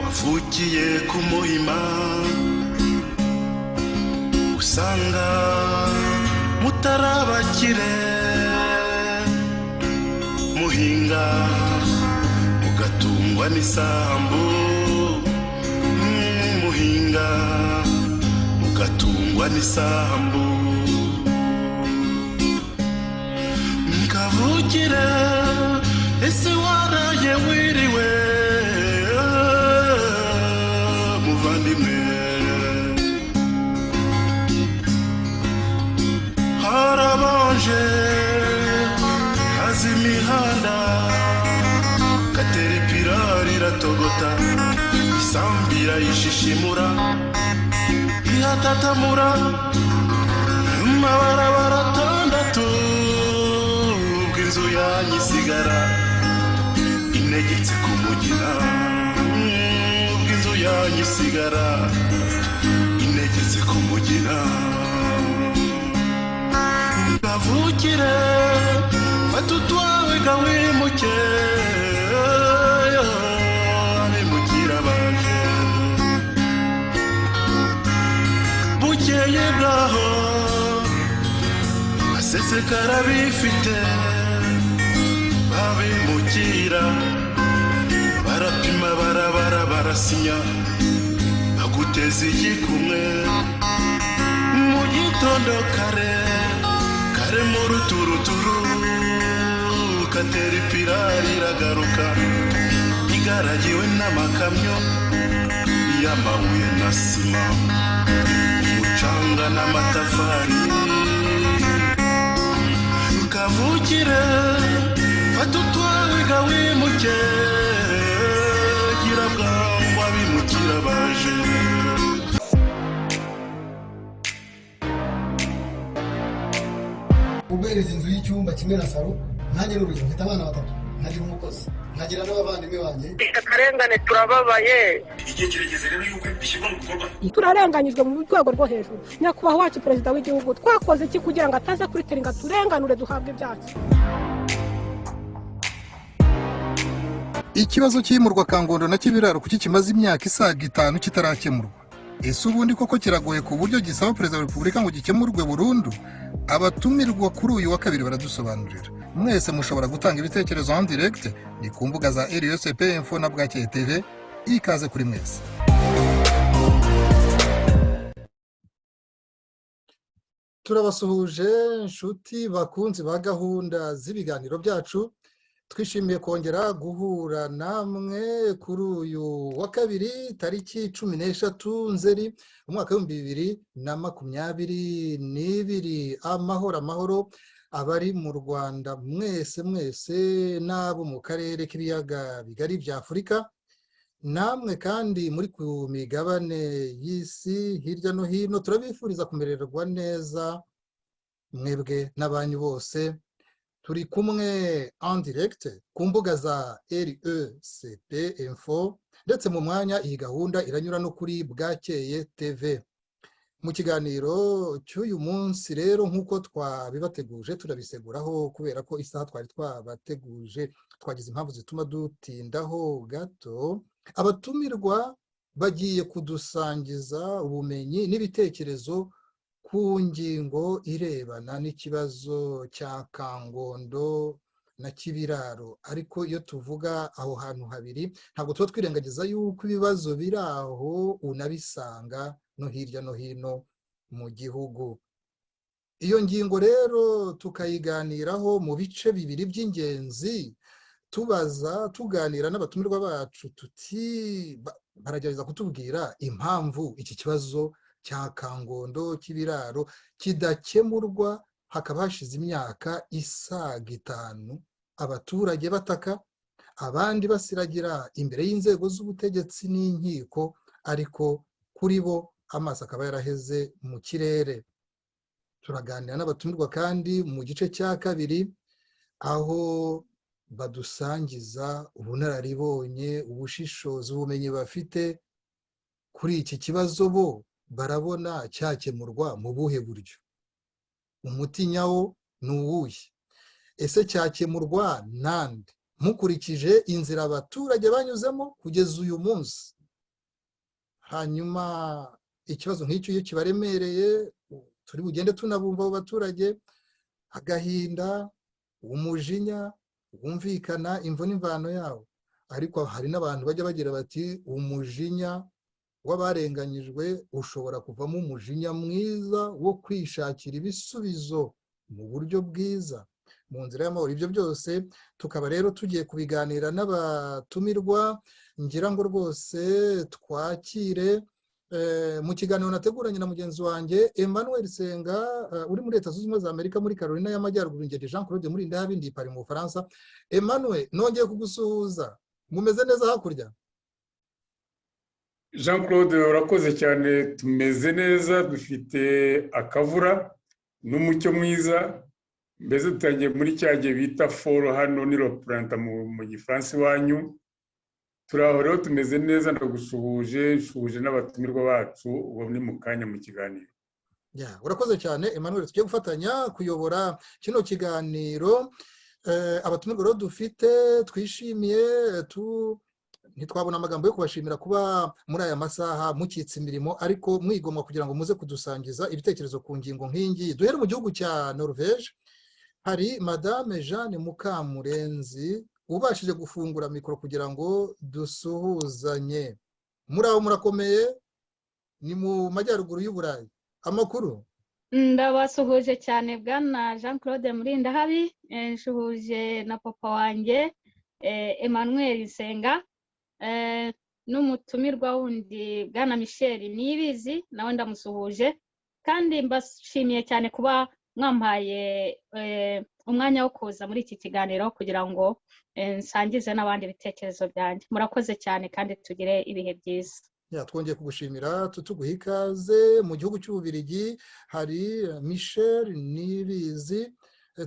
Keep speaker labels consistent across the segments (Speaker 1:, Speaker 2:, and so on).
Speaker 1: Wavukiye ku Muhima, usanga mutarabakire, muhinga mugatungwa n'isambu, muhinga mugatungwa n'isambu. Kavukire, ese waraye wiriwe, muvandimwe? Harabanje haza imihanda, kateripirari iratogota, isambira yishishimura, ihatatamura amabarabara atandatu, ubwo inzu yanyu isigara inegetse ku mugina, ubwo inzu yanyu isigara inegetse ku mugina. Kavukire, fata utwawe gawimuke, abimukira baje. Bukeye bwaho basesekara bifite babimukira, barapima, barabara, barasinya, baguteza igikumwe. Mu gitondo kare kare, mu ruturuturu, kateripirari iragaruka, igaragiwe n'amakamyo y'amabuye na sima, umucanga n'amatafari. Kavukire, fata utwawe gawimuke, gira bwangu abimukira baje.
Speaker 2: Uguhereza inzu y'icyumba kimwe na salo, nanjye ni urugero, mfite abana batatu, nkagira umukozi, nkagira n'abavandimwe banjye.
Speaker 3: Akarengane, turababaye.
Speaker 4: Igihe kirageze rero yuko bishyirwa mu bikorwa.
Speaker 5: Turarenganyijwe mu rwego rwo hejuru. Nyakubahwa wacu Perezida w'igihugu, twakoze iki kugira ngo ataza kuri teri ngo aturenganure, duhabwe ibyacu?
Speaker 6: Ikibazo cy'imurwa Kangondo na Kibiraro, kuki kimaze imyaka isaga 5 kitarakemurwa? Ese ubundi koko kiragoye ku buryo gisaba Perezida wa Repubulika ngo gikemurwe burundu? Abatumirwa kuri uyu wa kabiri baradusobanurira. Mwese mushobora gutanga ibitekerezo en direct, ni ku mbuga za RSP Info na Bwakeye TV. Ikaze kuri mwese.
Speaker 7: Turabasuhuje inshuti bakunzi ba gahunda z'ibiganiro byacu. Twishimiye kongera guhura namwe kuri uyu wa kabiri, tariki 13 Nzeri, umwaka w'2022. Amahoro amahoro abari mu Rwanda mwese mwese, n'abo mu karere k'Ibiyaga Bigari bya Afurika, namwe kandi muri ku migabane y'isi hirya no hino. Turabifuriza kumererwa neza mwebwe n'abanyu bose. Turi kumwe en direct ku mbuga za RECP Info, ndetse mu mwanya iyi gahunda iranyura no kuri Bwakeye TV. Mu kiganiro cy'uyu munsi rero, nk'uko twabibateguje, turabiseguraho kubera ko isaha twari twabateguje twagize impamvu zituma dutindaho gato. Abatumirwa bagiye kudusangiza ubumenyi n'ibitekerezo ku ngingo irebana n'ikibazo cya Kangondo na Kibiraro. Ariko iyo tuvuga aho hantu habiri, ntabwo tuba twirengagiza yuko ibibazo biri aho unabisanga no hirya no hino mu gihugu. Iyo ngingo rero tukayiganiraho mu bice bibiri by'ingenzi, tubaza, tuganira n'abatumirwa bacu tuti baragerageza kutubwira impamvu iki kibazo cya Kangondo, Kibiraro kidakemurwa, hakaba hashize imyaka isaga 5 abaturage bataka, abandi basiragira imbere y'inzego z'ubutegetsi n'inkiko, ariko kuri bo amaso akaba yaraheze mu kirere. Turaganira n'abatumirwa kandi mu gice cya kabiri, aho badusangiza ubunararibonye, ubushishozi, ubumenyi bafite. Kuri iki kibazo bo barabona cyakemurwa mu buhe buryo? Umuti nyawo ni uwuhe? Ese cyakemurwa nande, mukurikije inzira abaturage banyuzemo kugeza uyu munsi? Hanyuma ikibazo nk'icyo iyo kibaremereye, turi bugende tunabumva abo baturage, agahinda, umujinya wumvikana, imvo n'imvano yawo. Ariko hari n'abantu bajya bagira bati: "Umujinya w'abarenganyijwe ushobora kuvamo umujinya mwiza wo kwishakira ibisubizo mu buryo bwiza, mu nzira y'amahoro." Ibyo byose tukaba rero tugiye kubiganira n'abatumirwa. Ngira ngo rwose twakire mu kiganiro nateguranye na mugenzi wanjye Emmanuel Senga uri muri Leta Zunze Ubumwe za Amerika, muri Carolina y'Amajyaruguru. Ngende Jean Claude Murindahabi, ndi Paris mu Bufaransa. Emmanuel, nongeye kugusuhuza. Mumeze neza hakurya?
Speaker 8: Jean Claude, urakoze cyane. Tumeze neza, dufite akavura n'umucyo mwiza. Mbese dutangiye muri cya gihe bita fall, hano ni le printemps mu Gifaransa iwanyu. Turi aho rero, tumeze neza. Ndagusuhuje, nsuhuje n'abatumirwa bacu. Ubu ni mu kanya mu kiganiro.
Speaker 7: Urakoze cyane, Emmanuel. Tugiye gufatanya kuyobora kino kiganiro. Abatumirwa rero dufite twishimiye, ntitwabona amagambo yo kubashimira kuba muri aya masaha mukitse imirimo, ariko mwigomwa kugira ngo muze kudusangiza ibitekerezo ku ngingo nk'ingiyi. Duhere mu gihugu cya Norvege, hari Madame Jeanne Mukamurenzi ubashije gufungura mikoro kugira ngo dusuhuzanye. Muri aho murakomeye? Ni mu majyaruguru y'Uburayi. Amakuru?
Speaker 9: Ndabasuhuje cyane, bwana Jean Claude Murindahabi. Nshuhuje na papa wanjye Emmanuel Nsenga, n'umutumirwa wundi bwana Michel Niyibizi, nawe ndamusuhuje. Kandi mbashimiye cyane kuba mwampaye umwanya wo kuza muri iki kiganiro kugira ngo nsangize n'abandi ibitekerezo byanjye. Murakoze cyane kandi tugire ibihe byiza.
Speaker 7: Twongeye kugushimira, tuguha ikaze. Mu gihugu cy'Ububirigi hari Michel Niyibizi.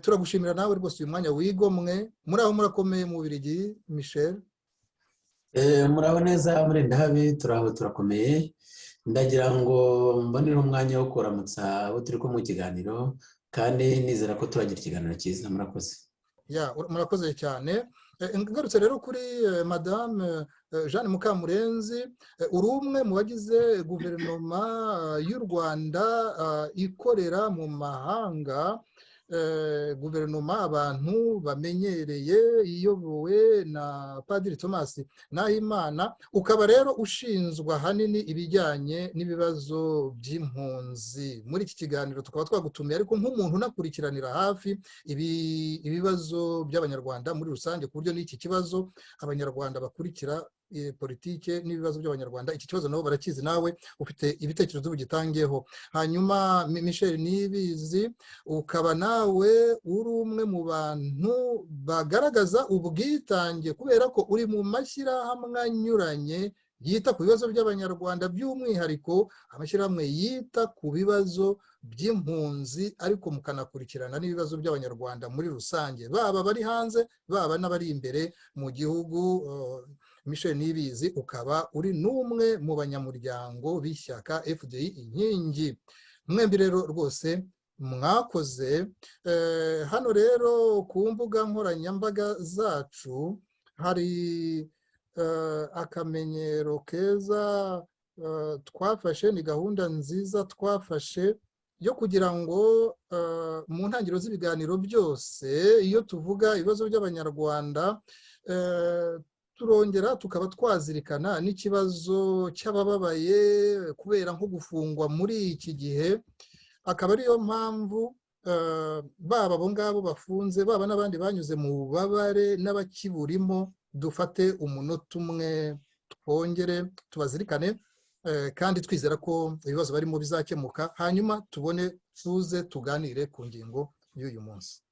Speaker 7: Turagushimira nawe rwose uyu mwanya wigomwe. Muri aho murakomeye mu Bubirigi, Michel?
Speaker 10: Muraho neza, Murindahabi. Turaho, turakomeye. Ndagira ngo mbonere umwanya wo kuramutsa abo turi kumwe mu kiganiro, kandi nizera ko turagira ikiganiro cyiza. Murakoze.
Speaker 7: Murakoze cyane. Ngarutse rero kuri Madame Jeanne Mukamurenzi, uri umwe mu bagize guverinoma y'u Rwanda ikorera mu mahanga, guverinoma abantu bamenyereye iyobowe na Padiri Thomas Nahimana, ukaba rero ushinzwe ahanini ibijyanye n'ibibazo by'impunzi. Muri iki kiganiro tukaba twagutumiye ariko nk'umuntu unakurikiranira hafi ibibazo by'Abanyarwanda muri rusange, ku buryo n'iki kibazo Abanyarwanda bakurikira politike n'ibibazo by'Abanyarwanda, iki kibazo nabo barakizi, nawe ufite ibitekerezo bugitangeho. Hanyuma Michel Niyibizi, ukaba nawe uri umwe mu bantu bagaragaza ubwitange, kubera ko uri mu mashyirahamwe anyuranye yita ku bibazo by'Abanyarwanda, by'umwihariko amashyirahamwe yita ku bibazo by'impunzi, ariko mukanakurikirana n'ibibazo by'Abanyarwanda muri rusange, baba bari hanze, baba n'abari imbere mu gihugu. Michel Niyibizi, ukaba uri n'umwe mu banyamuryango b'ishyaka FDI Inkingi. Mwembi rero rwose mwakoze. Hano rero ku mbuga nkoranyambaga zacu hari akamenyero keza twafashe, ni gahunda nziza twafashe yo kugira ngo mu ntangiriro z'ibiganiro byose, iyo tuvuga ibibazo by'Abanyarwanda, turongera tukaba twazirikana n'ikibazo cy'abababaye kubera nko gufungwa muri iki gihe. Akaba ariyo mpamvu baba abo ngabo bafunze, baba n'abandi banyuze mu bubabare n'abakiburimo, dufate umunota umwe twongere tubazirikane, kandi twizera ko ibibazo barimo bizakemuka, hanyuma tubone tuze tuganire ku ngingo y'uyu munsi.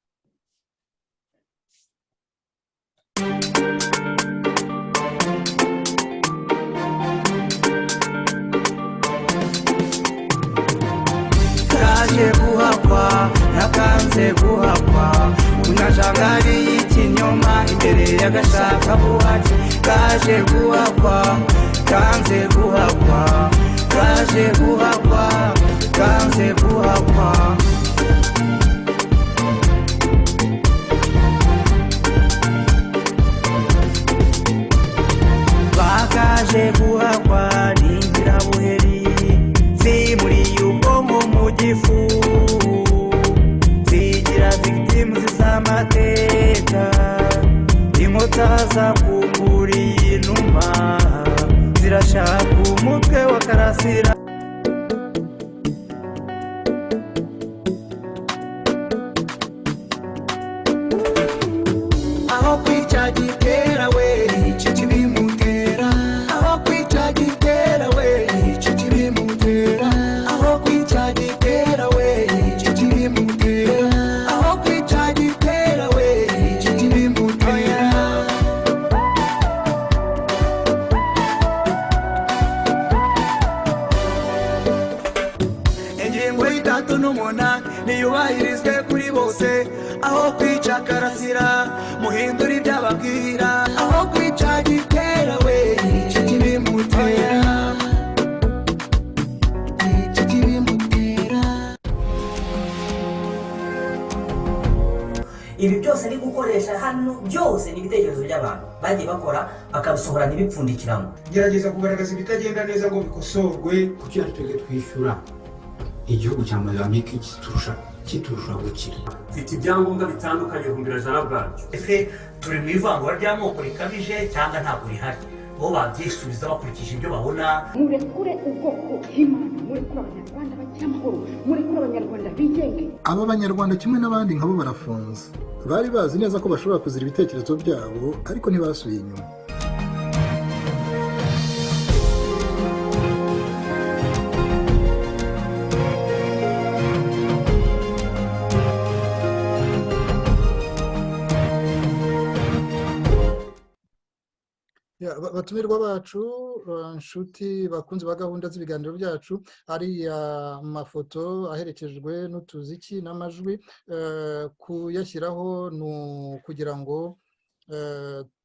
Speaker 11: Kaje guhakwa nakanze guhakwa, unajangari y'ikinyoma imbere y'agashaka buhake. Kaje guhakwa, kanze guhakwa. Kaje guhakwa, kanze guhakwa. Bakaje guhakwa n'ingirabuheri zimuriye ubwonko mu gifu, zigira victims z'amateka. Inkota zakumburiye inuma zirashaka umutwe wa Karasira. Aho kwica Gitera we, icyo kibimutera. Aho kwica Gitera we, icyo kibimutera. Aho kwica Gitera we, icyo kibimutera. Aho kwica Gitera we, icyo kibimutera. Ingingo y'itatu n'umunani niyubahirizwe kuri bose. Aho kwica Karasira, muhindura ibyo ababwira. Aho kwica Gitera we, icyo kibimutera, icyo kibimutera.
Speaker 12: Ibi byose ni gukoresha hano, byose ni ibitekerezo by'abantu bagiye bakora bakabisohora ntibipfundikiramo.
Speaker 13: Gerageza kugaragaza ibitagenda neza ngo bikosorwe.
Speaker 14: Kuki ari twebwe twishyura igihugu cya Mozambique kiturusha gukira?
Speaker 4: Mfite ibyangombwa bitandukanye 100,000 bwabyo.
Speaker 15: Ese turi mu ivangura ry'amoko rikabije cyangwa ntabwo rihari? Bo babyisubiza bakurikije ibyo babona.
Speaker 16: Murekure ubwoko bw'Imana, murekure Abanyarwanda bagira amahoro, murekure Abanyarwanda bigenge.
Speaker 6: Aba Banyarwanda kimwe n'abandi nkabo barafunze. Bari bazi neza ko bashobora kuzira ibitekerezo byabo, ariko ntibasubiye inyuma.
Speaker 7: Batumirwa bacu, nshuti bakunze ba gahunda z'ibiganiro byacu, ariya mafoto aherekejwe n'utuziki n'amajwi, kuyashyiraho ni ukugira ngo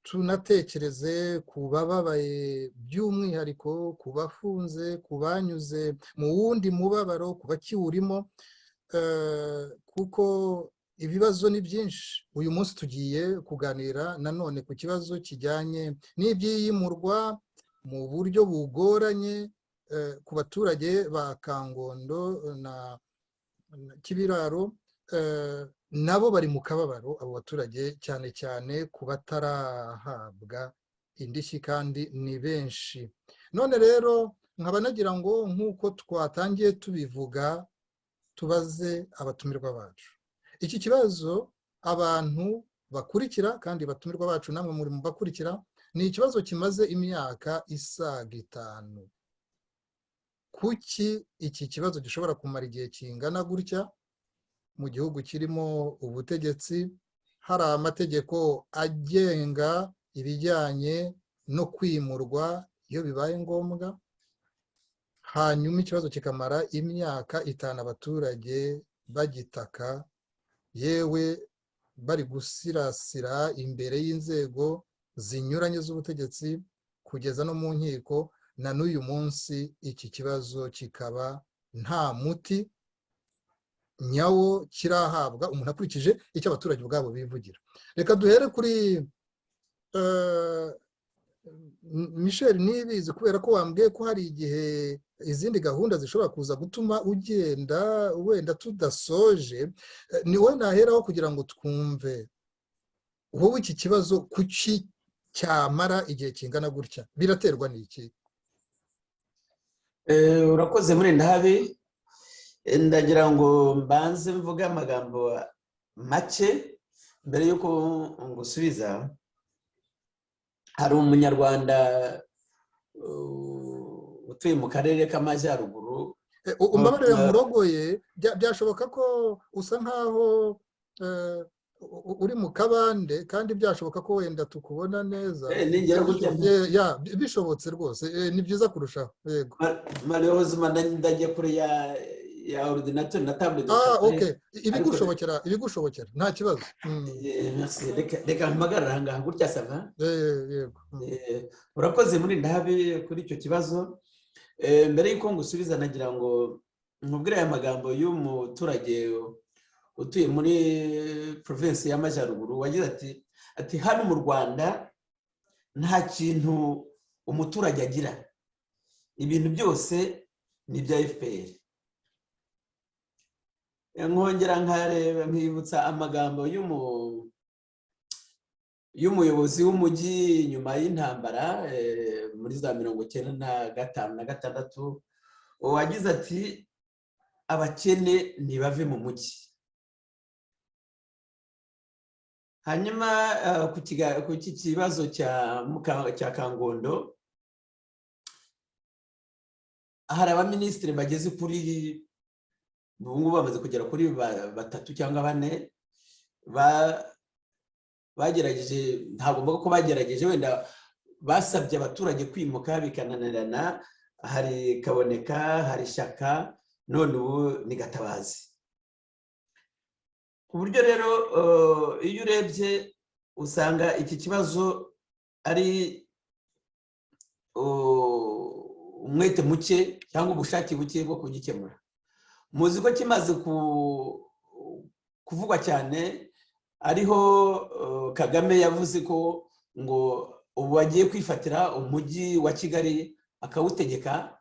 Speaker 7: tunatekereze ku bababaye by'umwihariko, ku bafunze, ku banyuze mu wundi mubabaro, ku bakiwurimo, kuko ibibazo ni byinshi. Uyu munsi tugiye kuganira nanone ku kibazo kijyanye n'ibyiyimurwa mu buryo bugoranye ku baturage ba Kangondo na Kibiraro. Nabo bari mu kababaro, abo baturage, cyane cyane ku batarahabwa indishyi, kandi ni benshi. None rero nkaba nagira ngo, nk'uko twatangiye tubivuga, tubaze abatumirwa bacu iki kibazo. Abantu bakurikira kandi batumirwa bacu, namwe muri mu bakurikira, ni ikibazo kimaze imyaka isaga 5. Kuki iki kibazo gishobora kumara igihe kingana gutya mu gihugu kirimo ubutegetsi, hari amategeko agenga ibijyanye no kwimurwa iyo bibaye ngombwa, hanyuma ikibazo kikamara imyaka 5 abaturage bagitaka, yewe bari gusirasira imbere y'inzego zinyuranye z'ubutegetsi kugeza no mu nkiko, na n'uyu munsi iki kibazo kikaba nta muti nyawo kirahabwa, umuntu akurikije icyo abaturage ubwabo bivugira? Reka duhere kuri Michel Nibizi, kubera ko wambwiye ko hari igihe izindi gahunda zishobora kuza gutuma ugenda wenda tudasoje. Ni wowe naheraho kugira ngo twumve wowe iki kibazo kuki cyamara igihe kingana gutya, biraterwa n'iki?
Speaker 10: Urakoze muri ndahabi. Ndagira ngo mbanze mvuge amagambo make mbere y'uko ngusubiza. Hari Umunyarwanda utuye mu karere k'Amajyaruguru.
Speaker 7: Umbabarire murogoye, byashoboka ko usa nkaho uri mu kabande, kandi byashoboka ko wenda tukubona neza. Bishobotse rwose ni byiza kurushaho. Yego,
Speaker 10: ndagiye kure ya ordinateur na tablet.
Speaker 7: Okay, ibigushobokera ibigushobokera, nta kibazo.
Speaker 10: Reka mpagarara aha ngaha gutya, ça va?
Speaker 7: Yego.
Speaker 10: Urakoze muri ndahabi kuri icyo kibazo. Mbere y'uko ngusubiza, nagira ngo nkubwire aya magambo y'umuturage utuye muri provinsi y'Amajyaruguru wagize ati: "Hano mu Rwanda nta kintu umuturage agira, ibintu byose ni ibya FPR." Nkongera nkareba, nkibutsa amagambo y'umuyobozi w'umujyi nyuma y'intambara muri za 95 na 6, wagize ati: "Abakene ntibave mu mujyi." Hanyuma ku kibazo cya Kangondo, hari abaminisitiri bageze kuri, ubu ngubu bamaze kugera kuri batatu cyangwa bane, bagerageje, ntabwo mvuga ko bagerageje, wenda basabye abaturage kwimuka bikananirana. Hari Kaboneka, hari Shyaka, none ubu ni Gatabazi. Ku buryo rero iyo urebye usanga iki kibazo ari umwete muke cyangwa ubushake buke bwo kugikemura. Muzi ko kimaze kuvugwa cyane, ariho Kagame yavuze ko ngo ubu bagiye kwifatira umujyi wa Kigali akawutegeka,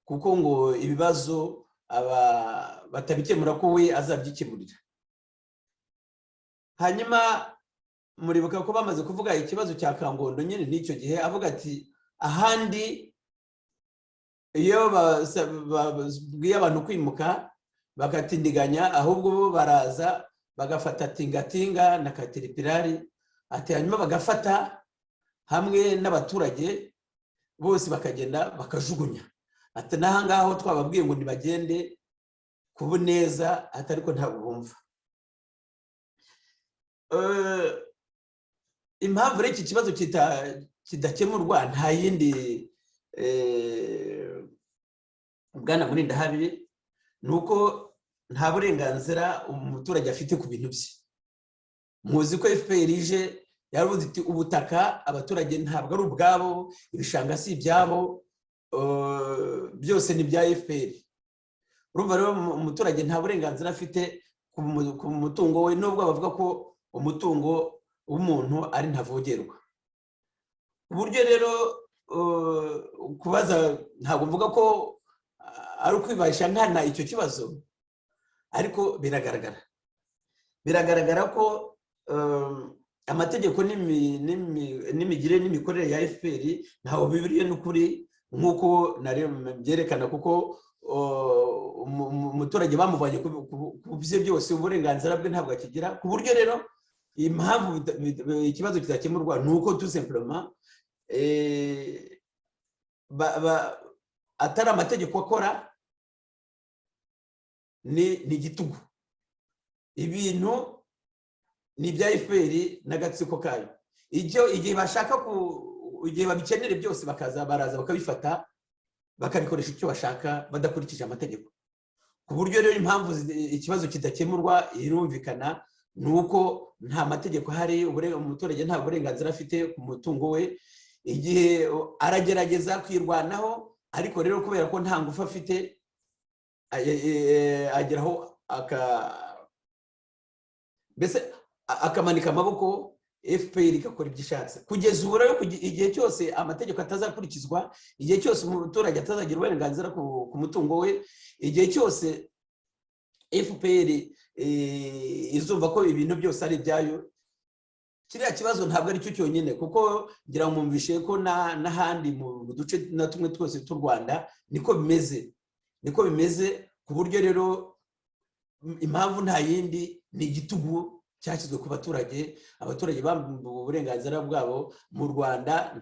Speaker 10: kuko ngo ibibazo batabikemura ko we azabyikemurira. Hanyuma muribuka ko bamaze kuvuga ikibazo cya Kangondo nyine n'icyo gihe avuga ati: "Ahandi iyo babwiye abantu kwimuka bagatindiganya, ahubwo bo baraza bagafata tingatinga na caterpillar," ati hanyuma bagafata hamwe n'abaturage bose bakagenda bakajugunya, ati n'aha ngaho twababwiye ngo ntibagende ku neza, ati ariko ntabwo bumva. Impamvu rero iki kibazo kidakemurwa nta yindi, bwana Murindahabi, ni uko nta burenganzira umuturage afite ku bintu bye. Muzi ko FPR ije yaravuze iti: "Ubutaka abaturage ntabwo ari ubwabo, ibishanga si ibyabo, byose ni ibya FPR." Urumva rero umuturage nta burenganzira afite ku mutungo we, nubwo bavuga ko umutungo w'umuntu ari ntavogerwa. Uburyo rero kubaza, ntabwo mvuga ko ari ukwibasha nkana icyo kibazo, ariko biragaragara ko amategeko n'imigirire n'imikorere ya FPR ntaho bibiriye n'ukuri, nk'uko byerekana, kuko umuturage bamuvanye ku bye byose, uburenganzira bwe ntabwo akigira. Ku buryo rero impamvu ikibazo kidakemurwa ni uko tout simplement atari amategeko akora, ni igitugu. Ibintu ni ibya FPR n'agatsiko kayo. Igihe bashaka, igihe babikenere byose, bakaza baraza bakabifata, bakabikoresha icyo bashaka badakurikije amategeko. Ku buryo rero impamvu ikibazo kidakemurwa irumvikana, ni uko nta mategeko ahari, umuturage nta burenganzira afite ku mutungo we. Igihe aragerageza kwirwanaho, ariko rero kubera ko nta ngufu afite, ageraho mbese akamanika amaboko, FPR igakora ibyo ishatse. Kugeza ubu rero, igihe cyose amategeko atazakurikizwa, igihe cyose umuturage atazagira uburenganzira ku mutungo we, igihe cyose FPR izumva ko ibintu byose ari ibyayo, kiriya kibazo ntabwo ari cyo cyonyine, kuko ngira ngo mwumvishe ko n'ahandi mu duce na tumwe twose tw'u Rwanda niko bimeze, niko bimeze. Ku buryo rero impamvu nta yindi, ni igitugu cyashyizwe ku baturage. Abaturage bambuwe uburenganzira bwabo. Mu Rwanda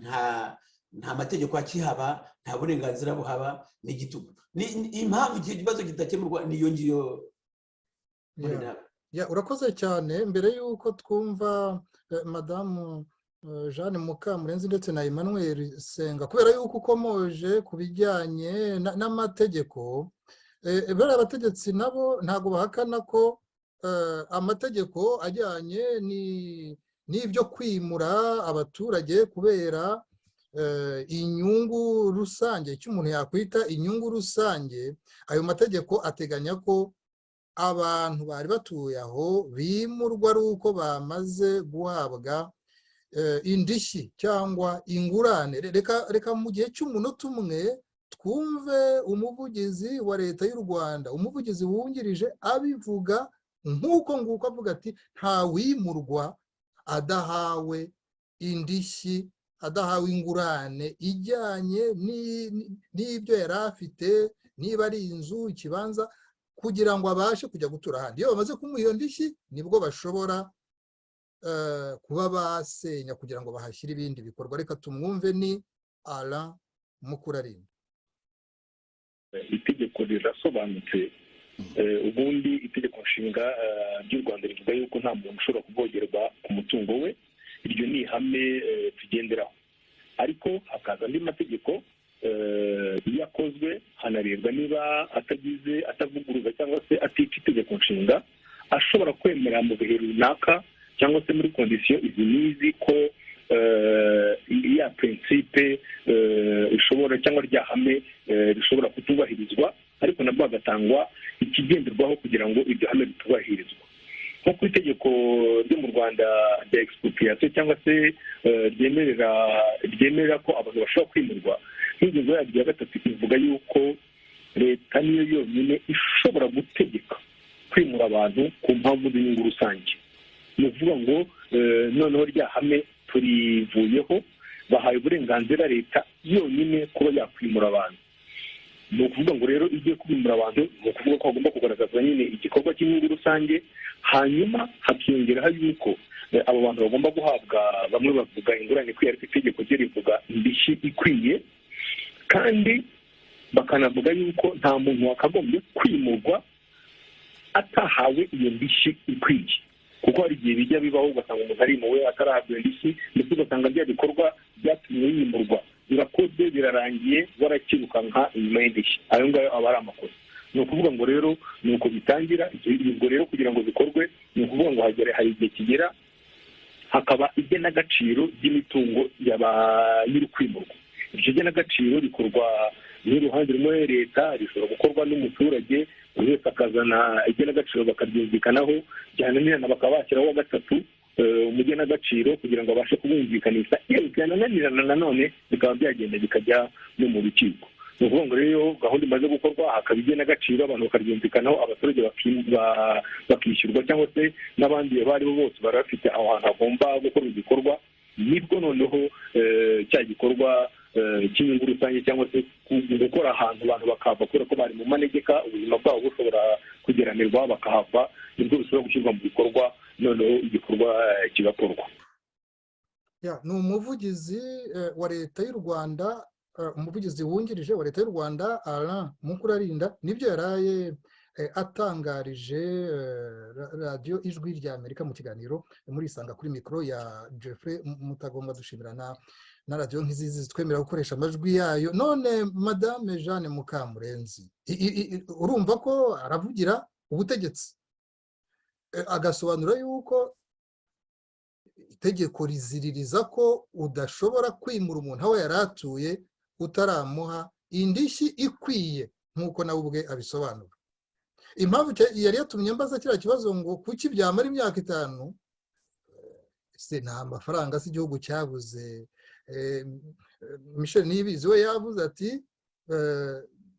Speaker 10: nta mategeko akihaba, nta burenganzira buhaba, ni igitugu. Impamvu iki kibazo kidakemurwa niyo ngiyo.
Speaker 7: Urakoze cyane. Mbere y'uko twumva Madamu Jeanne Mukamurenzi ndetse na Emmanuel Senga, kubera y'uko ukomoje ku bijyanye n'amategeko, bariya abategetsi nabo ntabwo bahakana ko amategeko ajyanye n'ibyo kwimura abaturage kubera Inyungu rusange, icyo umuntu yakwita inyungu rusange, ayo mategeko ateganya ko abantu bari batuye aho bimurwa ari uko bamaze guhabwa indishyi cyangwa ingurane. Reka mu gihe cy'umunota umwe twumve umuvugizi wa Leta y'u Rwanda, umuvugizi wungirije, abivuga nk'uko nguko, avuga ati: "Ntawimurwa adahawe indishyi, adahawe ingurane ijyanye n'ibyo yari afite, niba ari inzu, ikibanza, kugira ngo abashe kujya gutura ahandi." Iyo bamaze kumuha iyo ndishyi, nibwo bashobora kuba basenya kugira ngo bahashyire ibindi bikorwa. Reka tumwumve, ni Alain Mukurarinda.
Speaker 17: Itegeko rirasobanutse. Ubundi Itegeko Nshinga ry'u Rwanda rivuga yuko nta muntu ushobora kuvogerwa ku mutungo we. Iryo ni ihame tugenderaho, ariko hakaza andi mategeko. Iyo akozwe hanarebwa niba atagize atavuguruza cyangwa se atica Itegeko Nshinga, ashobora kwemera mu bihe runaka cyangwa se muri conditions izi n'izi ko ya principe ishobora cyangwa rya hame rishobora kutubahirizwa, ariko nabwo hagatangwa ikigenderwaho kugira ngo iryo hame ritubahirizwa. Nko ku itegeko ryo mu Rwanda rya expropriation cyangwa se ryemerera ko abantu bashobora kwimurwa, nk'ingingo yaryo ya 3 ivuga yuko leta niyo yonyine ishobora gutegeka kwimura abantu ku mpamvu z'inyungu rusange. Ni ukuvuga ngo noneho rya hame turivuyeho, bahaye uburenganzira leta yonyine kuba yakwimura abantu. Ni ukuvuga ngo rero igiye kwimura abantu, ni ukuvuga ko hagomba kugaragazwa nyine igikorwa cy'inyungu rusange, hanyuma hakiyongeraho yuko abo bantu bagomba guhabwa, bamwe bavuga ingurane ikwiye, ariko itegeko ryo rivuga indishyi ikwiye. Kandi bakanavuga yuko nta muntu wakagombye kwimurwa atahawe iyo ndishyi ikwiye, kuko hari igihe bijya bibaho ugasanga umuntu arimuwe atarahabwa iyo ndishyi, ndetse ugasanga bya bikorwa byatumye yimurwa birakozwe, birarangiye, warakirukanka inyuma y'indishyi. Ayo ngayo aba ari amakosa. Ni ukuvuga ngo rero ni uko bitangira. Ubwo rero kugira ngo bikorwe, ni ukuvuga ngo hari igihe kigera hakaba igenagaciro ry'imitungo ya ba nyiri kwimurwa. Iryo genagaciro rikorwa n'uruhande rumwe leta, rishobora gukorwa n'umuturage, buri wese akazana igenagaciro bakaryumvikanaho, byananirana bakaba bashyiraho uwa gatatu, umugenagaciro, kugira ngo abashe kubumvikanisha. Iyo byananirana nanone bikaba byagenda bikajya no mu rukiko. Ni ukuvuga ngo rero iyo gahunda imaze gukorwa, hakaba igenagaciro, abantu bakaryumvikanaho, abaturage bakishyurwa cyangwa se n'abandi abo ari bo bose bari bafite aho hantu hagomba gukorwa igikorwa, nibwo noneho cya gikorwa cy'inyungu rusange cyangwa se gukora ahantu abantu bakahava kubera ko bari mu manegeka, ubuzima bwabo bushobora kugeranirwa, bakahava, nibwo bishobora gushyirwa mu bikorwa, noneho igikorwa kigakorwa.
Speaker 7: Ni umuvugizi wa Leta y'u Rwanda, umuvugizi wungirije wa Leta y'u Rwanda, Alain Mukurarinda, nibyo yaraye atangarije Radiyo Ijwi rya Amerika mu kiganiro muri Isanga kuri mikoro ya Jeffrey Mutagomba. Dushimira na radiyo nk'izi zitwemerera gukoresha amajwi yayo. None Madame Jeanne Mukamurenzi, urumva ko aravugira ubutegetsi, agasobanura yuko itegeko riziririza ko udashobora kwimura umuntu aho yari atuye utaramuha indishyi ikwiye, nk'uko nawe ubwe abisobanura. Impamvu yari yatumye mbaza kiriya kibazo ngo kuki byamara imyaka 5, se nta mafaranga se igihugu cyabuze? Michel Niyibizi we yavuze ati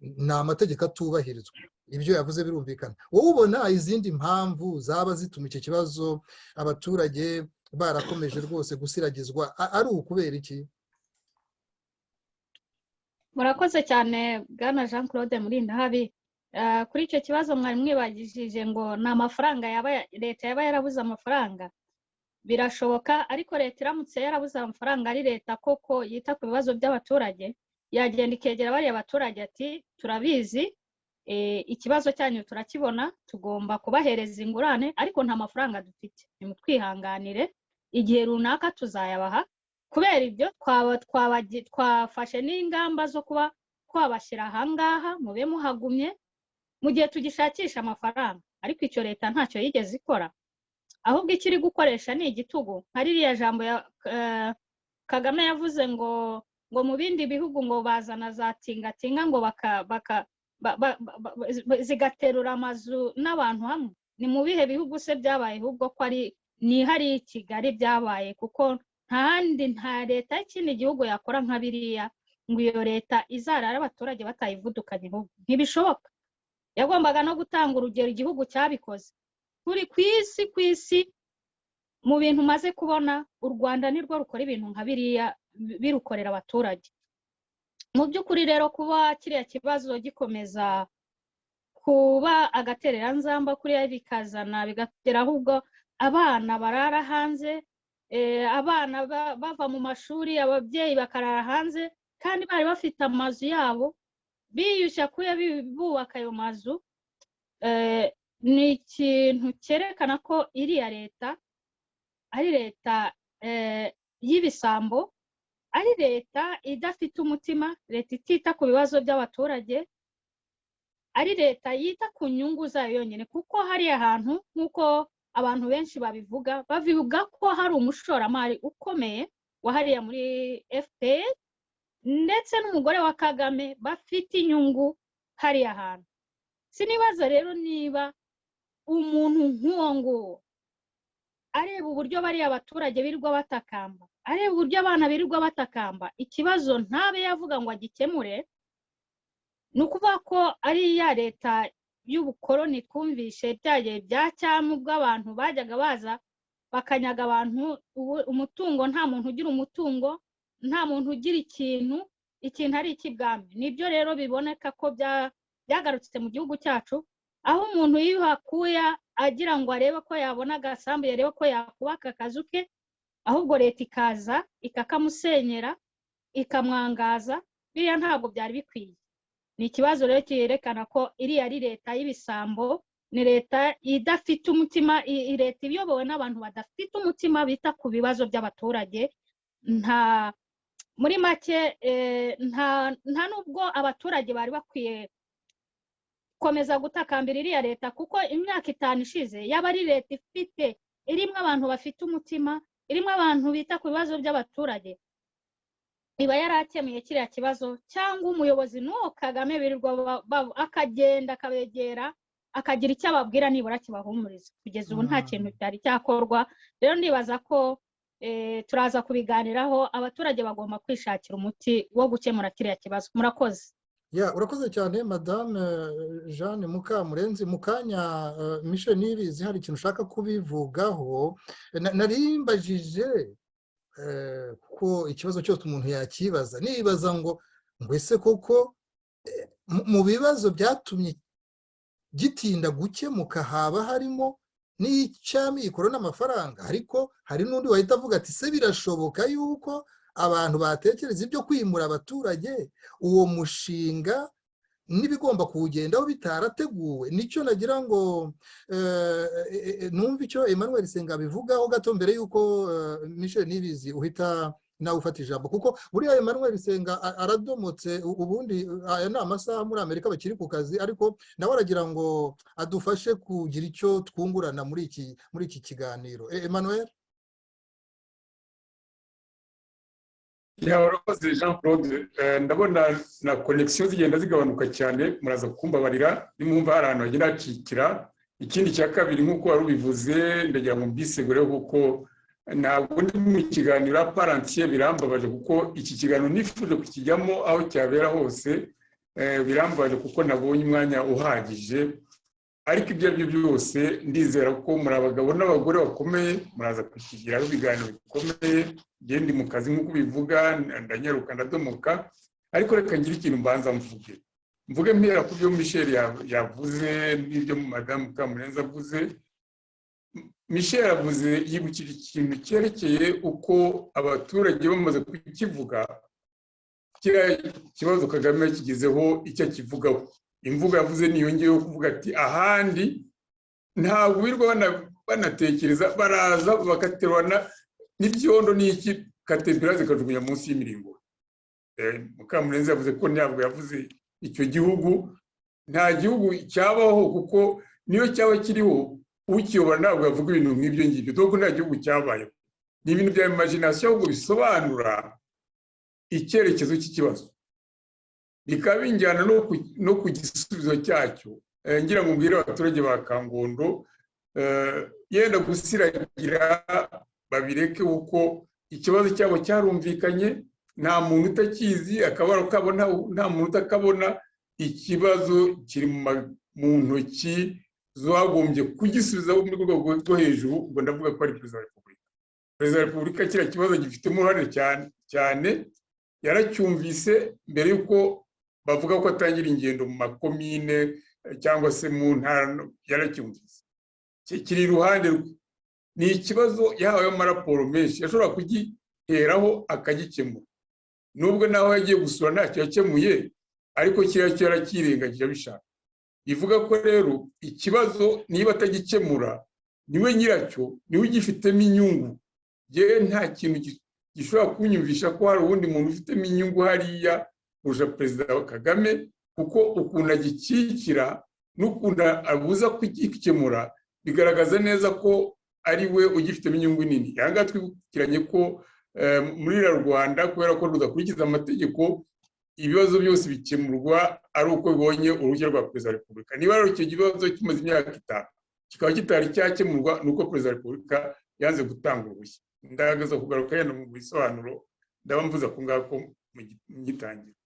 Speaker 7: ni amategeko atubahirizwa. Ibyo yavuze birumvikana. Wowe ubona izindi mpamvu zaba zituma icyo kibazo abaturage barakomeje rwose gusiragizwa ari ukubera iki?
Speaker 9: Murakoze cyane, bwana Jean Claude Murindahabi. Kuri icyo kibazo mwari mwibagishije ngo ni amafaranga yaba leta yaba yarabuze amafaranga, birashoboka, ariko leta iramutse yarabuze amafaranga, ari leta koko yita ku bibazo by'abaturage, yagenda ikegera bariya baturage ati: "Turabizi, ikibazo cyanyu turakibona, tugomba kubahereza ingurane, ariko nta mafaranga dufite, nimutwihanganire igihe runaka tuzayabaha. Kubera ibyo twafashe n'ingamba zo kuba twabashyira ahangaha, mube muhagumye mu gihe tugishakisha amafaranga." Ariko icyo leta ntacyo yigeze ikora, ahubwo icyo iri gukoresha ni igitugu, nka ririya jambo ya Kagame yavuze ngo Ngo mu bindi bihugu ngo bazana za tingatinga ngo baka baka zigaterura amazu n'abantu hamwe. Ni mu bihe bihugu se byabaye? Ahubwo ko ari ni hariya i Kigali byabaye, kuko nta handi, nta leta y'ikindi gihugu yakora nka biriya ngo iyo leta izarare abaturage batayivudukanye. Ahubwo ntibishoboka. Yagombaga no gutanga urugero igihugu cyabikoze. Turi ku isi, ku isi, mu bintu umaze kubona, u Rwanda nirwo rukora ibintu nka biriya, birukorera abaturage. Mu by'ukuri rero, kuba kiriya kibazo gikomeza kuba agatereranzamba kuriya, bikazana bikagera ahubwo abana barara hanze, abana bava mu mashuri, ababyeyi bakarara hanze kandi bari bafite amazu yabo, biyushya kuya bubaka ayo mazu, ni ikintu cyerekana ko iriya leta ari leta y'ibisambo, ari leta idafite umutima, leta itita ku bibazo by'abaturage, ari leta yita ku nyungu zayo yonyine. Kuko hariya hantu, nk'uko abantu benshi babivuga, bavuga ko hari umushoramari ukomeye wa hariya muri FPR ndetse n'umugore wa Kagame bafite inyungu hariya hantu. Sinibaza rero niba umuntu nk'uwo nguwo areba uburyo bariya abaturage birirwa batakamba, areba uburyo abana birirwa batakamba, ikibazo ntabe yavuga ngo agikemure. Ni ukuvuga ko ari ya leta y'ubukoloni twumvishe byagiye bya cyami, ubwo abantu bajyaga baza bakanyaga abantu umutungo. Nta muntu ugira umutungo, nta muntu ugira ikintu, ikintu ari icy'ibwami. Nibyo rero biboneka ko byagarutse mu gihugu cyacu, aho umuntu yiyuhakuya agira ngo arebe ko yabona agasambu, yarebe ko yakubaka akazu ke, ahubwo leta ikaza ikakamusenyera, ikamwangaza. Biriya ntabwo byari bikwiye. Ni ikibazo rero cyerekana ko iriya ari leta y'ibisambo, ni leta idafite umutima, leta iyobowe n'abantu badafite umutima bita ku bibazo by'abaturage. Nta muri make, nta nubwo abaturage bari bakwiye gukomeza gutakambira iriya leta, kuko imyaka 5 ishize yaba ari leta ifite, irimo abantu bafite umutima, irimo abantu bita ku bibazo by'abaturage, iba yarakemuye kiriya kibazo, cyangwa umuyobozi n'uwo Kagame birirwa akagenda akabegera, akagira icyo ababwira nibura kibahumuriza. Kugeza ubu nta kintu cyari cyakorwa. Rero ndibaza ko turaza kubiganiraho. Abaturage bagomba kwishakira umuti wo gukemura kiriya kibazo. Murakoze.
Speaker 7: Ya, urakoze cyane, Madame Jeanne Mukamurenzi. Mu kanya, Michel Niyibizi, hari ikintu ushaka kubivugaho. Nari mbajije kuko ikibazo cyose umuntu yakibaza, nibaza ngo ese koko mu bibazo byatumye gitinda gukemuka haba harimo n'icy'amikoro n'amafaranga? Ariko hari n'undi wahita avuga ati: "Se birashoboka yuko abantu batekereza ibyo kwimura abaturage, uwo mushinga n'ibigomba kuwugendaho bitarateguwe?" Nicyo nagira ngo numve icyo Emmanuel Senga abivugaho gato mbere y'uko Michel Nibizi uhita nawe ufata ijambo, kuko buriya Emmanuel Senga aradomotse. Ubundi aya ni amasaha muri Amerika bakiri ku kazi, ariko nawe aragira ngo adufashe kugira icyo twungurana muri iki kiganiro. Emmanuel.
Speaker 8: Urakoze, Jean Claude. Ndabona na connexion zigenda zigabanuka cyane, muraza kumbabarira nimwumva hari ahantu hagenda hacikira. Ikindi cya kabiri, nk'uko wari ubivuze, ndagira ngo mbisegureho kuko ntabwo ndi mu kiganiro aparantiye. Birambabaje kuko iki kiganiro nifuje kukijyamo aho cyabera hose. Birambabaje kuko nabonye umwanya uhagije, ariko ibyo ari byo byose ndizera ko muri abagabo n'abagore bakomeye, muraza kukigiraho ibiganiro bikomeye. Ndi mu kazi nk'uko ubivuga, ndanyaruka, ndadomoka, ariko reka ngire ikintu mbanza mvuge mpera ku byo Michel yavuze n'ibyo Madamu Mukamurenzi avuze. Michel avuze, yibukije ikintu cyerekeye uko abaturage bamaze kukivuga, kiriya kibazo Kagame yakigezeho icyo akivugaho. Imvugo yavuze niyongeyeho kuvuga ati: "Ahandi ntabwo birirwa banatekereza, baraza bagaterurana n'ibyondo n'iki, katepera zikajugunya munsi y'imiringoti." Mukamurenzi yavuze ko ntabwo yavuze icyo gihugu. Nta gihugu cyabaho, kuko niyo cyaba kiriho, ukiyobora ntabwo yavuga ibintu nk'ibyo ngibyo. Dore nta gihugu cyabayeho, ni ibintu bya imagination, ahubwo bisobanura Icyerekezo cy'ikibazo bikaba binjyana no ku gisubizo cyacyo. Ngira ngo mbwire abaturage ba Kangondo, yenda gusiragira babireke, kuko ikibazo cyabo cyarumvikanye, nta muntu utakizi, akabaro kabo nta muntu utakabona. Ikibazo kiri mu ntoki zagombye kugisubiza mu rwego rwo hejuru, ubwo ndavuga ko ari Perezida wa Repubulika. Perezida wa Repubulika kiriya kibazo gifitemo uruhare cyane cyane. Yaracyumvise mbere y'uko bavuga ko atangira ingendo mu makomine cyangwa se mu ntara, yaracyumvise, kiri iruhande rwe. Ni ikibazo yahawe amaraporo menshi, yashobora kugiheraho akagikemura, nubwo naho yagiye gusura ntacyo yakemuye, ariko kiriya cyo yaracyirengagije abishaka. Bivuga ko rero ikibazo niba atagikemura, niwe nyiracyo, niwe ugifitemo inyungu. Yewe, nta kintu gishobora kunyumvisha ko hari uwundi muntu ufitemo inyungu hariya kurusha Perezida Kagame, kuko ukuntu agikikira n'ukuntu abuza kugikemura bigaragaza neza ko ari we ugifitemo inyungu nini. Aha ngaha twibukiranye ko muri Rwanda, kubera ko rudakurikiza amategeko, ibibazo byose bikemurwa ari uko bibonye uruhushya rwa Perezida wa Repubulika. Niba rero icyo kibazo kimaze imyaka 5 kikaba kitari cyakemurwa, ni uko Perezida wa Repubulika yanze gutanga uruhushya. Ndahagaze kugaruka yenda mu bisobanuro, ndaba mvuze ako ngako mu gitangira.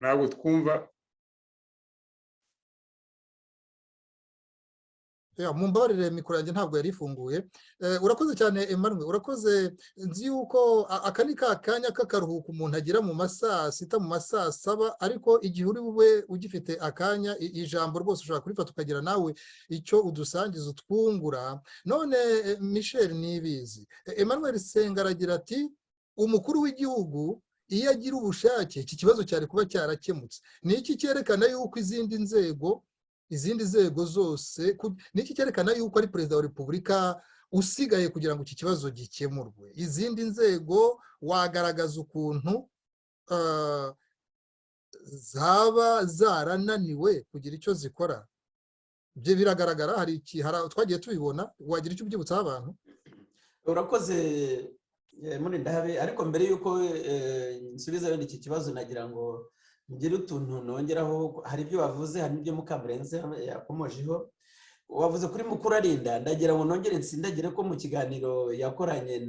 Speaker 8: Ntabwo twumva.
Speaker 7: Mumbabarire, mikoro yanjye ntabwo yari ifunguye. Urakoze cyane, Emmanuel, urakoze. Nzi yuko aka ni ka kanya k'akaruhuko umuntu agira mu ma saa 6, mu ma saa 7, ariko igihe uri bube ugifite akanya, ijambo rwose ushobora kurifata ukagira nawe icyo udusangiza, utwungura. None Michel Nibizi, Emmanuel Senga aragira ati: "Umukuru w'igihugu iyo agira ubushake, iki kibazo cyari kuba cyarakemutse. Ni iki cyerekana yuko izindi nzego zose, ni iki cyerekana yuko ari Perezida wa Repubulika usigaye kugira ngo iki kibazo gikemurwe? Izindi nzego wagaragaza ukuntu zaba zarananiwe kugira icyo zikora?" Ibyo biragaragara, hari twagiye tubibona. Wagira icyo ubyibutsaho abantu?
Speaker 10: Urakoze, Murindahabi. Ariko mbere y'uko nsubiza wenda iki kibazo, nagira ngo ngire utuntu nongeraho. Hari ibyo wavuze, hari n'ibyo Mukamurenze yakomojeho. Wavuze kuri Mukurarinda, ndagira ngo nongere nsindagire ko mu kiganiro yakoranye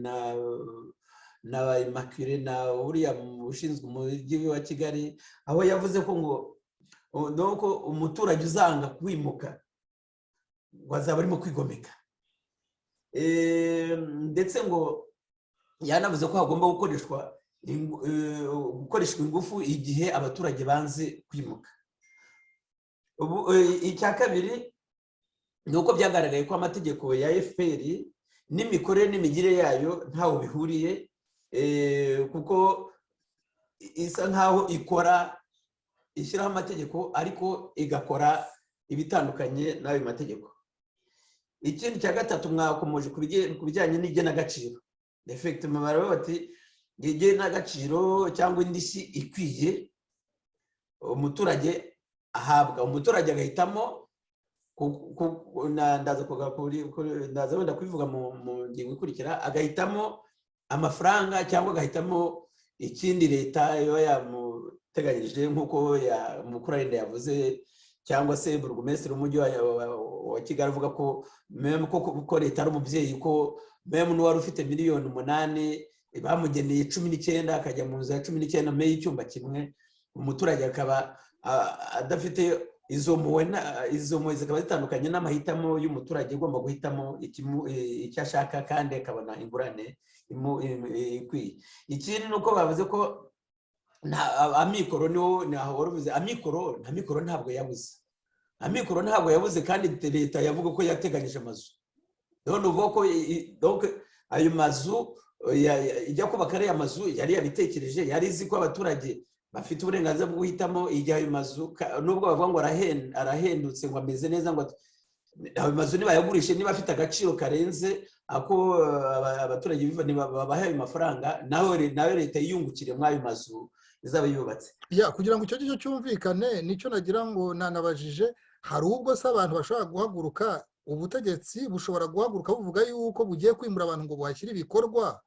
Speaker 10: na Immaculée na uriya ushinzwe umujyi wa Kigali, aho yavuze ko ngo nuko umuturage uzanga kwimuka ngo azaba arimo kwigomeka. Ndetse ngo yanavuze ko hagomba gukoreshwa ingufu igihe abaturage banze kwimuka. Icya kabiri ni uko byagaragaye ko amategeko ya FPR n'imikorere n'imigire yayo ntaho bihuriye, kuko isa nkaho ikora, ishyiraho amategeko, ariko igakora ibitandukanye n'ayo mategeko. Ikindi cya gatatu, mwakomoje ku bijyanye n'igenagaciro. Effectivement, baravuga bati igenagaciro cyangwa indishyi ikwiye umuturage ahabwa, umuturage agahitamo. Ndaza wenda kubivuga mu ngingo ikurikira. Agahitamo amafaranga cyangwa agahitamo ikindi leta iba yamuteganyirije, nk'uko Mukurarinda yavuze, cyangwa se burugumesitiri w'umujyi wa Kigali avuga ko ko leta ari umubyeyi, ko même n'uwari ufite miliyoni 8 bamugeneye 19, akajya mu nzu ya 19 me y'icyumba kimwe, umuturage akaba adafite izo mpuhwe. Izo mpuhwe zikaba zitandukanye n'amahitamo y'umuturage ugomba guhitamo icyo ashaka kandi akabona ingurane ikwiye. Ikindi ni uko bavuze ko amikoro, niwo ntaho wari uvuze amikoro, nta mikoro, ntabwo yabuze amikoro, ntabwo yabuze, kandi leta yavuga ko yateganyije amazu. None uvuga ko donc ayo mazu ijya kubaka ariya mazu yari yabitekereje, yari izi ko abaturage bafite uburenganzira bwo guhitamo. Igihe ayo mazu, nubwo bavuga ngo arahendutse, ngo ameze neza, ngo ayo mazu nibayagurishe, niba afite agaciro karenze ako abaturage babahe ayo mafaranga, nawe leta yiyungukire muri ayo mazu izaba yubatse.
Speaker 7: Ya, kugira ngo icyo ngicyo cyumvikane, nicyo nagira ngo nanabajije. Hari ubwo se abantu bashobora guhaguruka Ubutegetsi bushobora guhaguruka buvuga yuko bugiye kwimura abantu ngo buhashyire ibikorwa,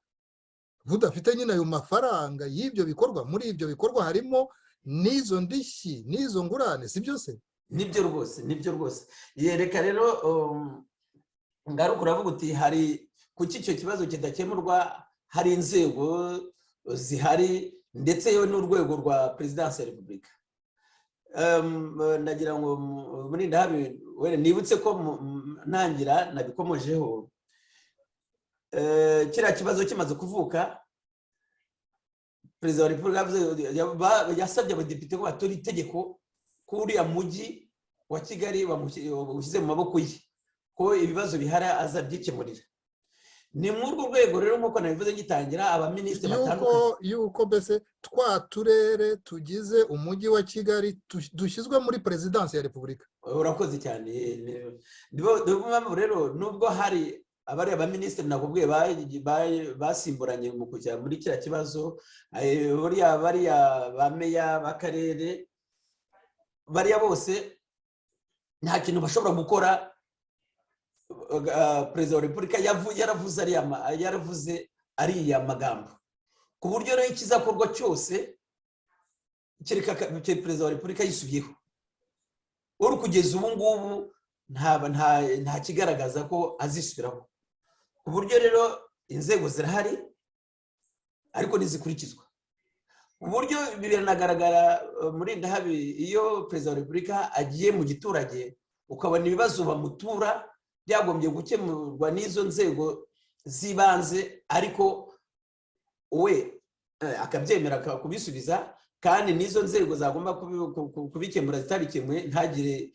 Speaker 7: budafite nyine ayo mafaranga y'ibyo bikorwa? Muri ibyo bikorwa harimo n'izo ndishyi n'izo ngurane, si byo se?
Speaker 10: Nibyo rwose, nibyo rwose. Reka rero ngaruka, uravuga uti hari kuki icyo kibazo kidakemurwa, hari inzego zihari, ndetse yewe n'urwego rwa Perezidansi ya Repubulika. Ndagira ngo muri ndahabi nibutse ko ntangira nabikomojeho, kiriya kibazo kimaze kuvuka, Perezida wa Repubulika yasabye abadepite ko batora itegeko ko uriya mujyi wa Kigali bawushyize mu maboko ye, ko ibibazo bihari azabyikemurira. Ni muri urwo rwego rero, nk'uko nabivuze ngitangira, abaminisitiri
Speaker 7: batandukanye, yuko mbese twa turere tugize Umujyi wa Kigali dushyizwe muri Perezidansi ya Repubulika.
Speaker 10: Urakoze cyane. Niyo mpamvu rero, nubwo hari abari abaminisitiri nakubwiye basimburanye mu kujya muri kiriya kibazo, buriya bariya ba meya b'akarere, bariya bose nta kintu bashobora gukora. Perezida wa Repubulika yaravuze ariya magambo, ku buryo rero ikizakorwa cyose kereka Perezida wa Repubulika yisubiyeho. Uri kugeza ubu ngubu nta kigaragaza ko azisubiraho, ku buryo rero inzego zirahari ariko ntizikurikizwa. Ku buryo biranagaragara muri ndahabi, iyo Perezida wa Repubulika agiye mu giturage, ukabona ibibazo bamutura byagombye gukemurwa n'izo nzego z'ibanze, ariko we akabyemera kubisubiza, kandi n'izo nzego zagomba kubikemura zitabikemuye, ntagire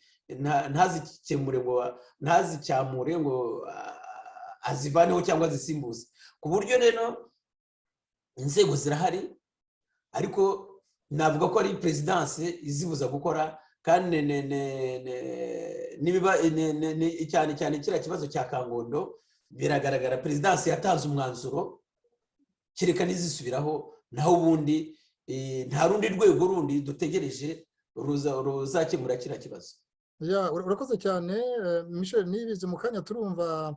Speaker 10: ntazikemure ngo ntazicyamure ngo azivaneho cyangwa azisimbuze. Ku buryo rero inzego zirahari, ariko navuga ko ari Perezidanse izibuza gukora. Kandi cyane cyane kiriya kibazo cya Kangondo, biragaragara, Perezidanse yatanze umwanzuro, kereka n'izisubiraho. Naho ubundi nta rundi rwego rundi dutegereje ruzakemura kiriya kibazo.
Speaker 7: Urakoze cyane, Michel Nibizi. Mu kanya turumva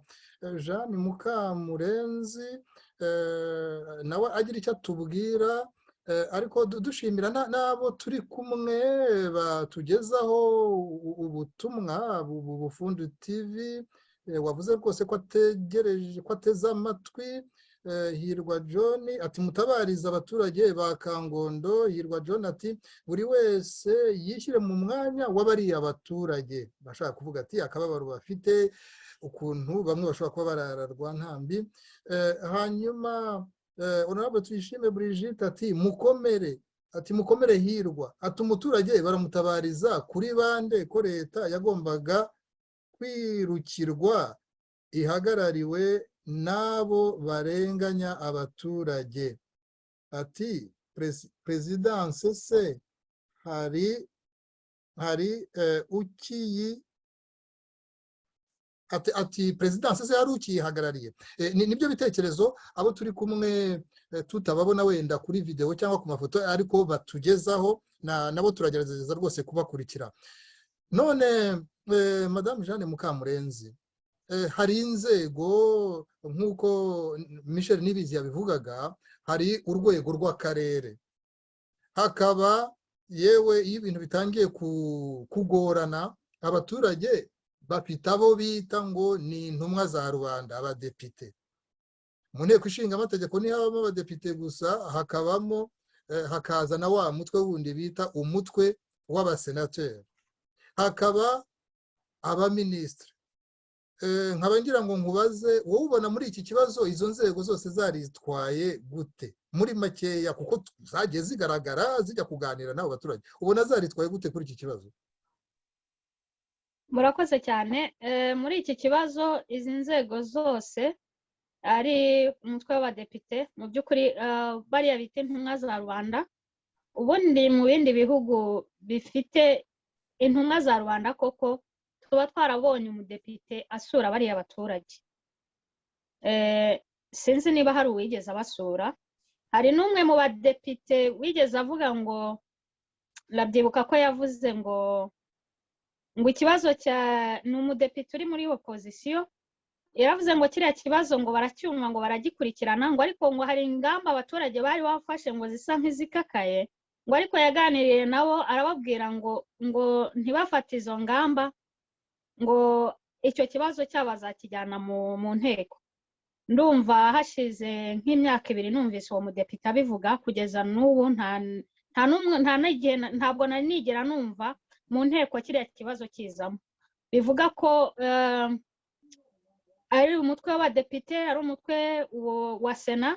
Speaker 7: Jeanne Mukamurenzi, nawe agira icyo atubwira, ariko dushimira n'abo turi kumwe batugezaho ubutumwa. Bufundi TV wavuze rwose ko ategereje, ko ateze amatwi. Hirwa John ati: "Mutabariza abaturage ba Kangondo." Hirwa John ati: "Buri wese yishyire mu mwanya w'abariya baturage." Bashaka kuvuga ati akababaro bafite, ukuntu bamwe bashobora kuba barararwa ntambi. Hanyuma Honorable Tuyishime Brigitte ati: "Mukomere." Ati: "Mukomere." Hirwa ati: "Umuturage baramutabariza kuri bande, ko leta yagombaga kwirukirwa ihagarariwe n'abo barenganya abaturage?" Ati: "Perezidanse se hari ukiyi?" Ati: "Perezidanse se hari ukiyihagarariye?" Nibyo bitekerezo abo turi kumwe tutababona wenda kuri videwo cyangwa ku mafoto, ariko batugezaho, nabo turagerageza rwose kubakurikira. None Madamu Jeanne Mukamurenzi, hari inzego, nk'uko Michel Nibizi yabivugaga, hari urwego rw'akarere, hakaba yewe iyo ibintu bitangiye kugorana, abaturage bafite abo bita ngo ni intumwa za rubanda, abadepite. Mu Nteko Ishinga Amategeko ntihabamo abadepite gusa, hakabamo hakaza na wa mutwe wundi bita umutwe w'abasenateri, hakaba abaminisitiri. Nkaba ngira ngo nkubaze, wowe ubona muri iki kibazo izo nzego zose zaritwaye gute muri makeya? Kuko zagiye zigaragara zijya kuganira n'abo baturage, ubona zaritwaye gute kuri iki kibazo?
Speaker 9: Murakoze cyane. Muri iki kibazo, izi nzego zose, ari umutwe w'abadepite, mu by'ukuri bariya bita intumwa za rubanda, ubundi mu bindi bihugu bifite intumwa za rubanda koko, tuba twarabonye umudepite asura bariya baturage. Sinzi niba hari uwigeze abasura. Hari n'umwe mu badepite wigeze avuga ngo, ndabyibuka ko yavuze ngo Ngo ikibazo cya ni umudepite uri muri opozisiyo yaravuze ngo kiriya kibazo ngo baracyumva, ngo baragikurikirana, ngo ariko ngo hari ingamba abaturage bari bafashe ngo zisa nk'izikakaye, ngo ariko yaganiriye nabo arababwira ngo ntibafate izo ngamba, ngo icyo kibazo cyabo azakijyana mu nteko. Ndumva hashize nk'imyaka 2 numvise uwo mudepite abivuga. Kugeza n'ubu nta n'umwe, nta n'igihe, ntabwo nari nigera numva mu nteko kiriya kibazo kizamo. Bivuga ko ari umutwe w'abadepite, ari umutwe wa Sena,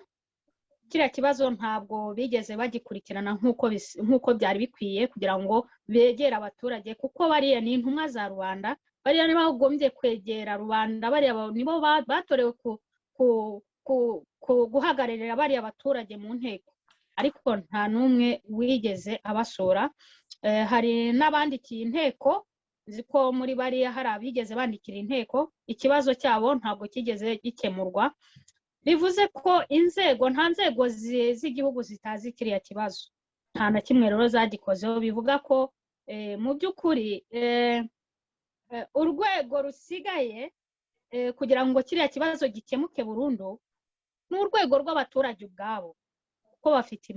Speaker 9: kiriya kibazo ntabwo bigeze bagikurikirana nk'uko byari bikwiye kugira ngo begere abaturage, kuko bariya ni intumwa za rubanda. Bariya nibo bagombye kwegera rubanda, bariya nibo batorewe guhagararira bariya baturage mu nteko, ariko nta n'umwe wigeze abasura. Hari n'abandikiye inteko, nzi ko muri bariya hari abigeze bandikira inteko, ikibazo cyabo ntabwo kigeze gikemurwa. Bivuze ko inzego, nta nzego z'igihugu zitazi kiriya kibazo, nta na kimwe rero zagikozeho. Bivuga ko mu by'ukuri urwego rusigaye kugira ngo kiriya kibazo gikemuke burundu ni urwego rw'abaturage ubwabo, kuko bafite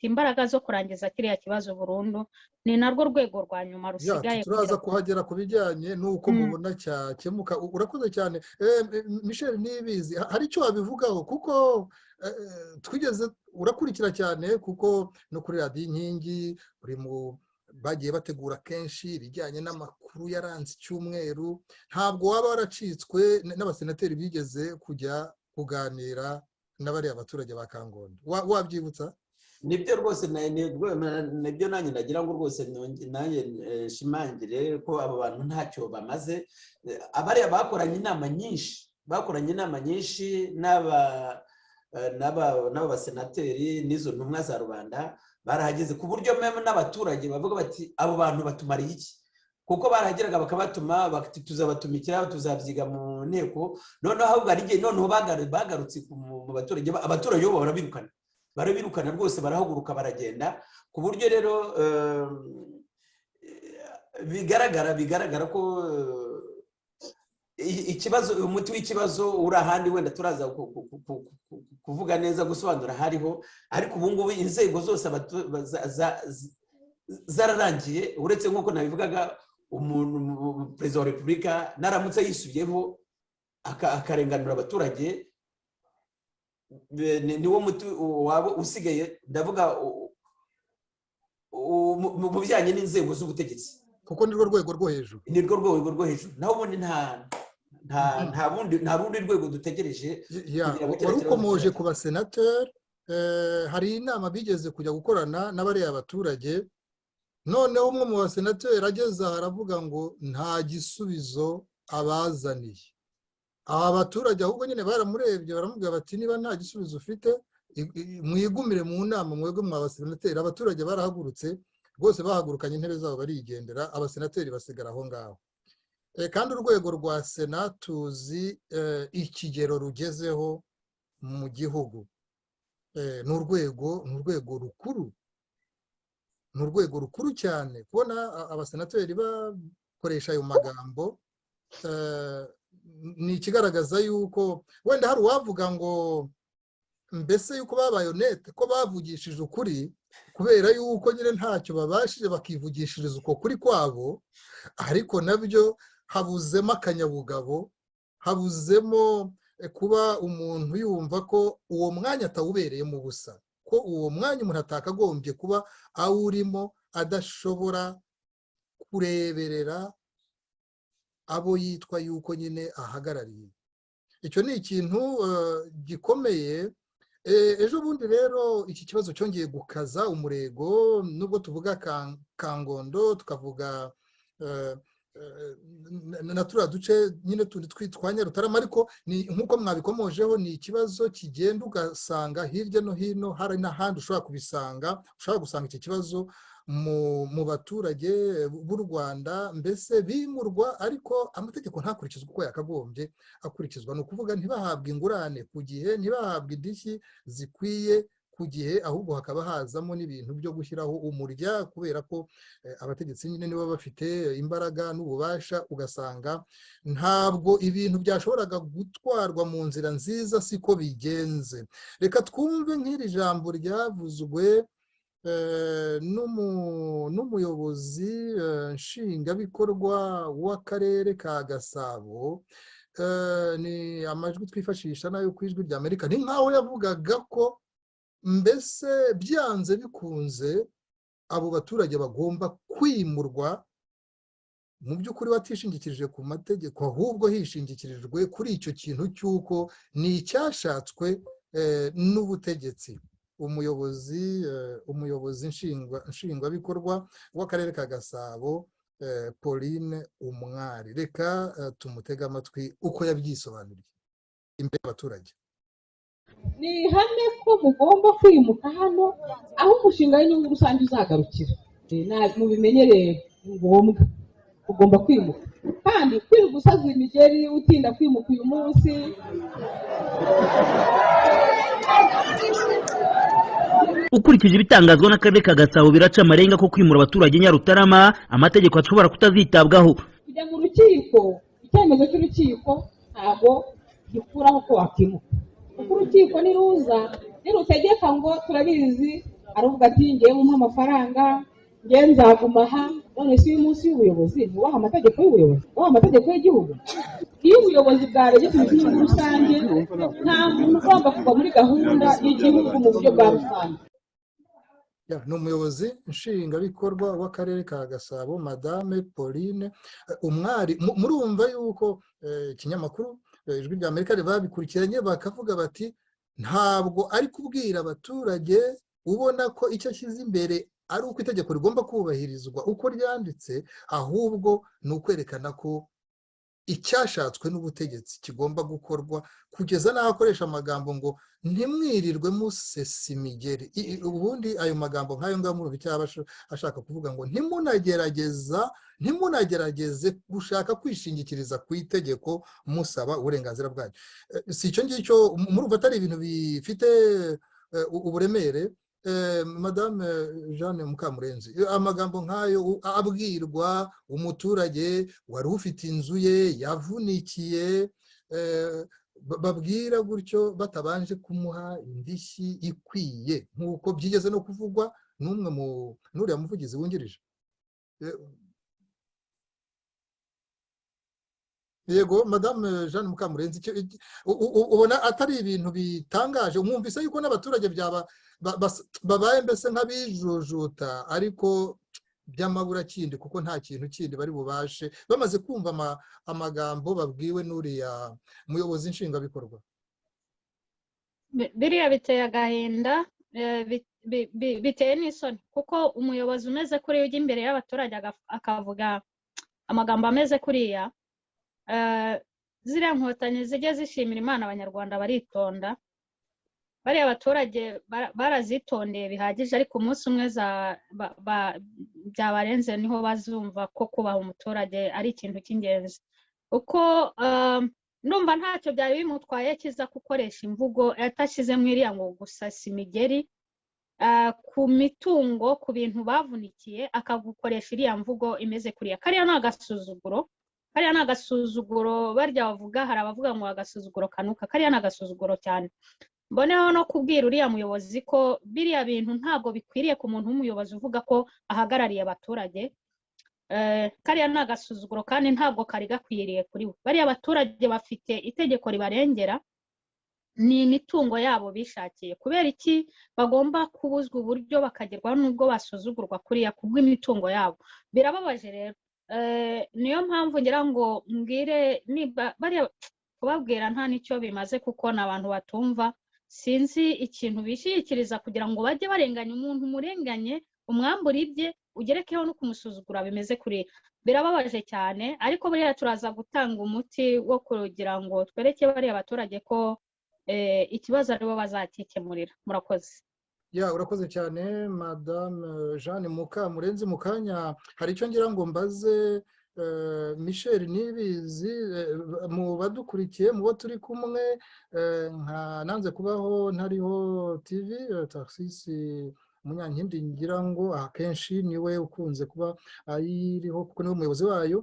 Speaker 9: imbaraga zo kurangiza kiriya kibazo burundu. Ni narwo rwego rwa nyuma rusigaye.
Speaker 7: Turaza kuhagera ku bijyanye n'uko mubona cyakemuka. Urakoze cyane, Michel Niyibizi. Hari icyo wabivugaho? Kuko twigeze urakurikira cyane, kuko no kuri Radiyo Inkingi uri mu bagiye bategura kenshi ibijyanye n'amakuru yaranze icyumweru. Ntabwo waba waracitswe n'abasenateri bigeze kujya kuganira n'abariya baturage ba Kangondo. Wabyibutsa?
Speaker 10: Nibyo rwose, nibyo. Nanjye nagira ngo rwose nanjye nshimangire ko abo bantu ntacyo bamaze. Abariya bakoranye inama nyinshi n'aba basenateri n'izo ntumwa za rubanda. Barahageze ku buryo même n'abaturage bavuga bati: "Abo bantu batumariye iki?" Kuko barahageraga bakabatuma, bati: "Tuzabatumikira, tuzabyiga mu nteko." Noneho ahubwo hari igihe noneho bagarutse mu baturage, abaturage bo barabirukana, barabirukana rwose, barahaguruka baragenda. Ku buryo rero bigaragara ko ikibazo, umuti w'ikibazo uri ahandi. Wenda turaza kuvuga neza, gusobanura hariho, ariko ubu ngubu inzego zose zararangiye, uretse nk'uko nabivugaga, umuntu perezida wa repubulika naramutse yisubiyeho akarenganura abaturage, niwo muti waba usigaye. Ndavuga mu bijyanye n'inzego z'ubutegetsi.
Speaker 7: Kuko nirwo rwego rwo hejuru.
Speaker 10: Nirwo rwego rwo hejuru. Naho ubundi nta rundi rwego dutegereje.
Speaker 7: Wari ukomoje ku basenateri. Hari inama bigeze kujya gukorana n'abariya baturage, noneho umwe mu basenateri ageze aha aravuga ngo nta gisubizo abazaniye aba baturage. Ahubwo nyine baramurebye, baramubwira bati: "Niba nta gisubizo ufite, mwigumire mu nama mwebwe mwa basenateri." Abaturage barahagurutse rwose, bahagurukanye intebe zabo barigendera, abasenateri basigara aho ngaho. Kandi urwego rwa Sena tuzi ikigero rugezeho mu gihugu. Ni urwego rukuru, ni urwego rukuru cyane. Kubona abasenateri bakoresha ayo magambo ni ikigaragaza yuko wenda hari uwavuga ngo mbese yuko babaye honnête, ko bavugishije ukuri, kubera yuko nyine ntacyo babashije bakivugishiriza uko kuri kwabo. Ariko nabyo habuzemo akanyabugabo, habuzemo kuba umuntu yumva ko uwo mwanya atawubereyemo ubusa, ko uwo mwanya umuntu atakagombye kuba awurimo adashobora kureberera abo yitwa yuko nyine ahagarariye. Icyo ni ikintu gikomeye. Ejo bundi rero iki kibazo cyongeye gukaza umurego, nubwo tuvuga Kangondo, tukavuga na turiya duce nyine tundi twitwa Nyarutarama, ariko ni nk'uko mwabikomojeho, ni ikibazo kigenda ugasanga hirya no hino hari n'ahandi ushobora kubisanga, ushobora gusanga iki kibazo mu baturage b'u Rwanda, mbese bimurwa ariko amategeko ntakurikizwe uko yakagombye akurikizwa. Ni ukuvuga ntibahabwe ingurane ku gihe, ntibahabwe indishyi zikwiye. ku gihe, ahubwo hakaba hazamo n'ibintu byo gushyiraho umurya, kubera ko abategetsi nyine nibo bafite imbaraga n'ububasha, ugasanga ntabwo ibintu byashoboraga gutwarwa mu nzira nziza siko bigenze. Reka twumve nk'iri jambo ryavuzwe n'umuyobozi nshingwabikorwa w'akarere ka Gasabo. Ni amajwi twifashisha nayo ku Ijwi rya Amerika. Ni nk'aho yavugaga ko mbese byanze bikunze abo baturage bagomba kwimurwa, mu by'ukuri batishingikirije ku mategeko, ahubwo hishingikirijwe kuri icyo kintu cy'uko ni icyashatswe n'ubutegetsi. Umuyobozi nshingwabikorwa w'akarere ka Gasabo, Pauline Umwari, reka tumutege amatwi uko yabyisobanuriye imbere y'abaturage.
Speaker 18: Ni ihame ko mugomba kwimuka hano aho umushinga w'inyungu rusange uzagarukira. Mubimenyereye, ni ngombwa, ugomba kwimuka. Kandi kwirirwa usaza imigeri utinda kwimuka uyu munsi.
Speaker 19: Ukurikije ibitangazwa n'akarere ka Gasabo, biraca amarenga ko kwimura abaturage Nyarutarama amategeko ashobora kutazitabwaho.
Speaker 18: Kujya mu rukiko, icyemezo cy'urukiko ntabwo gikuraho ko wakimuka, kuko urukiko niruza nirutegeka ngo turabizi, aravuga ati ngewe mumpe amafaranga, ngewe nzaguma aha. None si uyu munsi y'ubuyobozi ntubaha amategeko y'ubuyobozi, wubaha amategeko y'igihugu. Iyo ubuyobozi bwaregetse inyungu rusange, nta muntu ugomba kuva muri gahunda y'igihugu mu buryo bwa rusange.
Speaker 7: Ni umuyobozi nshingwabikorwa w'akarere ka Gasabo, Madame Pauline Umwari. Murumva yuko ikinyamakuru Ijwi rya Amerika babikurikiranye, bakavuga bati ntabwo ari kubwira abaturage ubona ko icyo ashyize imbere ari uko itegeko rigomba kubahirizwa uko ryanditse, ahubwo ni ukwerekana ko icyashatswe n'ubutegetsi kigomba gukorwa, kugeza n'aho akoresha amagambo ngo ntimwirirwe musesa imigeri. Ubundi ayo magambo nk'ayo ngayo murumva icyo aba ashaka kuvuga, ngo ntimunagerageze gushaka kwishingikiriza ku itegeko musaba uburenganzira bwanyu. Si icyo ngicyo, murumva atari ibintu bifite uburemere? Madame Jeanne Mukamurenzi, amagambo nk'ayo abwirwa umuturage wari ufite inzu ye yavunikiye, babwira gutyo batabanje kumuha indishyi ikwiye, nk'uko byigeze no kuvugwa n'umwe mu n'uriya muvugizi wungirije. Yego, Madame Jeanne Mukamurenzi, ubona atari ibintu bitangaje? Mwumvise yuko n'abaturage byaba babaye mbese nk'abijujuta, ariko by'amaburakindi, kuko nta kintu kindi bari bubashe bamaze kumva amagambo babwiwe n'uriya muyobozi nshingwabikorwa.
Speaker 9: Biriya biteye agahinda, biteye n'isoni, kuko umuyobozi umeze kuriya ujya imbere y'abaturage akavuga amagambo ameze kuriya, ziriya nkotanyi zijya zishimira Imana, abanyarwanda baritonda. Bariya abaturage barazitondeye bihagije, ariko umunsi umwe byabarenze niho bazumva ko kubaha umuturage ari ikintu cy'ingenzi. Uko ndumva ntacyo byari bimutwaye kiza gukoresha imvugo atashyizemo iriya ngo gusasa imigeri ku mitungo, ku bintu bavunikiye, akagukoresha iriya mvugo imeze kuriya. Kariya ni agasuzuguro, kariya ni agasuzuguro. Barya bavuga, hari abavuga ngo agasuzuguro kanuka, kariya ni agasuzuguro cyane. Mboneho no kubwira uriya muyobozi ko biriya bintu ntabwo bikwiriye ku muntu w'umuyobozi uvuga ko ahagarariye abaturage. Kariya ni agasuzuguro kandi ntabwo kari gakwiriye kuri we. Bariya abaturage bafite itegeko ribarengera, ni imitungo yabo bishakiye. Kubera iki bagomba kubuzwa uburyo bakagerwaho n'ubwo basuzugurwa kuriya kubw'imitungo yabo? Birababaje rero. Niyo mpamvu ngira ngo mbwire, niba bariya kubabwira nta n'icyo bimaze kuko ni abantu batumva. Sinzi ikintu bishingikiriza kugira ngo bajye barenganya umuntu, umurenganye umwambura ibye, ugerekeho no kumusuzugura bimeze kuriya. Birababaje cyane, ariko buriya turaza gutanga umuti wo kugira ngo twereke bariya abaturage ko ikibazo aribo bazakikemurira. Murakoze.
Speaker 7: Ya, urakoze cyane Madame Jeanne Mukamurenzi. Mu kanya hari icyo ngira ngo mbaze Michel Nibizi, mu badukurikiye, mu bo turi kumwe, nka Nanze Kubaho Ntariho TV, Taxisi Munyankindi, ngira ngo akenshi niwe ukunze kuba ayiriho kuko niwe muyobozi wayo.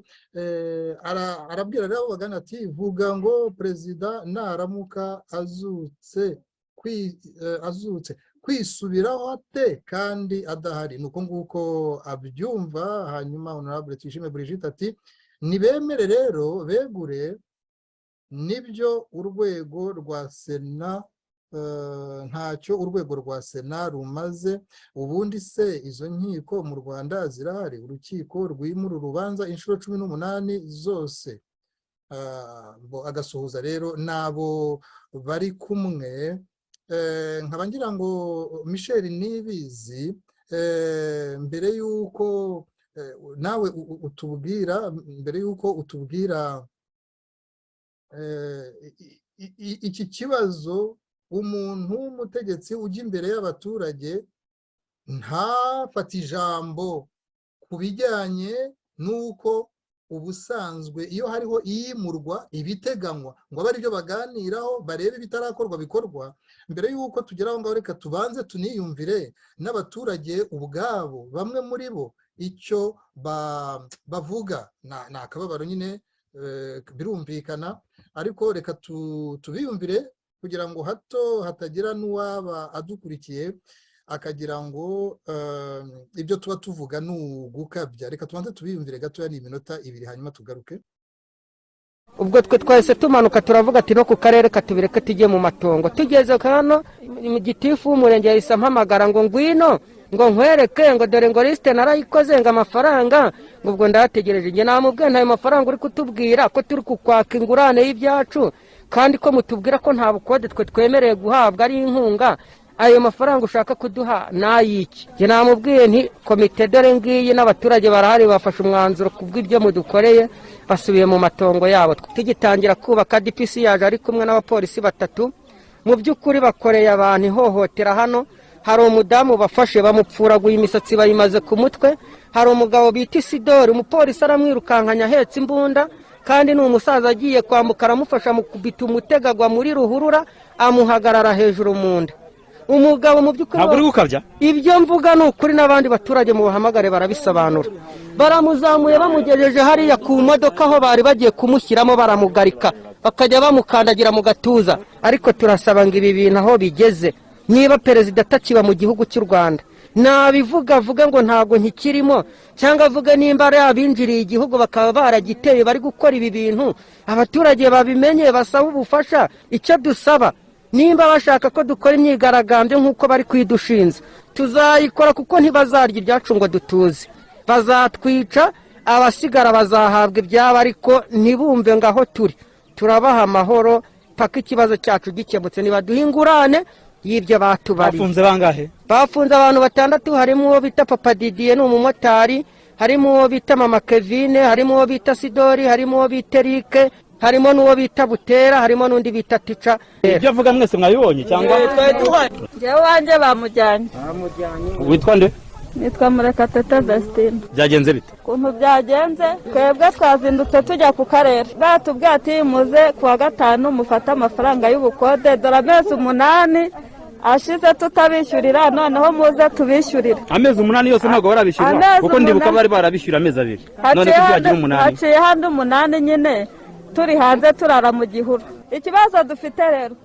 Speaker 7: Arabwira rero bagana ati: "Vuga ngo perezida naramuka azutse kwisubiraho ate kandi adahari?" Ni uko nguko abyumva. Hanyuma Honorable Tuyishime Brigitte ati: "Nibemere rero begure, nibyo urwego rwa Sena ntacyo urwego rwa Sena rumaze. Ubundi se izo nkiko mu Rwanda zirahari? Urukiko rwimura urubanza inshuro 18 zose." Agasuhuza rero n'abo bari kumwe. Nkaba ngira ngo Michel Nibizi, mbere y'uko nawe utubwira, mbere y'uko utubwira iki kibazo, umuntu w'umutegetsi ujya imbere y'abaturage ntafate ijambo ku bijyanye n'uko ubusanzwe iyo hariho iyimurwa ibiteganywa ngo abe aribyo baganiraho, barebe ibitarakorwa bikorwa, mbere y'uko tugera aho ngaho, reka tubanze tuniyumvire n'abaturage ubwabo, bamwe muri bo icyo bavuga. Ni akababaro nyine, birumvikana, ariko reka tubiyumvire kugira ngo hato hatagira n'uwaba adukurikiye akagira ngo ibyo tuba tuvuga ni ugukabya. Reka tubanze tubiyumvire gatoya, ni iminota 2, hanyuma tugaruke.
Speaker 20: Ubwo twe twahise tumanuka, turavuga ati no ku karere katubireke tujye mu matongo. Tugeze hano, gitifu w'umurenge yahise ampamagara ngo ngwino, ngo nkwereke, ngo dore ngo lisite narayikoze, ngo amafaranga ngo ubwo ndayategereje. Njye namubwiye ntayo mafaranga uri kutubwira, ko turi kukwaka ingurane y'ibyacu, kandi ko mutubwira ko nta bukode twe twemereye guhabwa ari inkunga, ayo mafaranga ushaka kuduha n'ay'iki? Njye namubwiye nti komite dore ngiyi n'abaturage barahari, bafashe umwanzuro ku bw'ibyo mudukoreye, basubiye mu matongo yabo. Tugitangira kubaka, DPC yaje ari kumwe n'abapolisi batatu. Mu by'ukuri bakoreye abantu ihohotera. Hano hari umudamu bafashe bamupfuraguye imisatsi bayimaze ku mutwe. Hari umugabo bita Isidori, umupolisi aramwirukankanya ahetse imbunda, kandi ni umusaza, agiye kwambuka aramufasha, mukubita umutego agwa muri ruhurura, amuhagarara hejuru mu nda. Umugabo mu by'ukuri
Speaker 21: Ntabwo uri gukabya?
Speaker 20: Ibyo mvuga ni ukuri, n'abandi baturage mubahamagare barabisobanura. Baramuzamuye, bamugejeje hariya ku modoka aho bari bagiye kumushyiramo, baramugarika, bakajya bamukandagira mu gatuza. Ariko turasaba ngo ibi bintu aho bigeze, niba perezida atakiba mu gihugu cy'u Rwanda, nabivuga avuga ngo ntabwo nkikirimo, cyangwa avuga nimba ari abinjiriye igihugu bakaba baragiteye bari gukora ibi bintu, abaturage babimenye basaba ubufasha. Icyo dusaba, nimba bashaka ko dukora imyigaragambyo nk'uko bari kuyidushinza, tuzayikora, kuko ntibazarya ibyacu ngo dutuze. Bazatwica, abasigara bazahabwa ibyabo, ariko ntibumve ngo aho turi turabaha amahoro paka ikibazo cyacu gikemutse. Nibaduhe ingurane y'ibyo batubariye.
Speaker 21: Bafunze bangahe?
Speaker 20: Bafunze abantu batandatu, harimo uwo bita Papa Didiye, ni umumotari, harimo uwo bita Mama Kevine, harimo uwo bita Sidori, harimo uwo bita Erike, harimo n'uwo bita Butera, harimo n'undi bita Tica.
Speaker 21: Ibyo avuga mwese mwabibonye cyangwa?
Speaker 22: Njyewe wanjye bamujyanye.
Speaker 21: Witwa nde?
Speaker 22: Nitwa Murekatete Vestine.
Speaker 21: Byagenze bite?
Speaker 22: Ukuntu byagenze, twebwe twazindutse tujya ku karere, batubwiye ati muze ku wa gatanu mufate amafaranga y'ubukode, dore amezi 8 ashize tutabishyurira, noneho muze tubishyurire.
Speaker 21: Amezi 8 yose ntabwo barabishyurwa?
Speaker 22: Amezi
Speaker 21: Kuko ndibuka
Speaker 22: 8.
Speaker 21: bari barabishyura amezi 2, none ko byagira 8?
Speaker 22: Haciyeho andi 8 nyine, turi hanze turara mu gihuru. Ikibazo dufite rero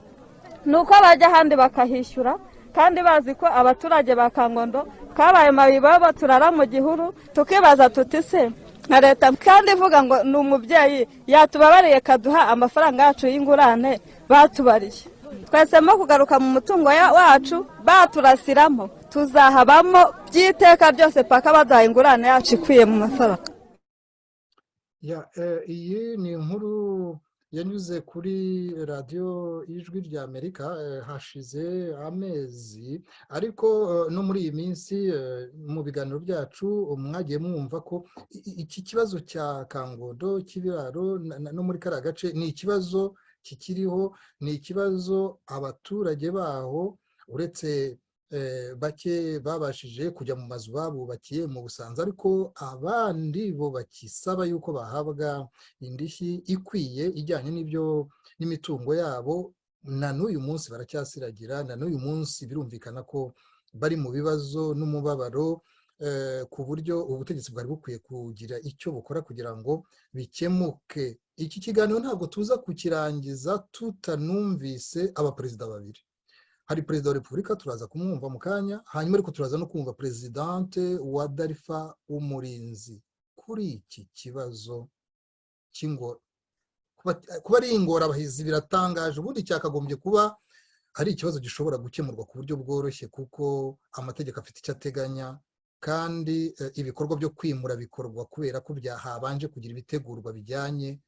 Speaker 22: ni uko bajya ahandi bakahishyura, kandi bazi ko abaturage ba Kangondo twabaye mayibobo, turara mu gihuru. Tukibaza tuti se nka leta kandi ivuga ngo ni umubyeyi, yatubabariye kaduha amafaranga yacu y'ingurane batubariye? Twahisemo kugaruka mu mutungo wacu. Baturasiramo tuzahabamo by'iteka byose paka baduha ingurane yacu ikwiye mu mafaranga.
Speaker 7: Ya, iyi ni inkuru yanyuze kuri radiyo Ijwi rya Amerika hashize amezi, ariko no muri iyi minsi mu biganiro byacu mwagiye mwumva ko iki kibazo cya Kangondo, cy'ibiraro no muri kariya gace, ni ikibazo kikiriho, ni ikibazo abaturage baho uretse Bake babashije kujya mu mazu babubakiye mu Busanza, ariko abandi bo bakisaba yuko bahabwa indishyi ikwiye ijyanye n'ibyo n'imitungo yabo, na n'uyu munsi baracyasiragira. Na n'uyu munsi birumvikana ko bari mu bibazo n'umubabaro, ku buryo ubutegetsi bwari bukwiye kugira icyo bukora kugira ngo bikemuke. Iki kiganiro ntabwo tuza kukirangiza tutanumvise abaperezida babiri. Hari Perezida wa Repubulika, turaza kumwumva mu kanya, hanyuma ariko turaza no kumva Perezidante wa DALFA Umurinzi kuri iki kibazo. Kuba ari ingorabahizi biratangaje. Ubundi cyakagombye kuba ari ikibazo gishobora gukemurwa ku buryo bworoshye, kuko amategeko afite icyo ateganya, kandi ibikorwa byo kwimura bikorwa kubera ko habanje kugira ibitegurwa bijyanye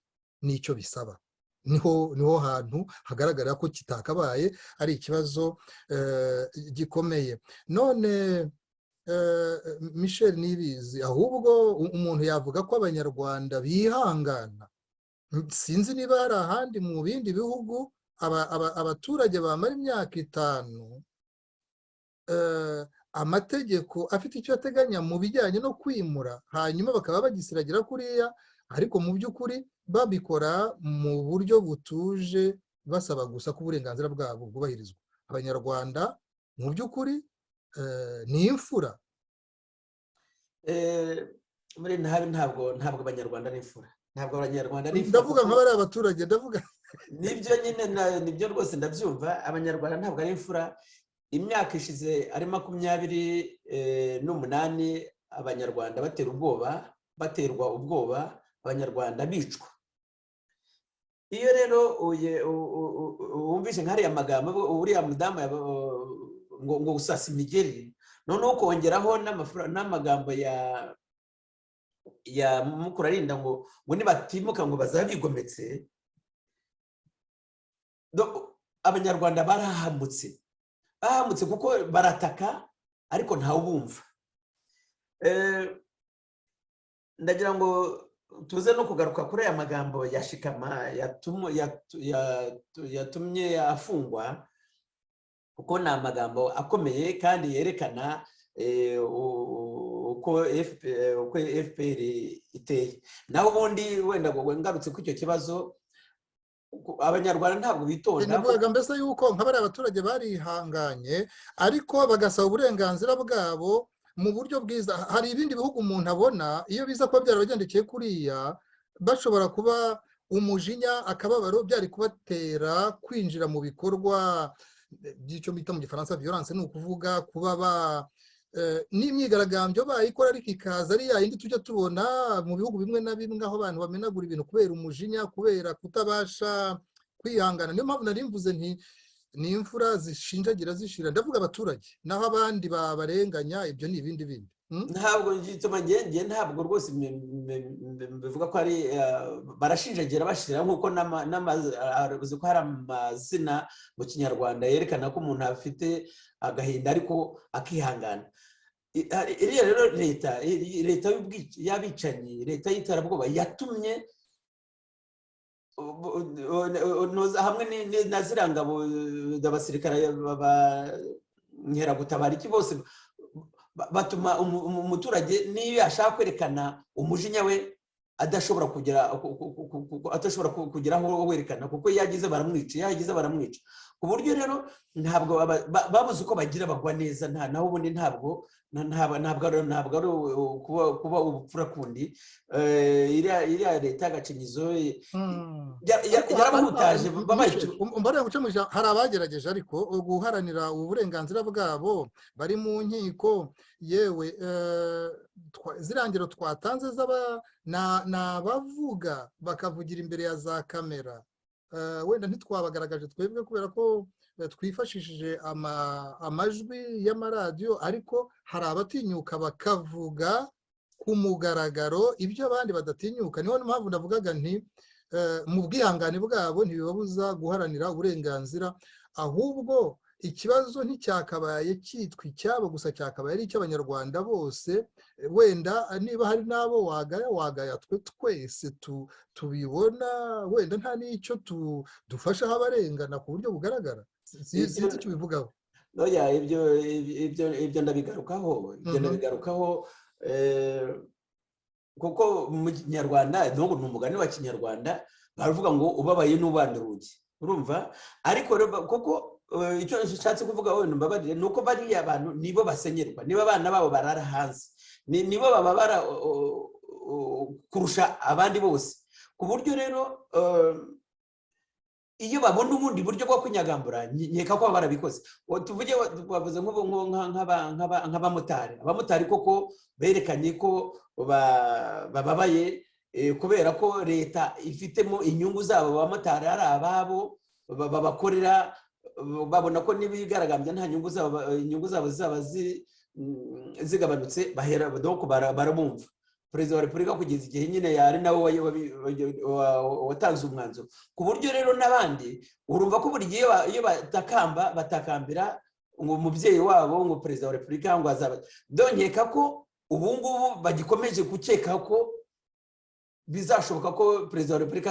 Speaker 7: n'icyo bisaba. Niho hantu hagaragara ko kitakabaye ari ikibazo gikomeye. None Michel Nibizi, ahubwo umuntu yavuga ko Abanyarwanda bihangana. Sinzi niba hari ahandi mu bindi bihugu abaturage bamara imyaka 5 amategeko afite icyo ateganya mu bijyanye no kwimura, hanyuma bakaba bagisiragira kuriya, ariko mu by'ukuri babikora mu buryo butuje, basaba gusa ko uburenganzira bwabo bwubahirizwa. Abanyarwanda mu by'ukuri ni imfura.
Speaker 10: Muri ntabi, ntabwo Abanyarwanda ari imfura, ntabwo Abanyarwanda ari imfura.
Speaker 7: Ndavuga nka bariya abaturage ndavuga.
Speaker 10: Nibyo nyine, nibyo rwose, ndabyumva. Abanyarwanda ntabwo ari imfura. Imyaka ishize ari 28 Abanyarwanda batera ubwoba, baterwa ubwoba, Abanyarwanda bicwa. Iyo rero wumvise nk'ariya magambo uriya mudamu ngo gusasa imigeri, noneho ukongeraho n'amagambo ya Mukurarinda ngo nibatimuka ngo bazaba bigometse, Abanyarwanda barahamutse, bahamutse kuko barataka ariko ntawubumva. Ndagira ngo tuze no kugaruka kuri aya magambo ya Shikama yatumye afungwa, kuko ni amagambo akomeye kandi yerekana uko FPR iteye. Naho ubundi wenda ngarutse kuri icyo kibazo, Abanyarwanda ntabwo bitonda.
Speaker 7: Navugaga mbese yuko nka bariya abaturage barihanganye, ariko bagasaba uburenganzira bwabo mu buryo bwiza. Hari ibindi bihugu umuntu abona iyo biza kuba byarabagendekeye kuriya, bashobora kuba umujinya, akababaro byari kubatera kwinjira mu bikorwa by'icyo bita mu Gifaransa violence, ni ukuvuga kuba ba n'imyigaragambyo bayikora, ariko ikaza ari yayindi tujya tubona mu bihugu bimwe na bimwe, aho abantu bamenagura ibintu kubera umujinya, kubera kutabasha kwihangana. Niyo mpamvu nari mvuze nti ni imfura zishinjagira zishira. Ndavuga abaturage, naho abandi babarenganya ibyo ni ibindi bindi.
Speaker 10: Ntabwo gituma ngiye, ntabwo rwose bivuga ko ari barashinjagira bashira, nk'uko uzi ko hari amazina mu Kinyarwanda yerekana ko umuntu afite agahinda ariko akihangana. Iriya rero leta y'abicanyi, leta y'iterabwoba yatumye hamwe na ziriya ngabo, abasirikare, nkeragutabara, iki bose batuma umuturage niyo yashaka kwerekana umujinya we adashobora kugera, adashobora kugera aho werekana, kuko iyo yagize baramwica, iyo yagize baramwica. Ku buryo rero ntabwo babuze uko bagira, bagwa neza. Nta naho ubundi ntabwo ari kuba ubupfura kundi. Iriya leta y'agacinyizo yarabahutaje.
Speaker 7: Hari abagerageje ariko guharanira uburenganzira bwabo, bari mu nkiko. Yewe, ziriya ngero twatanze ni abavuga bakavugira imbere ya za kamera. Wenda ntitwabagaragaje twebwe kubera ko twifashishije amajwi y'amaradiyo, ariko hari abatinyuka bakavuga ku mugaragaro ibyo abandi badatinyuka. Niyo mpamvu ndavugaga nti mu bwihangane bwabo ntibibabuza guharanira uburenganzira. Ahubwo ikibazo nticyakabaye cyitwa icyabo gusa, cyakabaye ari icy'Abanyarwanda bose. Wenda niba hari n'abo wagaya, wagaya twe twese tubibona, wenda nta n'icyo dufashaho abarengana ku buryo bugaragara. Sinzi icyo ubivugaho.
Speaker 10: Oya, ibyo ndabigarukaho, ibyo ndabigarukaho, kuko mu Kinyarwanda, ni umugani wa Kinyarwanda, baravuga ngo ubabaye n'ubanda urugi, urumva? Ariko kuko icyo nshatse kuvuga, wenda mbabarire, ni uko bariya bantu nibo basenyerwa, niba abana babo barara hanze, nibo bababara kurusha abandi bose, ku buryo rero iyo babona ubundi buryo bwo kwinyagambura, nkeka ko baba barabikoze. Tuvuge bavuze nk'abamotari. Abamotari koko berekanye ko bababaye kubera ko leta ifitemo inyungu zabo. Abamotari ari ababo babakorera, babona ko n'ibigaragambya nta nyungu zabo, inyungu zabo zizaba zigabanutse, bahera barabumva. Perezida wa Repubulika kugeza igihe nyine yari nawe watanze umwanzuro, ku buryo rero n'abandi urumva ko buri gihe iyo batakamba, batakambira ngo umubyeyi wabo, ngo Perezida wa Repubulika, ngo azaba. Nkeka ko ubu ngubu bagikomeje gukeka ko bizashoboka ko Perezida wa Repubulika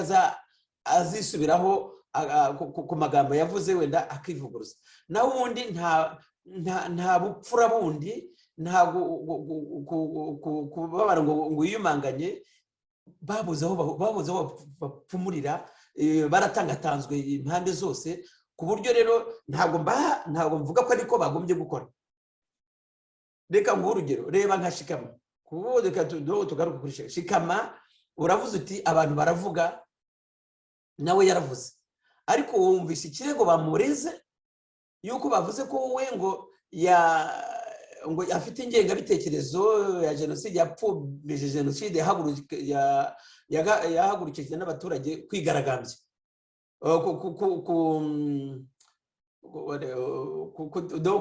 Speaker 10: azisubiraho ku magambo yavuze, wenda akivuguruza. Naho ubundi nta bupfura bundi, nta kubabara ngo wiyumanganye. Babuze aho bapfumurira, baratangatanzwe impande zose, ku buryo rero ntabwo mvuga ko ariko bagombye gukora. Reka nguhe urugero, reba nka Shikama. Reka tugaruke kuri Shikama. Uravuze uti abantu baravuga, nawe yaravuze, ariko wumvise ikirego bamureze yuko bavuze ko wowe ngo ya ngo afite ingengabitekerezo ya jenoside, yapfubije jenoside, yahagurukijwe n'abaturage kwigaragambya,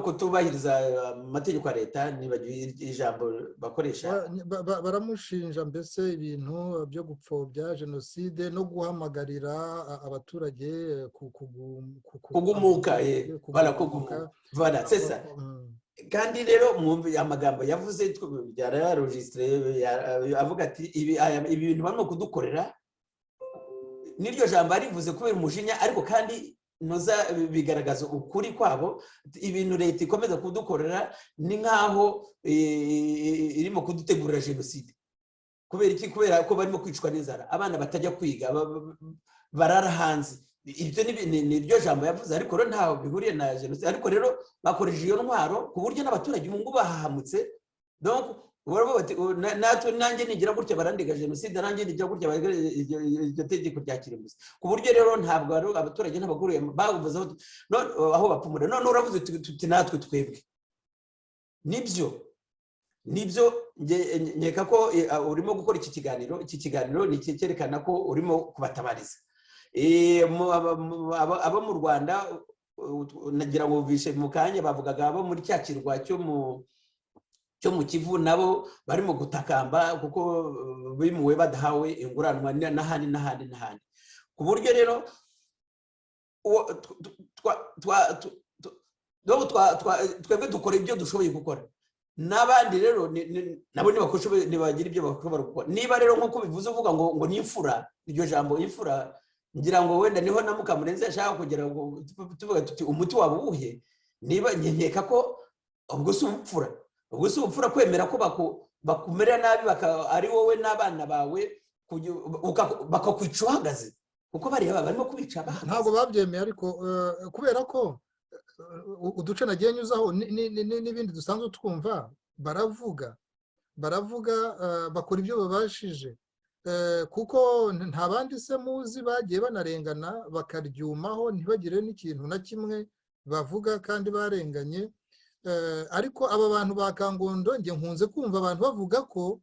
Speaker 10: kutubahiriza amategeko ya leta, nibagiwe ijambo bakoresha.
Speaker 7: Baramushinja mbese ibintu byo gupfobya jenoside no guhamagarira abaturage
Speaker 10: kugumuka. Voilà, c'est ça. Kandi rero mwumve amagambo yavuze, byararojisitire, avuga ati ibi bintu barimo kudukorera. N'iryo jambo arivuze kubera umujinya, ariko kandi ntuza bigaragaza ukuri kwabo. Ibintu leta ikomeza kudukorera ni nk'aho irimo kudutegurira jenoside. Kubera iki? Kubera ko barimo kwicwa n'inzara, abana batajya kwiga, barara hanze. Ibyo ni iryo jambo yavuze, ariko rero ntaho bihuriye na jenoside. Ariko rero bakoresheje iyo ntwaro, ku buryo n'abaturage ubu ngubu bahahamutse. Natwe, nanjye nigira gutya barandiga jenoside, nanjye nigira gutya iryo tegeko rya kirimbuzi, ku buryo rero ntabwo abaturage n'abagore bavuze aho bapfumura. None uravuze tuti natwe twebwe, nibyo, nkeka ko urimo gukora iki kiganiro. Iki kiganiro ni icyerekana ko urimo kubatabariza abo mu Rwanda. Nagira ngo bishe mu kanya bavugaga abo muri cya kirwa cyo mu Kivu, nabo barimo gutakamba kuko bimuwe badahawe inguranwa, n'ahandi n'ahandi n'ahandi, ku buryo rero twebwe dukora ibyo dushoboye gukora, n'abandi rero nabo ntibagira ibyo bashobora gukora. Niba rero nk'uko bivuze uvuga ngo ni imfura, iryo jambo imfura, ngira ngo wenda niho na Mukamurenzi yashaka kugira ngo tuvuga tuti umuti waba uwuhe. Niba nkeka ko ubwo si ubupfura, ubwo si ubupfura kwemera ko bakumera nabi, ari wowe n'abana bawe, bakakwica uhagaze, kuko bariya barimo kubica bahagaze.
Speaker 7: Ntabwo babyemeye, ariko kubera ko uduce nagiye nyuzaho n'ibindi dusanzwe twumva, baravuga bakora ibyo babashije, kuko nta bandi se muzi bagiye banarengana bakaryumaho ntibagire n'ikintu na kimwe bavuga kandi barenganye. Ariko aba bantu ba Kangondo, njye nkunze kumva abantu bavuga ko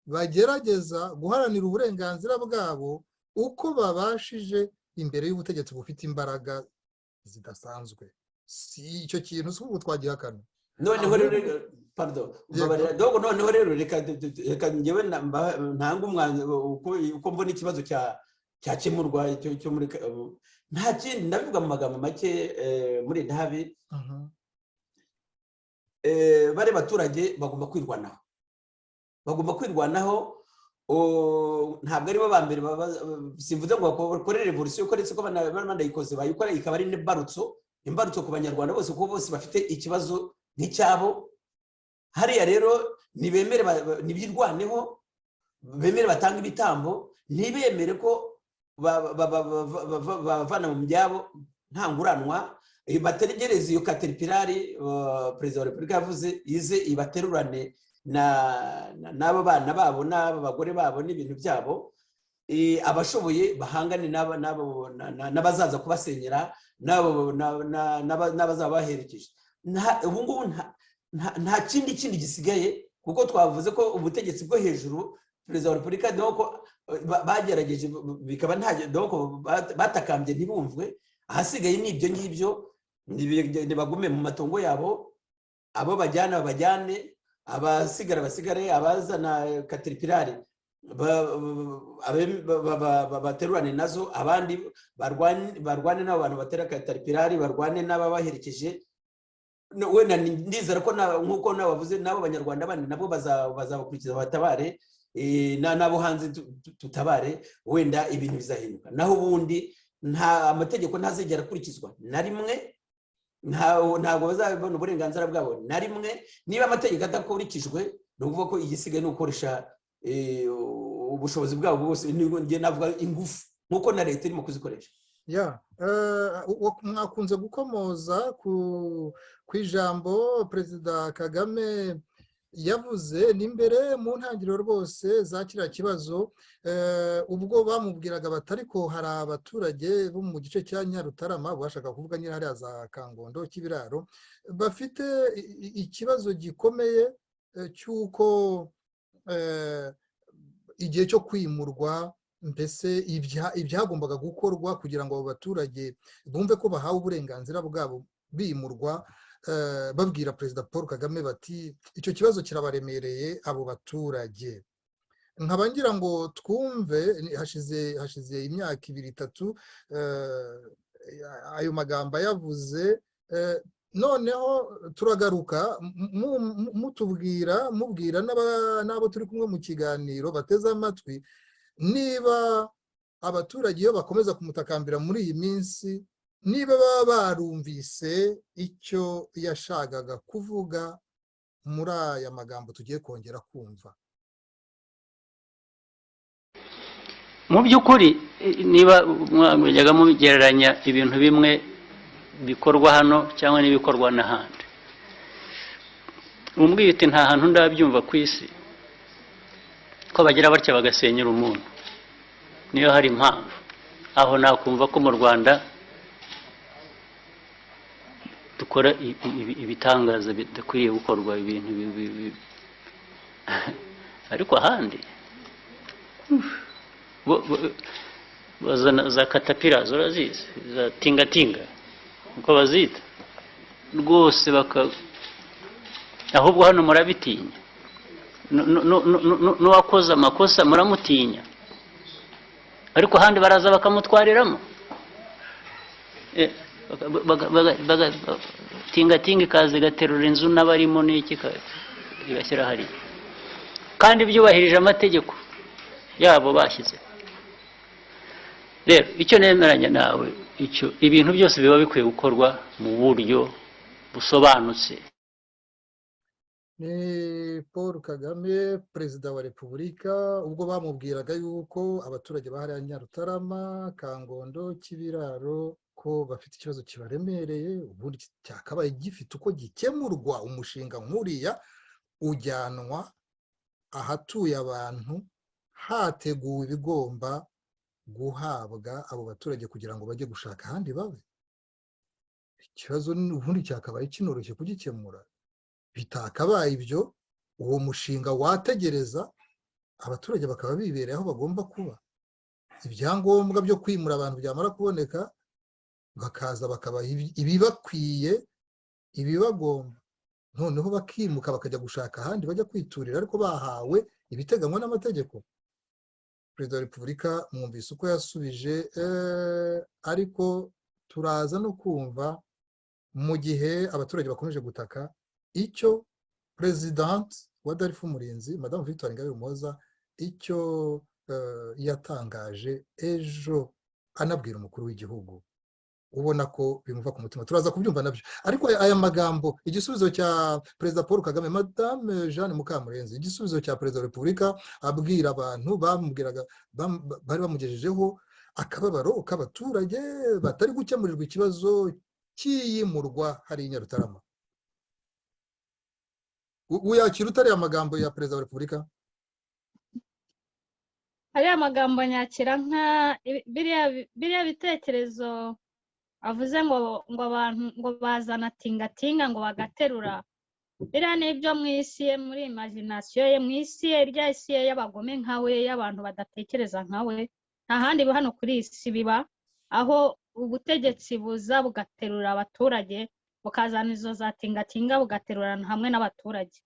Speaker 7: bagerageza guharanira uburenganzira bwabo uko babashije imbere y'ubutegetsi bufite imbaraga zidasanzwe. Si icyo kintu si ubu twagihakana.
Speaker 10: Noneho rero, pardon, noneho rero reka njyewe ntanga umwanzuro uko mbona ikibazo cyakemurwa cyo muri nta kindi, ndabivuga mu magambo make muri ntabi. Bari baturage bagomba kwirwanaho, bagomba kwirwanaho. Ntabwo aribo ba mbere, simvuze ngo bakore revolution, uretse ko banayikoze, bayikora ikaba ari n'imbarutso.
Speaker 1: Imbarutso ku Banyarwanda bose, kuko bose bafite ikibazo nk'icyabo. Hariya rero nibemere, nibirwaneho, bemere batange ibitambo, ntibemere ko babavana mu byabo nta nguranwa. Bategereze iyo Caterpillar Perezida wa Repubulika yavuze ize ibaterurane n'abo bana babo n'abo bagore babo n'ibintu byabo. Abashoboye bahangane n'abazaza kubasenyera n'abazaba baherekeje. Ubu ngubu nta kindi gisigaye, kuko twavuze ko ubutegetsi bwo hejuru, Perezida wa Repubulika, bagerageje bikaba nta, batakambye ntibumvwe. Ahasigaye ni ibyo ngibyo: nibagume mu matongo yabo, abo bajyana babajyane, abasigara basigare, abazana Caterpillar baterurane nazo, abandi barwane n'abo bantu batera Caterpillar, barwane n'ababaherekeje. Wenda ndizera ko, nk'uko nawe wavuze, n'abo Banyarwanda bandi nabo bazabakurikiza batabare, n'abo hanze tutabare, wenda ibintu bizahinduka. Naho ubundi nta amategeko ntazigera akurikizwa na rimwe, ntabwo bazabona uburenganzira bwabo na rimwe. Niba amategeko adakurikijwe, ni ukuvuga ko igisigaye ni ugukoresha ubushobozi bwabo bwose, navuga ingufu, nk'uko na leta irimo kuzikoresha.
Speaker 7: Ya, mwakunze gukomoza ku ijambo Perezida Kagame yavuze n'imbere mu ntangiriro rwose za kiriya kibazo, ubwo bamubwiraga bati: "Ariko hari abaturage bo mu gice cya Nyarutarama," bashaka kuvuga nyine hariya za Kangondo, Kibiraro, bafite ikibazo gikomeye cy'uko igihe cyo kwimurwa, mbese ibyagombaga gukorwa kugira ngo abo baturage bumve ko bahawe uburenganzira bwabo bimurwa. Babwira Perezida Paul Kagame bati icyo kibazo kirabaremereye abo baturage. Nkaba ngira ngo twumve, hashize imyaka 2, 3 ayo magambo ayavuze. Noneho turagaruka mutubwira, mubwira n'abo turi kumwe mu kiganiro bateze amatwi, niba abaturage iyo bakomeza kumutakambira muri iyi minsi, niba baba barumvise icyo yashakaga kuvuga muri aya magambo tugiye kongera kumva.
Speaker 2: Mu by'ukuri, niba mwajyaga mugereranya ibintu bimwe bikorwa hano cyangwa n'ibikorwa n'ahandi, umbwiye uti nta hantu ndabyumva ku isi ko bagira batya bagasenyera umuntu niyo hari impamvu, aho nakumva ko mu Rwanda dukora ibitangaza bidakwiriye gukorwa, ibintu. Ariko ahandi bazana za katapira, urazizi, za tingatinga uko bazita rwose, baka ahubwo hano murabitinya, n'uwakoze amakosa muramutinya, ariko ahandi baraza bakamutwariramo, tingatinga ikaza igaterura inzu n'abarimo n'iki, igashyira hariya, kandi byubahirije amategeko yabo bashyize. Rero icyo nemeranya nawe, icyo ibintu byose biba bikwiye gukorwa mu buryo busobanutse.
Speaker 7: Ni Paul Kagame, Perezida wa Repubulika, ubwo bamubwiraga yuko abaturage ba Nyarutarama, Kangondo, Kibiraro ko bafite ikibazo kibaremereye, ubundi cyakabaye gifite uko gikemurwa. Umushinga nk'uriya ujyanwa ahatuye abantu, hateguwe ibigomba guhabwa abo baturage kugira ngo bajye gushaka ahandi babe. Ikibazo ubundi cyakabaye kinoroshye kugikemura. Bitakabaye ibyo, uwo mushinga wategereza, abaturage bakaba bibereye aho bagomba kuba. Ibyangombwa byo kwimura abantu byamara kuboneka, bakaza bakabaha ibibakwiye, ibibagomba, noneho bakimuka bakajya gushaka ahandi bajya kwiturira, ariko bahawe ibiteganywa n'amategeko. Perezida wa Repubulika mwumvise uko yasubije, ariko turaza no kumva, mu gihe abaturage bakomeje gutaka, icyo Perezidante wa DALFA Umurinzi, Madamu Victoire Ingabire Umuhoza, icyo yatangaje ejo anabwira umukuru w'igihugu. Ubona ko bimuva ku mutima, turaza kubyumva nabyo. Ariko aya magambo, igisubizo cya Perezida Paul Kagame, Madame Jeanne Mukamurenzi, igisubizo cya Perezida wa Repubulika abwira abantu bamubwiraga, bari bamugejejeho akababaro k'abaturage batari gukemurirwa ikibazo cy'iyimurwa hari i Nyarutarama, uyakira utariya magambo ya Perezida wa Repubulika?
Speaker 9: Ariya magambo nyakira nka biriya bitekerezo avuze ngo abantu ngo bazana tingatinga ngo bagaterura, biriya ni ibyo mu isi ye, muri imagination ye, mu isi ye, irya isi ye y'abagome nka we, y'abantu badatekereza nka we. Nta handi hano kuri iyi si biba, aho ubutegetsi buza bugaterura abaturage, bukazana izo za tingatinga, bugaterurana hamwe n'abaturage.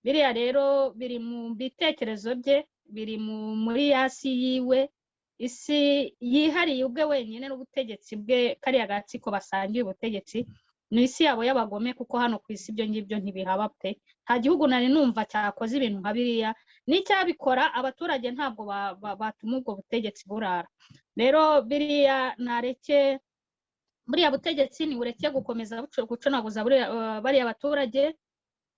Speaker 9: Biriya rero biri mu bitekerezo bye, biri muri yasi yiwe, isi yihariye ubwe wenyine n'ubutegetsi bwe, kariya gatsiko basangiye ubutegetsi. Ni isi yabo y'abagome, kuko hano ku isi ibyo ngibyo ntibihaba pe. Nta gihugu nari numva cyakoze ibintu nka biriya, n'icyabikora abaturage ntabwo batuma ubwo butegetsi burara. Rero biriya nareke, buriya butegetsi nibureke gukomeza gucunaguza bariya baturage.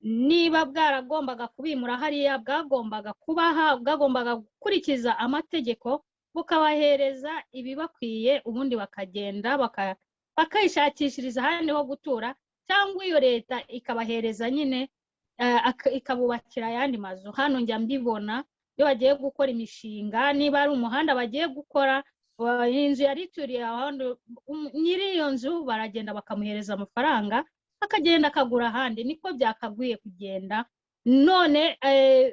Speaker 9: Niba bwaragombaga kubimura hariya, bwagombaga kubaha, bwagombaga gukurikiza amategeko, bukabahereza ibibakwiye, ubundi bakagenda bakayishakishiriza ahandi ho gutura, cyangwa iyo leta ikabahereza nyine, ikabubakira ayandi mazu. Hano njya mbibona iyo bagiye gukora imishinga, niba ari umuhanda bagiye gukora, inzu yari ituriye ahandi, nyiri iyo nzu baragenda bakamuhereza amafaranga, akagenda akagura ahandi. Niko byakagwiye kugenda. None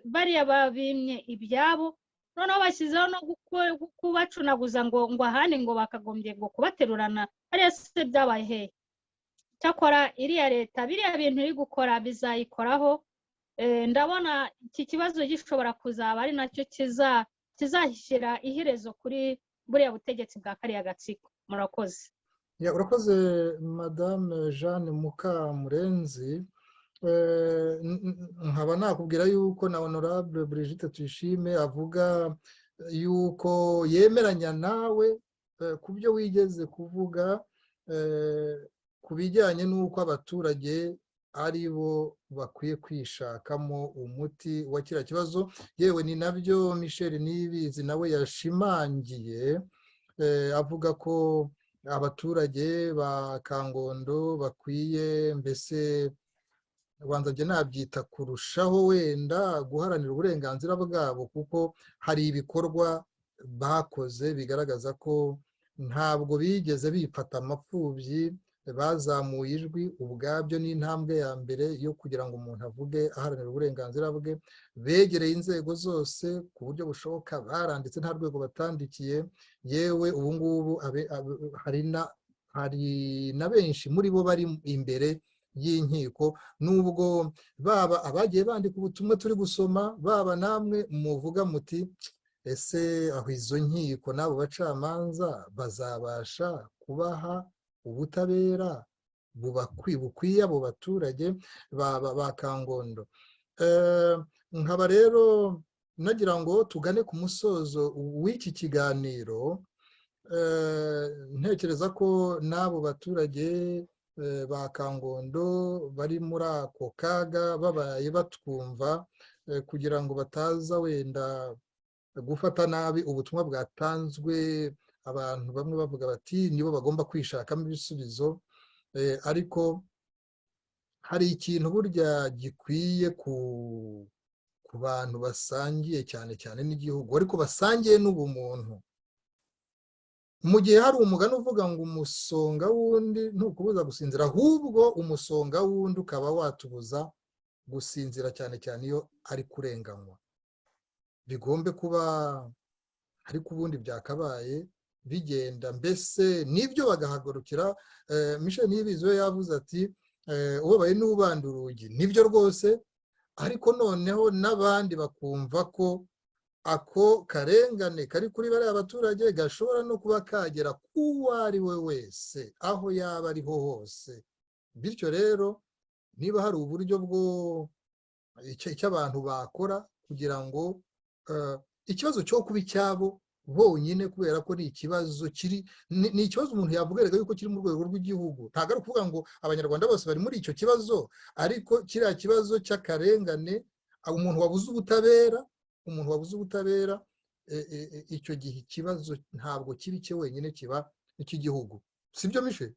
Speaker 9: bariya babimye ibyabo, noneho bashyizeho no kubacunaguza ngo ahandi ngo bakagombye ngo kubaterurana. Hariya se byabaye hehe? Cyakora iriya leta biriya bintu iri gukora bizayikoraho. Ndabona iki kibazo gishobora kuzaba ari nacyo kizashyira iherezo kuri buriya butegetsi bwa kariya gatsiko. Murakoze.
Speaker 7: Urakoze, Madame Jeanne Mukamurenzi. Nkaba nakubwira yuko na Honorable Brigitte Tuyishime avuga yuko yemeranya nawe ku byo wigeze kuvuga ku bijyanye n'uko abaturage ari bo bakwiye kwishakamo umuti wa kiriya kibazo. Yewe, ni nabyo Michel Niyibizi nawe yashimangiye, avuga ko abaturage ba Kangondo bakwiye, mbese ubanza njye nabyita kurushaho wenda guharanira uburenganzira bwabo, kuko hari ibikorwa bakoze bigaragaza ko ntabwo bigeze bifata amapfubyi, bazamuye ijwi. Ubwabyo ni intambwe ya mbere yo kugira ngo umuntu avuge aharanira uburenganzira bwe. Begereye inzego zose ku buryo bushoboka, baranditse, nta rwego batandikiye. Yewe, ubu ngubu hari na benshi muri bo bari imbere y'inkiko, nubwo baba abagiye bandika ubutumwa turi gusoma, baba namwe muvuga muti: "Ese aho izo nkiko n'abo bacamanza bazabasha kubaha ubutabera bukwiye abo baturage ba Kangondo?" Nkaba rero nagira ngo tugane ku musozo w'iki kiganiro. Ntekereza ko n'abo baturage ba Kangondo bari muri ako kaga babaye batwumva, kugira ngo bataza wenda gufata nabi ubutumwa bwatanzwe, abantu bamwe bavuga bati nibo bagomba kwishakamo ibisubizo. Ariko hari ikintu burya gikwiye ku bantu basangiye cyane cyane n'igihugu, ariko basangiye n'ubumuntu. Mu gihe hari umugani uvuga ngo umusonga w'undi ntukubuza gusinzira, ahubwo umusonga w'undi ukaba watubuza gusinzira, cyane cyane iyo ari kurenganywa. Bigombe kuba, ariko ubundi byakabaye bigenda mbese nibyo bagahagurukira. Michel Niyibizi we yavuze ati ubabaye n'ubanda urugi. Nibyo rwose, ariko noneho n'abandi bakumva ko ako karengane kari kuri bariya baturage gashobora no kuba kagera k'uwo ari we wese, aho yaba ariho hose. Bityo rero, niba hari uburyo bwo icyo abantu bakora kugira ngo ikibazo cyo kuba icyabo. bonyine, kubera ko ni ikibazo kiri, ni ikibazo umuntu yavuga erega yuko kiri mu rwego rw'igihugu. Ntabwo ari ukuvuga ngo Abanyarwanda bose bari muri icyo kibazo, ariko kiriya kibazo cy'akarengane, umuntu wabuze ubutabera, umuntu wabuze ubutabera, icyo gihe ikibazo ntabwo kiba icye wenyine, kiba icy'igihugu. Sibyo, Michel?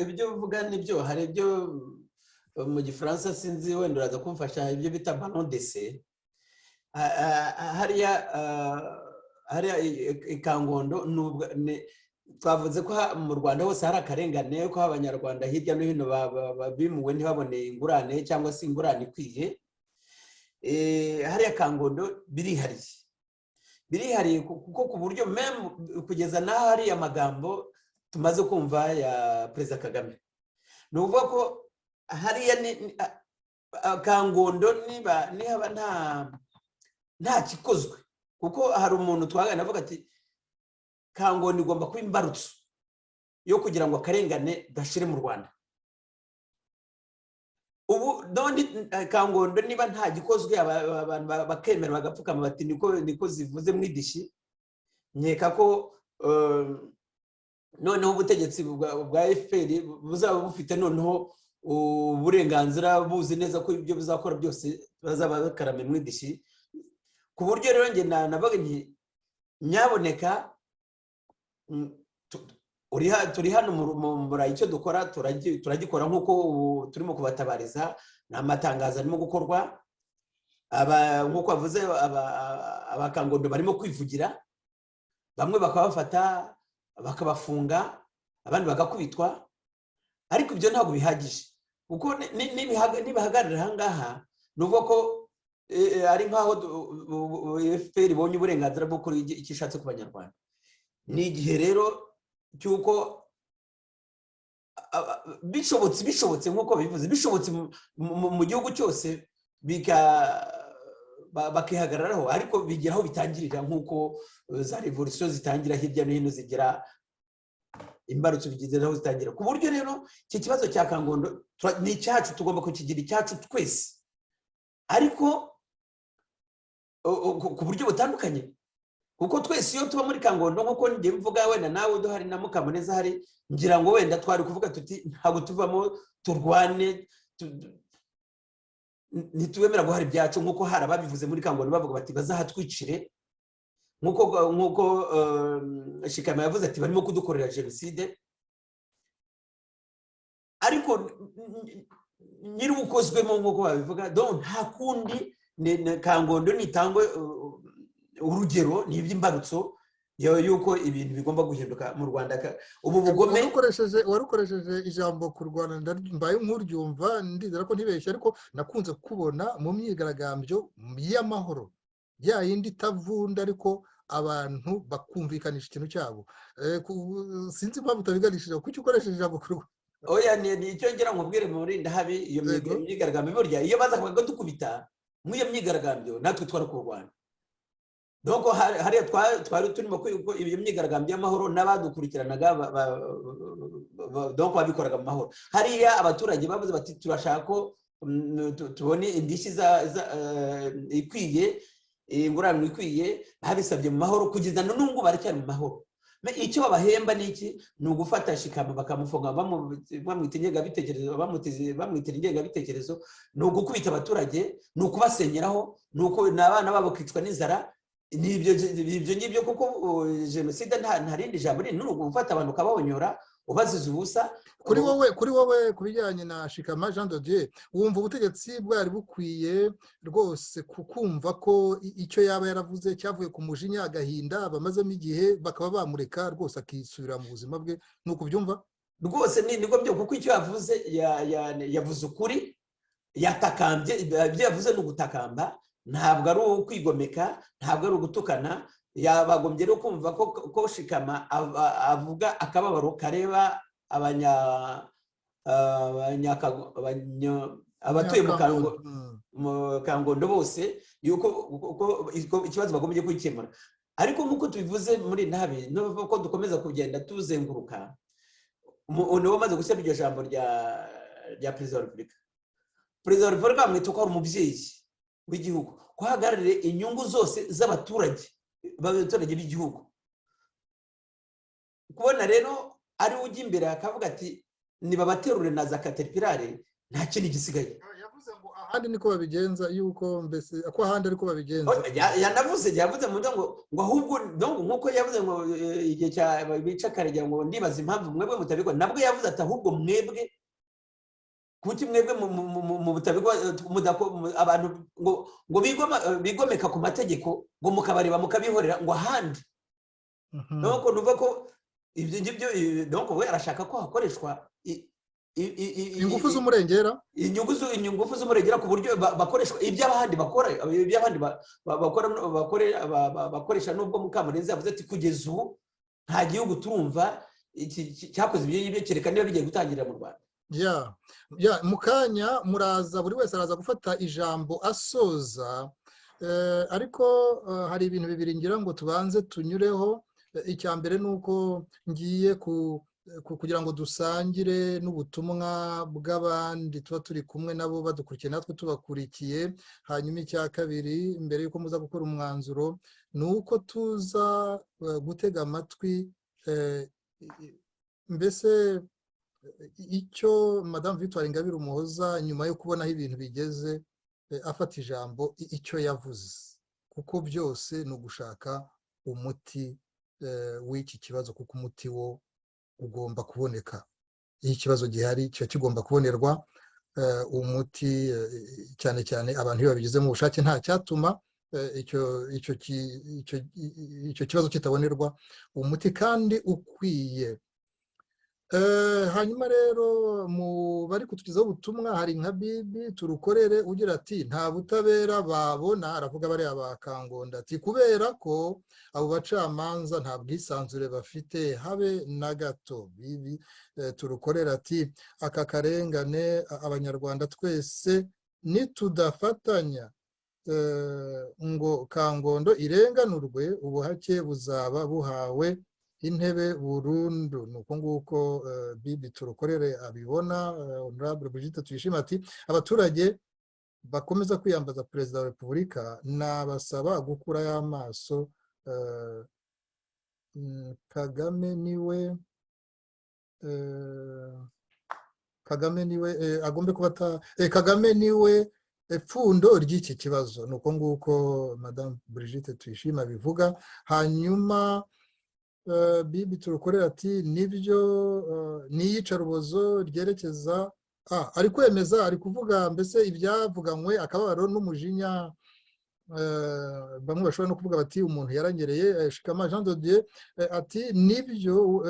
Speaker 1: Ibyo uvuga nibyo. Hari ibyo mu Gifaransa, sinzi, wenda uraza kumfasha, ibyo bita ballon d'essai. Hariya i Kangondo, twavuze ko mu Rwanda hose hari akarengane, ko Abanyarwanda hirya no hino bimuwe ntibabone ingurane cyangwa se ingurane ikwiye. Hariya Kangondo birihariye, birihariye, kuko ku buryo même kugeza n'aho hari amagambo tumaze kumva ya Perezida Kagame, ni ukuvuga ko hariya ni Kangondo niba nihaba nta kikozwe, kuko hari umuntu twagana avuga ati Kangondo igomba kuba imbarutso yo kugira ngo akarengane gashire mu Rwanda. Ubu none Kangondo niba nta gikozwe, abantu bakemera bagapfukama bati niko zivuze mu idishyi, nkeka ko noneho ubutegetsi bwa FPR buzaba bufite noneho uburenganzira, buzi neza ko ibyo buzakora byose bazaba bakarame mu idishyi. Ku buryo rero njye navuga nti nyaboneka, turi hano mu Burayi, icyo dukora turagikora nk'uko ubu turimo kubatabariza. Ni amatangazo arimo gukorwa, nk'uko bavuze, Abakangondo barimo kwivugira, bamwe bakabafata bakabafunga, abandi bagakubitwa, ariko ibyo ntabwo bihagije, kuko nibahagarara aha ngaha ni ukuvuga ko ari nk'aho FPR ibonye uburenganzira bwo gukora icyo ishatse ku Banyarwanda. Ni igihe rero cy'uko bishobotse, nk'uko bivuze, bishobotse mu gihugu cyose bakihagararaho, ariko bigira aho bitangirira, nk'uko za revolution zitangira hirya no hino, zigira imbarutso, bigeze aho zitangira. Ku buryo rero iki kibazo cya Kangondo ni icyacu, tugomba kukigira icyacu twese, ariko ku buryo butandukanye, kuko twese iyo tuba muri Kangondo, nk'uko njye mvuga, wenda nawe uduhari na Mukamuneza hari, ngira ngo wenda twari kuvuga tuti ntabwo tuvamo, turwane, ntitwemera guhara ibyacu, nk'uko hari ababivuze muri Kangondo bavuga bati bazahatwicire, nk'uko Shikama yavuze ati barimo kudukorera jenoside. Ariko nyir'ubukozwemo, nk'uko babivuga, donc nta kundi, Kangondo nitangwe urugero, ni iby'imbarutso y'uko ibintu bigomba guhinduka mu Rwanda. Ubu bugome
Speaker 7: Warukoresheje ijambo kurwana, mbaye nk'uryumva, ndizera ko ntibeshye, ariko nakunze kubona mu myigaragambyo y'amahoro, ya yindi itavunda, ariko abantu bakumvikanisha ikintu cyabo. Sinzi impamvu utabiganishije, kuki ukoresheje ijambo kurwana?
Speaker 1: Oya, ni icyo ngira ngo ubwire muri ndahabi iyo myigaragambyo, burya iyo baza dukubita muri iyo myigaragambyo, natwe twari kurwana. Donc hariya twari turimo iyo myigaragambyo y'amahoro n'abadukurikiranaga, donc babikoraga mu mahoro. Hariya abaturage bavuze bati turashaka ko tubone indishyi ikwiye, ingurane ikwiye, babisabye mu mahoro, kugeza n'ubu baracyari mu mahoro. Icyo babahemba ni iki? Ni ugufata Shikama bakamufunga, bamwita ingengabitekerezo, bamwitira ingengabitekerezo, ni ugukubita abaturage, ni ukubasenyeraho, ni uko n'abana babo bakicwa n'inzara. Ni ibyo ngibyo, kuko jenoside nta rindi jambo, ni ugufata abantu ukabahonyora ubaziza ubusa.
Speaker 7: Kuri wowe, ku bijyanye na Shikama Jean de Dieu, wumva ubutegetsi bwari bukwiye rwose kukumva ko icyo yaba yaravuze cyavuye ku mujinya, agahinda bamazemo igihe, bakaba bamureka rwose akisubira mu buzima bwe? Ni ukubyumva?
Speaker 1: Rwose ni nibwo byo, kuko icyo yavuze, yavuze ukuri, yatakambye. Ibyo yavuze ni ugutakamba, ntabwo ari ukwigomeka, ntabwo ari ugutukana. Yabagombye rero kumva ko Shikama avuga akababaro kareba abatuye mu Kangondo bose, yuko ikibazo bagombye kwikemura. Ariko nk'uko tubivuze muri ntabi, nuko dukomeza kugenda tuzenguruka, niwo umaze gushyira iryo jambo rya Perezida wa Repubulika. Perezida wa Repubulika bamwita ko ari umubyeyi w'igihugu, ko ahagarariye inyungu zose z'abaturage. Abaturage b'igihugu. Kubona rero ari we ujya imbere akavuga ati nibabaterure na za caterpillar, nta kindi gisigaye.
Speaker 7: Yavuze ngo ahandi niko babigenza, yuko mbese ko ahandi ariko babigenza.
Speaker 1: Yanavuze, yavuze mu ngo ahubwo nk'uko yavuze ngo igihe cya bica Karegeya, ngo ndibaza impamvu mwebwe mutabikora, nabwo yavuze ati ahubwo mwebwe kuki mwebwe mutabikora, abantu ngo bigomeka ku mategeko, ngo mukabareba mukabihorera, ngo ahandi. Donc nuvuga ko ibyo ngibyo, donc we arashaka ko hakoreshwa
Speaker 7: ingufu z'umurengera.
Speaker 1: Ingufu z'umurengera, ku buryo bakoreshwa ibyo abandi bakora, ibyo abandi bakoresha, nubwo Mukamurenzi yavuze ati kugeza ubu nta gihugu turumva cyakoze ibyo ngibyo, kereka niba bigiye gutangirira mu Rwanda.
Speaker 7: Ya, mu kanya muraza, buri wese araza gufata ijambo asoza, ariko hari ibintu bibiri ngira ngo tubanze tunyureho. Icya mbere ni uko ngiye kugira ngo dusangire n'ubutumwa bw'abandi tuba turi kumwe nabo badukurikiye, natwe tubakurikiye. Hanyuma icya kabiri, mbere y'uko muza gukora umwanzuro, ni uko tuza gutega amatwi mbese icyo Madamu Victoire Ingabire Umuhoza, nyuma yo kubona aho ibintu bigeze, afata ijambo, icyo yavuze, kuko byose ni ugushaka umuti w'iki kibazo, kuko umuti wo ugomba kuboneka. Iyo ikibazo gihari kiba kigomba kubonerwa umuti, cyane cyane abantu iyo babigizemo ubushake, nta cyatuma icyo kibazo kitabonerwa umuti kandi ukwiye. Hanyuma rero mu bari kutugezaho ubutumwa hari nka Bibi Turukorere ugira ati nta butabera babona, aravuga bariya ba Kangondo, ati kubera ko abo bacamanza nta bwisanzure bafite habe na gato. Bibi Turukorere ati aka karengane Abanyarwanda twese nitudafatanya ngo Kangondo irenganurwe, ubuhake buzaba buhawe intebe burundu. Ni uko nguko Bibi Turukorere abibona. Honorable Brigitte Tuyishime ati abaturage bakomeza kwiyambaza Perezida wa Repubulika, nabasaba gukurayo amaso. Kagame niwe, Kagame niwe agombe kuba, Kagame niwe ipfundo ry'iki kibazo. Ni uko nguko Madamu Brigitte Tuyishime abivuga. Hanyuma Bibi Turukorera ati nibyo, ni iyicarubozo ryerekeza, ari kwemeza, ari kuvuga mbese ibyavuganywe akababaro n'umujinya. Bamwe bashobora no kuvuga bati umuntu yaranyereye. Shikama Jean de Dieu ati nibyo.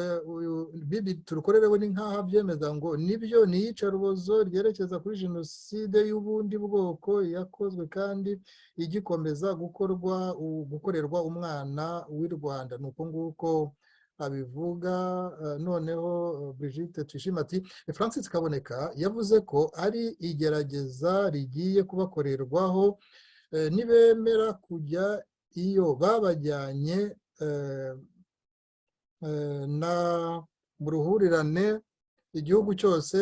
Speaker 7: Bibi Turukorere we ni nk'aho abyemeza, ngo nibyo, ni iyicarubozo ryerekeza kuri jenoside y'ubundi bwoko yakozwe kandi igikomeza gukorwa, gukorerwa umwana w'i Rwanda. Ni uko nguko abivuga. Noneho Brigitte Tuyishime ati Francis Kaboneka yavuze ko ari igerageza rigiye kubakorerwaho nibemera kujya iyo babajyanye na mu ruhurirane igihugu cyose,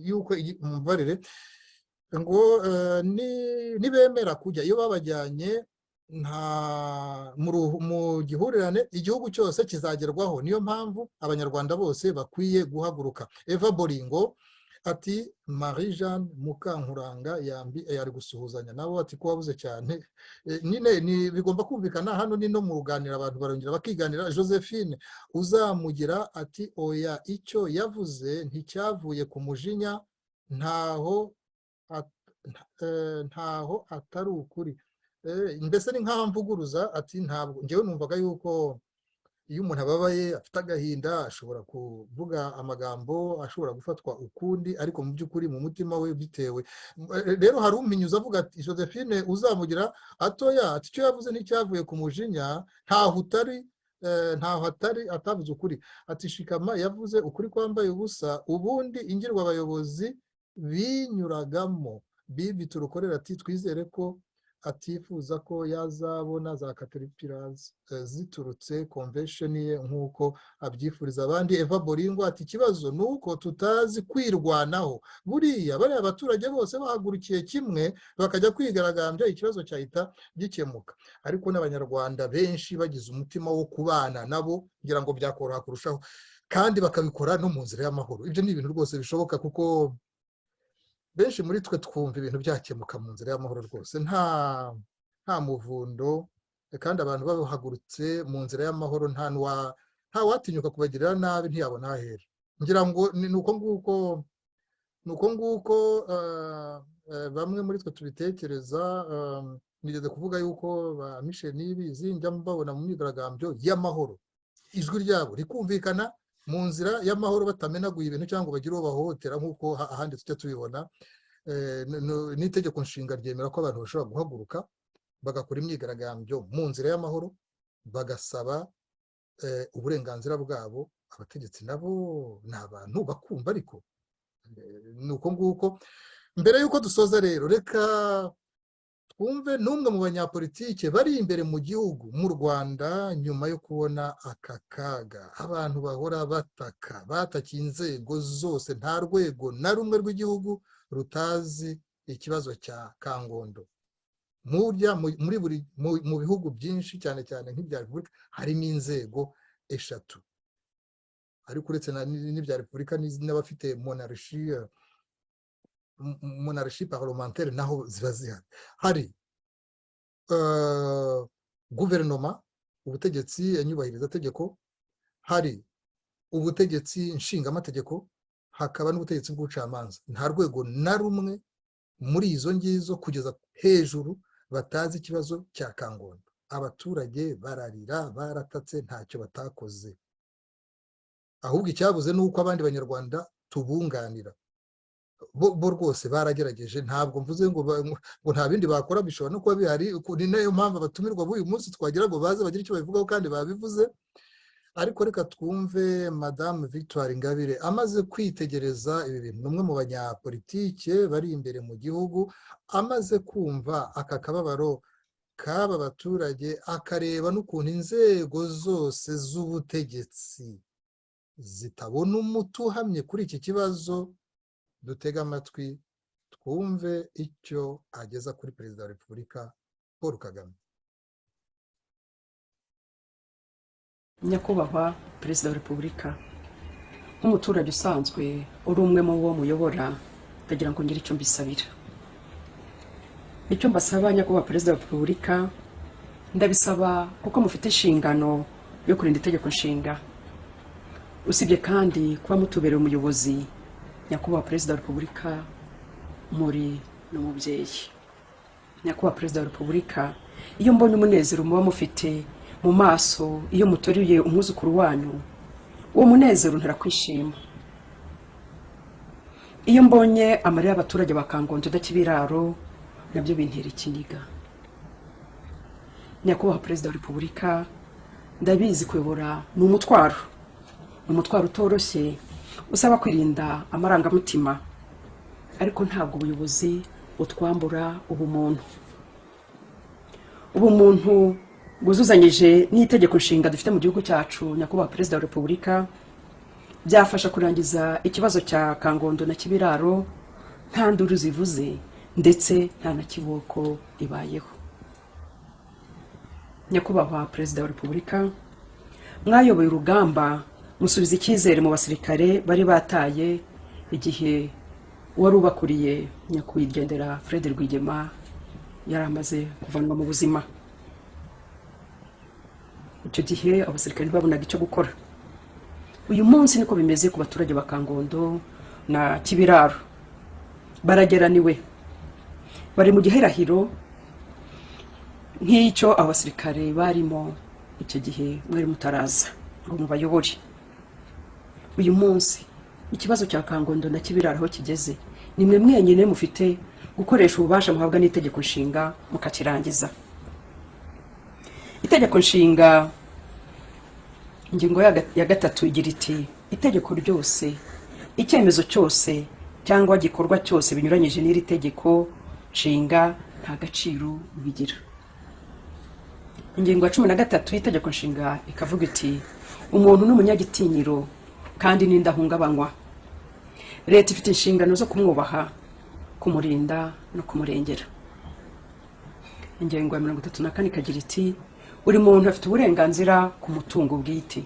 Speaker 7: yuko umubarire ngo nibemera kujya iyo babajyanye nta mu gihurirane, igihugu cyose kizagerwaho. Niyo mpamvu Abanyarwanda bose bakwiye guhaguruka. Eva Boringo ati Marie Jeanne Mukankuranga yambi, ari gusuhuzanya nabo, ati ko wabuze cyane nyine. Bigomba kumvikana hano ni no mu ruganira, abantu barongera bakiganira. Josephine Uzamugira ati oya, icyo yavuze nticyavuye ku mujinya, ntaho atari ukuri. Mbese ni nk'aho mvuguruza, ati ntabwo ngewe numvaga yuko iyo umuntu ababaye, afite agahinda, ashobora kuvuga amagambo ashobora gufatwa ukundi, ariko mu by'ukuri mu mutima we bitewe. Rero hari umpinyuza avuga ati Josephine Uzamugira atoya, ati icyo yavuze nticyavuye ku mujinya, ntaho utari, ntaho atari atavuze ukuri. Ati Shikama yavuze ukuri kwambaye ubusa, ubundi ingirwa abayobozi binyuragamo. Bibi Turukorera ati twizere ko atifuza ko yazabona za caterpillars ziturutse convention ye nk'uko abyifuriza abandi. Eva Boringo ati ikibazo ni uko tutazi kwirwanaho, buriya bariya abaturage bose bahagurukiye kimwe bakajya kwigaragambya ikibazo cyahita gikemuka. Ariko n'Abanyarwanda benshi bagize umutima wo kubana nabo, ngira ngo byakoroha kurushaho, kandi bakabikora no mu nzira y'amahoro. Ibyo ni ibintu rwose bishoboka, kuko benshi muri twe twumva ibintu byakemuka mu nzira y'amahoro rwose, nta muvundo, kandi abantu bahagurutse mu nzira y'amahoro nta watinyuka kubagirira nabi, ntiyabona ahera. Ngira ngo ni uko nguko, ni uko nguko bamwe muri twe tubitekereza. Nigeze kuvuga yuko ba Michel Niyibizi njya mbabona mu myigaragambyo y'amahoro, ijwi ryabo rikumvikana mu nzira y'amahoro, batamenaguye ibintu cyangwa bagire uwo bahohotera nk'uko ahandi tujya tubibona. N'itegeko nshinga ryemera ko abantu bashobora guhaguruka bagakora imyigaragambyo mu nzira y'amahoro, bagasaba uburenganzira bwabo. Abategetsi nabo ni abantu, bakumva. Ariko ni uko nguko. Mbere y'uko dusoza rero, reka twumve n'umwe mu banyapolitike bari imbere mu gihugu mu Rwanda, nyuma yo kubona aka kaga abantu bahora bataka, batakiye inzego zose, nta rwego na rumwe rw'igihugu rutazi ikibazo cya Kangondo. Muri buri mu bihugu byinshi, cyane cyane nk'ibya Repubulika, harimo inzego eshatu, ariko uretse n'ibya Repubulika n'abafite monarchie parlementaire naho ziba zihari. Hari guverinoma, ubutegetsi nyubahirizategeko, hari ubutegetsi nshingamategeko, hakaba n'ubutegetsi bw'ubucamanza. Nta rwego na rumwe muri izo ngizo kugeza hejuru batazi ikibazo cya Kangondo. Abaturage bararira, baratatse, ntacyo batakoze, ahubwo icyabuze ni uko abandi Banyarwanda tubunganira. Bo rwose baragerageje, ntabwo mvuze ngo nta bindi bakora, bishobora no kuba bihari. Ni nayo mpamvu abatumirwa b'uyu munsi twagira ngo baze bagire icyo babivugaho, kandi babivuze. Ariko reka twumve Madamu Victoire Ingabire amaze kwitegereza ibi bintu, ni umwe mu banyapolitike bari imbere mu gihugu, amaze kumva aka kababaro k'aba baturage, akareba n'ukuntu inzego zose z'ubutegetsi zitabona umuti uhamye kuri iki kibazo. Dutege amatwi twumve icyo ageza kuri Perezida wa Repubulika Paul Kagame.
Speaker 3: Nyakubahwa Perezida wa Repubulika, nk'umuturage usanzwe uri umwe mu bo muyobora, ndagira ngo ngire icyo mbisabira, icyo mbasaba. Nyakubahwa Perezida wa Repubulika, ndabisaba kuko mufite inshingano yo kurinda itegeko nshinga. Usibye kandi kuba mutubereye umuyobozi, Nyakubahwa Perezida wa Repubulika, muri n'umubyeyi. Nyakubahwa Perezida wa Repubulika, iyo mbonye umunezero muba mufite mu maso iyo mutoriye umwuzukuru wanyu, uwo munezero untera kwishima. Iyo mbonye amarira y'abaturage ba Kangondo Kibiraro, nabyo bintera ikiniga. Nyakubahwa Perezida wa Repubulika, ndabizi kuyobora ni umutwaro, ni umutwaro utoroshye usaba kwirinda amarangamutima, ariko ntabwo ubuyobozi butwambura ubumuntu. Ubumuntu bwuzuzanyije n'itegeko nshinga dufite mu gihugu cyacu, Nyakubahwa Perezida wa Repubulika, byafasha kurangiza ikibazo cya Kangondo na Kibiraro nta nduru zivuze, ndetse nta na kiboko ibayeho. Nyakubahwa Perezida wa Repubulika, mwayoboye urugamba musubiza icyizere mu basirikare bari bataye igihe wari ubakuriye nyakwigendera Fred Rwigema yari amaze kuvanwa mu buzima. Icyo gihe abasirikare ntibabonaga icyo gukora. Uyu munsi niko bimeze ku baturage ba Kangondo na Kibiraro, barageraniwe, bari mu gihirahiro nk'icyo abasirikare barimo icyo gihe mwari mutaraza ngo mubayobore. Uyu munsi ikibazo cya Kangondo na Kibiraro aho kigeze, ni mwe mwenyine mufite gukoresha ububasha muhabwa n'itegeko nshinga mukakirangiza. Itegeko nshinga ingingo ya 3 igira iti: "Itegeko ryose, icyemezo cyose cyangwa igikorwa cyose binyuranyije n'iri tegeko nshinga Nta gaciro bigira. Ingingo ya 13 y'itegeko nshinga ikavuga iti: "Umuntu ni umunyagitinyiro kandi n'indahungabanywa. Leta ifite inshingano zo kumwubaha, kumurinda no kumurengera." Ingingo ya 34 ikagira iti: "Buri muntu afite uburenganzira ku mutungo bwite.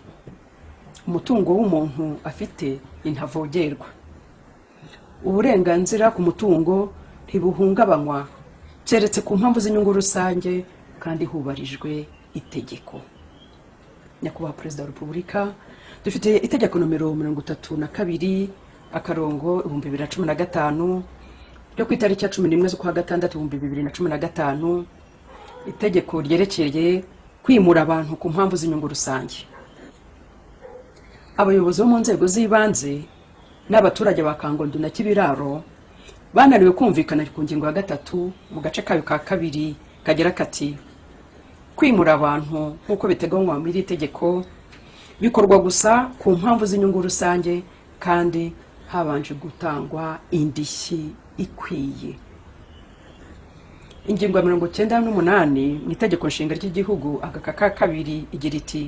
Speaker 3: Umutungo w'umuntu afite ntavogerwa. Uburenganzira ku mutungo ntibuhungabanywa keretse ku mpamvu z'inyungu rusange kandi hubahirijwe itegeko." Nyakubahwa Perezida wa Repubulika, dufite itegeko nomero 32/2015 ryo ku itariki ya 11 z'ukwa gatandatu 2015, itegeko ryerekeye kwimura abantu ku mpamvu z'inyungu rusange. Abayobozi bo mu nzego z'ibanze n'abaturage ba Kangondo na Kibiraro bananiwe kumvikana ku ngingo ya 3 mu gace kayo ka kabiri kagira kati: "Kwimura abantu nk'uko biteganywa muri iri tegeko bikorwa gusa ku mpamvu z'inyungu rusange kandi habanje gutangwa indishyi ikwiye." Ingingo ya 98 mu itegeko nshinga ry'igihugu, agaka ka kabiri, igira iti: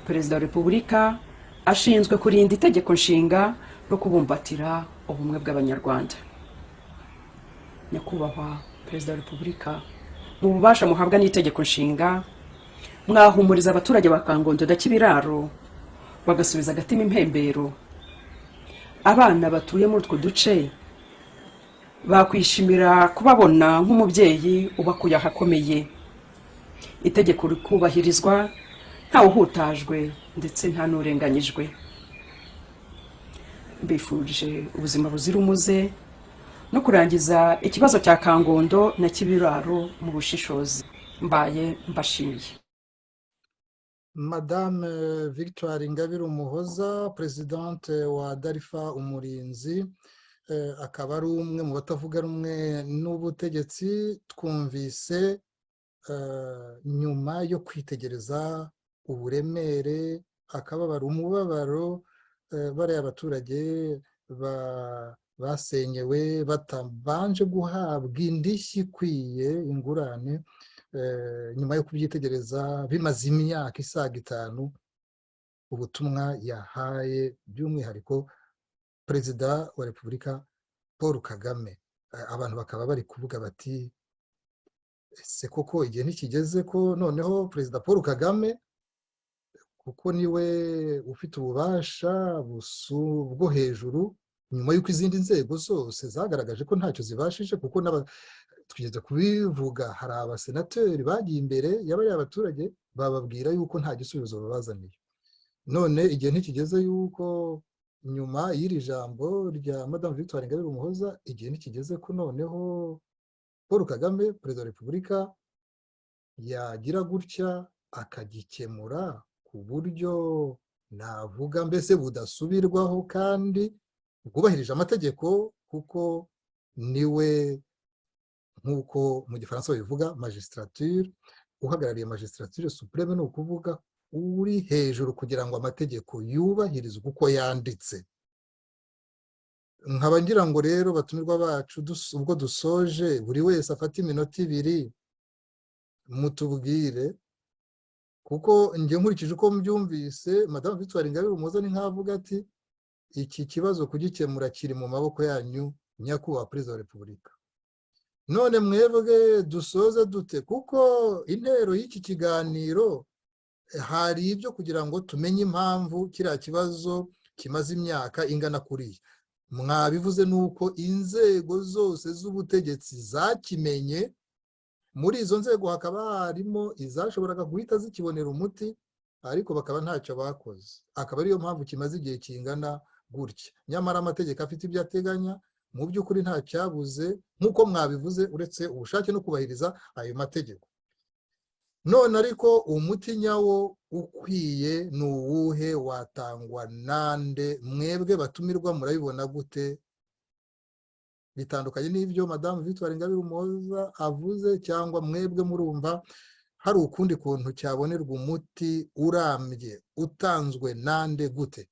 Speaker 3: "Perezida wa Repubulika ashinzwe kurinda itegeko nshinga no kubumbatira ubumwe bw'Abanyarwanda." Nyakubahwa Perezida wa Repubulika, mu bubasha muhabwa n'itegeko nshinga, mwahumuriza abaturage ba Kangondo na Kibiraro bagasubiza agatima impembero. Abana batuye muri utwo duce bakwishimira kubabona nk'umubyeyi ubakuye ahakomeye, itegeko rikubahirizwa, ntawe uhutajwe ndetse nta n'urenganyijwe. Mbifurije ubuzima buzira umuze no kurangiza ikibazo cya Kangondo na Kibiraro mu bushishozi. Mbaye mbashimiye.
Speaker 7: Madame Victoire Ingabire Umuhoza, présidente wa DALFA Umurinzi, akaba ari umwe mu batavuga rumwe n'ubutegetsi, twumvise nyuma yo kwitegereza uburemere, akababaro, umubabaro bariya abaturage basenyewe batabanje guhabwa indishyi ikwiye, ingurane, nyuma yo kubyitegereza bimaze imyaka isaga 5, ubutumwa yahaye by'umwihariko Perezida wa Repubulika Paul Kagame, abantu bakaba bari kuvuga bati: "Ese koko igihe ntikigeze ko noneho Perezida Paul Kagame, kuko niwe ufite ububasha bwo hejuru, nyuma y'uko izindi nzego zose zagaragaje ko ntacyo zibashije?" Kuko tugeze kubivuga, hari abasenateri bagiye imbere y'abariya abaturage bababwira yuko nta gisubizo babazaniye. None igihe ntikigeze yuko nyuma y'iri jambo rya Madamu Victoire Ingabire Umuhoza, igihe ntikigeze ko noneho Paul Kagame, Perezida wa Repubulika, yagira gutya akagikemura ku buryo navuga mbese budasubirwaho kandi bwubahirije amategeko, kuko niwe, nk'uko mu Gifaransa babivuga, magistrature, uhagarariye magistrature suprême, ni ukuvuga uri hejuru kugira ngo amategeko yubahirizwe uko yanditse? Nkaba ngira ngo rero batumirwa bacu, ubwo dusoje, buri wese afate iminota 2 mutubwire, kuko njye nkurikije uko mbyumvise, Madamu Victoire Ingabire Umuhoza ni nkavuga ati: "Iki kibazo kugikemura kiri mu maboko yanyu, Nyakubahwa Perezida wa Repubulika." None mwebwe dusoze dute? Kuko intero y'iki kiganiro hari ibyo kugira ngo tumenye impamvu kiriya kibazo kimaze imyaka ingana kuriya. Mwabivuze, ni uko inzego zose z'ubutegetsi zakimenye. Muri izo nzego hakaba harimo izashoboraga guhita zikibonera umuti, ariko bakaba ntacyo bakoze, akaba ariyo mpamvu kimaze igihe kingana gutya, nyamara amategeko afite ibyo ateganya. Mu by'ukuri nta cyabuze nk'uko mwabivuze, uretse ubushake no kubahiriza ayo mategeko. None ariko umuti nyawo ukwiye ni uwuhe? Watangwa nande? Mwebwe batumirwa murabibona gute? Bitandukanye n'ibyo Madamu Victoire Ingabire Umuhoza avuze, cyangwa mwebwe murumva hari ukundi kuntu cyabonerwa umuti urambye? Utanzwe nande, gute?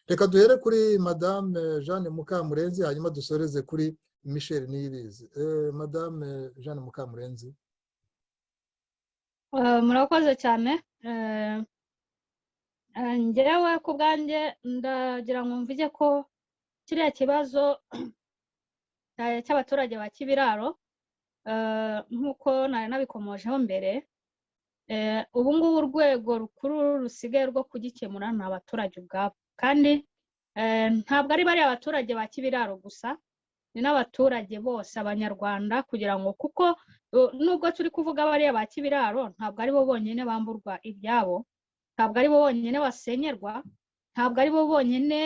Speaker 7: Reka duhere kuri Madame Jeanne Mukamurenzi, hanyuma dusoreze kuri Michel Niyibizi. Madame Jeanne Mukamurenzi.
Speaker 9: Murakoze cyane. Njyewe ku bwanjye ndagira ngo mvuge ko kiriya kibazo cy'abaturage ba Kibiraro, nk'uko nari nabikomojeho mbere, ubu ngubu urwego rukuru rusigaye rwo kugikemura ni abaturage ubwabo. Kandi ntabwo ari bariya abaturage ba Kibiraro gusa, ni n'abaturage bose, Abanyarwanda, kugira ngo kuko nubwo turi kuvuga bariya ba Kibiraro, ntabwo ari bo bonyine bamburwa ibyabo, ntabwo ari bo bonyine basenyerwa, ntabwo ari bo bonyine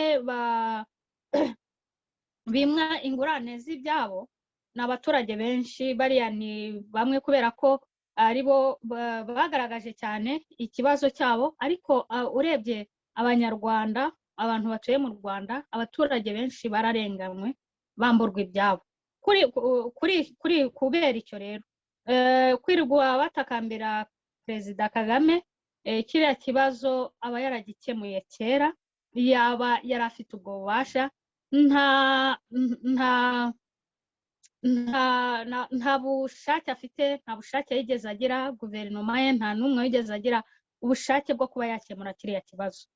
Speaker 9: bimwa ingurane z'ibyabo. Ni abaturage benshi. Bariya ni bamwe kubera ko ari bo bagaragaje cyane ikibazo cyabo, ariko urebye Abanyarwanda, abantu batuye mu Rwanda, abaturage benshi bararenganywe, bamburwa ibyabo. Kuri kuri kuri kubera icyo rero, kwirirwa batakambira Perezida Kagame, kiriya kibazo aba yaragikemuye kera yaba yari afite ubwo bubasha. Nta bushake afite, nta bushake yigeze agira. Guverinoma ye nta n'umwe wigeze agira ubushake bwo kuba yakemura kiriya kibazo.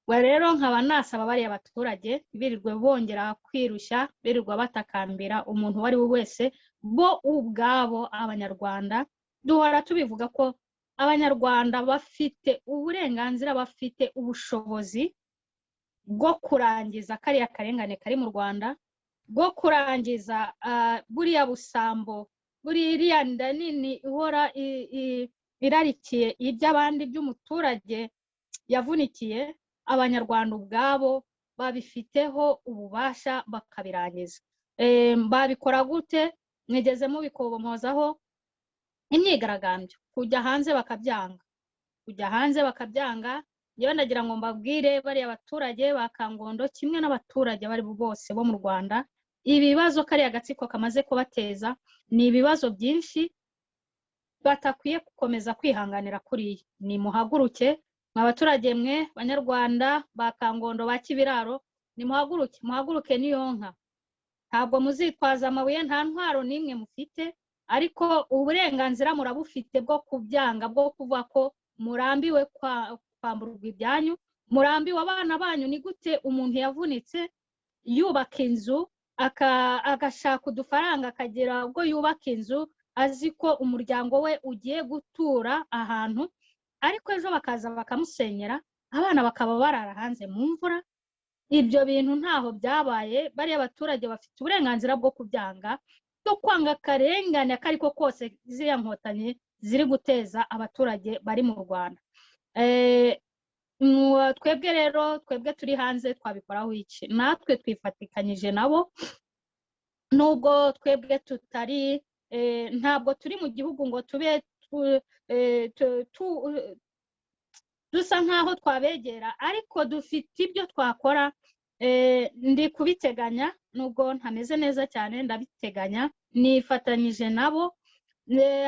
Speaker 9: Ubwo rero nkaba nasaba bariya baturage birirwe bongera kwirushya, birirwa batakambira umuntu uwo ari we wese. Bo ubwabo Abanyarwanda, duhora tubivuga ko Abanyarwanda bafite uburenganzira, bafite ubushobozi bwo kurangiza kariya karengane kari mu Rwanda, bwo kurangiza buriya busambo, buriya nda nini ihora irarikiye iby'abandi, by'umuturage yavunikiye. Abanyarwanda ubwabo babifiteho ububasha bakabirangiza. Babikora gute? Mwigeze mubikomozaho, imyigaragambyo, kujya hanze bakabyanga, kujya hanze bakabyanga. Njyewe ndagira ngo mbabwire, bariya baturage ba Kangondo kimwe n'abaturage bari bose bo mu Rwanda, ibibazo kariya gatsiko kamaze kubateza ni ibibazo byinshi batakwiye gukomeza kwihanganira kuriya. Nimuhaguruke mwa baturage mwe, Banyarwanda ba Kangondo, ba Kibiraro, nimuhaguruke, muhaguruke n'iyo nka. Ntabwo muzitwaza amabuye, nta ntwaro n'imwe mufite, ariko uburenganzira murabufite bwo kubyanga, bwo kuvuga ko murambiwe kwamburwa ibyanyu, murambiwe abana banyu. Ni gute umuntu yavunitse yubaka inzu, agashaka udufaranga, akagera ubwo yubaka inzu azi ko umuryango we ugiye gutura ahantu, ariko ejo bakaza bakamusenyera, abana bakaba barara hanze mu mvura? Ibyo bintu ntaho byabaye. Bariya abaturage bafite uburenganzira bwo kubyanga, bwo kwanga akarengane ako ariko kose ziriya nkotanyi ziri guteza abaturage bari mu Rwanda. Twebwe rero, twebwe turi hanze twabikoraho iki? Natwe twifatikanyije nabo, nubwo twebwe tutari, ntabwo turi mu gihugu ngo tube dusa nk'aho twabegera, ariko dufite ibyo twakora. Ndi kubiteganya, nubwo ntameze neza cyane, ndabiteganya, nifatanyije nabo.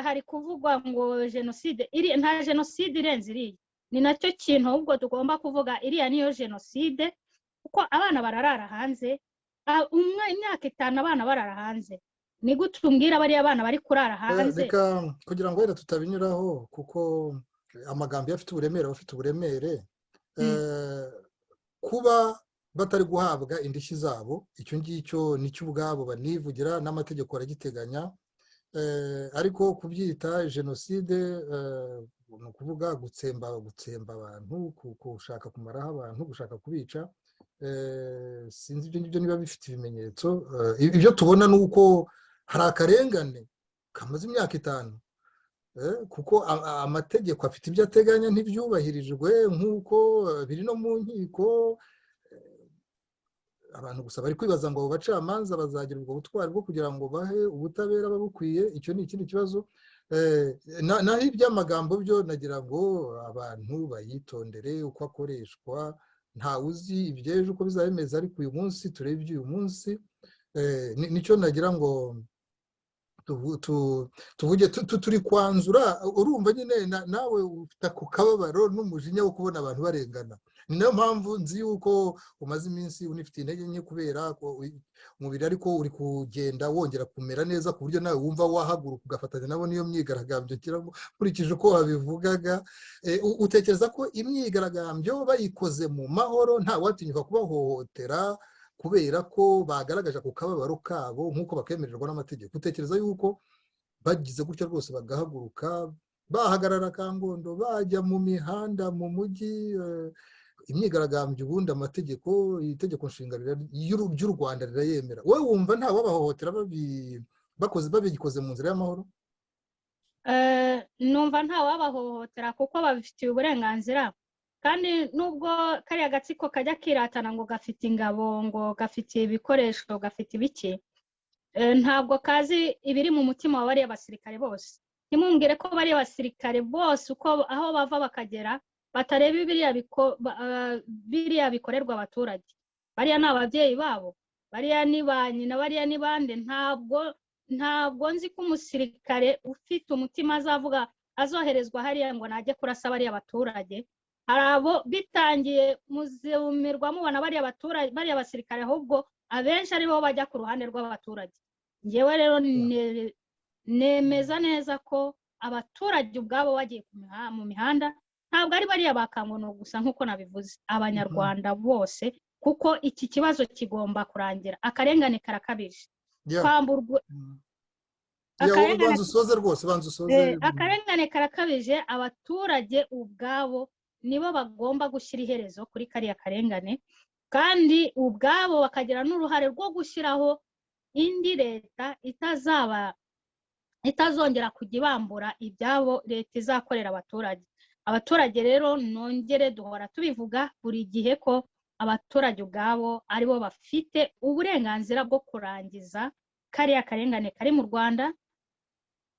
Speaker 9: Hari kuvugwa ngo jenoside iri, nta jenoside irenze iriya. Ni nacyo kintu ahubwo tugomba kuvuga, iriya niyo jenoside, kuko abana bararara hanze. Umwe imyaka 5 abana barara hanze. Ni gute umbwira bariya bana bari kurara hanze?
Speaker 7: Reka kugira ngo wenda tutabinyuraho, kuko amagambo iyo afite uburemere aba afite uburemere. Kuba batari guhabwa indishyi zabo, icyo ngicyo nicyo ubwabo banivugira, n'amategeko aragiteganya. Ariko kubyita jenoside, ni ukuvuga gutsemba abantu, gushaka kumaraho abantu, gushaka kubica, sinzi ibyo ngibyo niba bifite ibimenyetso. Ibyo tubona ni uko hari akarengane kamaze imyaka 5, kuko amategeko afite ibyo ateganya ntibyubahirijwe, nk'uko biri no mu nkiko. Abantu gusa bari kwibaza ngo abo bacamanza bazagira ubwo butwari bwo kugira ngo bahe ubutabera babukwiye, icyo ni ikindi kibazo. Naho iby'amagambo byo nagira ngo abantu bayitondere uko akoreshwa. Ntawe uzi iby'ejo uko bizaba bimeze, ariko uyu munsi turebe iby'uyu munsi. Nicyo nagira ngo Tuvuge turi kwanzura. Urumva nyine nawe ufite ako kababaro n'umujinya wo kubona abantu barengana. Ni nayo mpamvu nzi yuko umaze iminsi unifitiye intege nke kubera umubiri, ariko uri kugenda wongera kumera neza, ku buryo nawe wumva wahaguruka ugafatanya nabo n'iyo myigaragambyo. Nkurikije uko wabivugaga, utekereza ko imyigaragambyo bayikoze mu mahoro, nta watinyuka kubahohotera kubera ko bagaragaje ako kababaro kabo nk'uko bakemererwa n'amategeko, utekereza yuko bagize gutya rwose bagahaguruka, bahagarara Kangondo, bajya mu mihanda mu mujyi, imyigaragambyo ubundi amategeko, itegeko nshinga ry'u Rwanda rirayemera, wowe wumva nta wabahohotera bakoze babikoze mu nzira y'amahoro?
Speaker 9: Numva nta wabahohotera kuko babifitiye uburenganzira. Kandi nubwo kariya gatsiko kajya kiratana ngo gafite ingabo, ngo gafite ibikoresho, gafite ibiki, ntabwo kazi ibiri mu mutima wa bariya basirikare bose. Ntimumbwire ko bariya basirikare bose uko aho bava bakagera batareba biriya bikorerwa abaturage. Bariya ni ababyeyi babo, bariya ni ba nyina, bariya ni bande? Ntabwo nzi ko umusirikare ufite umutima azavuga azoherezwa hariya ngo najye kurasa bariya baturage. Hari abo bitangiye muzumirwa mubona bariya baturage, bariya basirikare, ahubwo abenshi aribo bajya ku ruhande rw'abaturage. Ngewe rero nemeza neza ko abaturage ubwabo bagiye mu mihanda, ntabwo ari bariya ba Kangondo gusa, nk'uko nabivuze, abanyarwanda bose, kuko iki kibazo kigomba kurangira. Akarengane karakabije. Kwamburwa
Speaker 7: Banza usoze rwose, banza usoze.
Speaker 9: Akarengane karakabije. Abaturage ubwabo nibo bagomba gushyira iherezo kuri kariya karengane, kandi ubwabo bakagira n'uruhare rwo gushyiraho indi leta itazaba itazongera kujya ibambura ibyabo, leta izakorera abaturage. Abaturage rero, nongere duhora tubivuga buri gihe ko abaturage ubwabo aribo bafite uburenganzira bwo kurangiza kariya karengane kari mu Rwanda,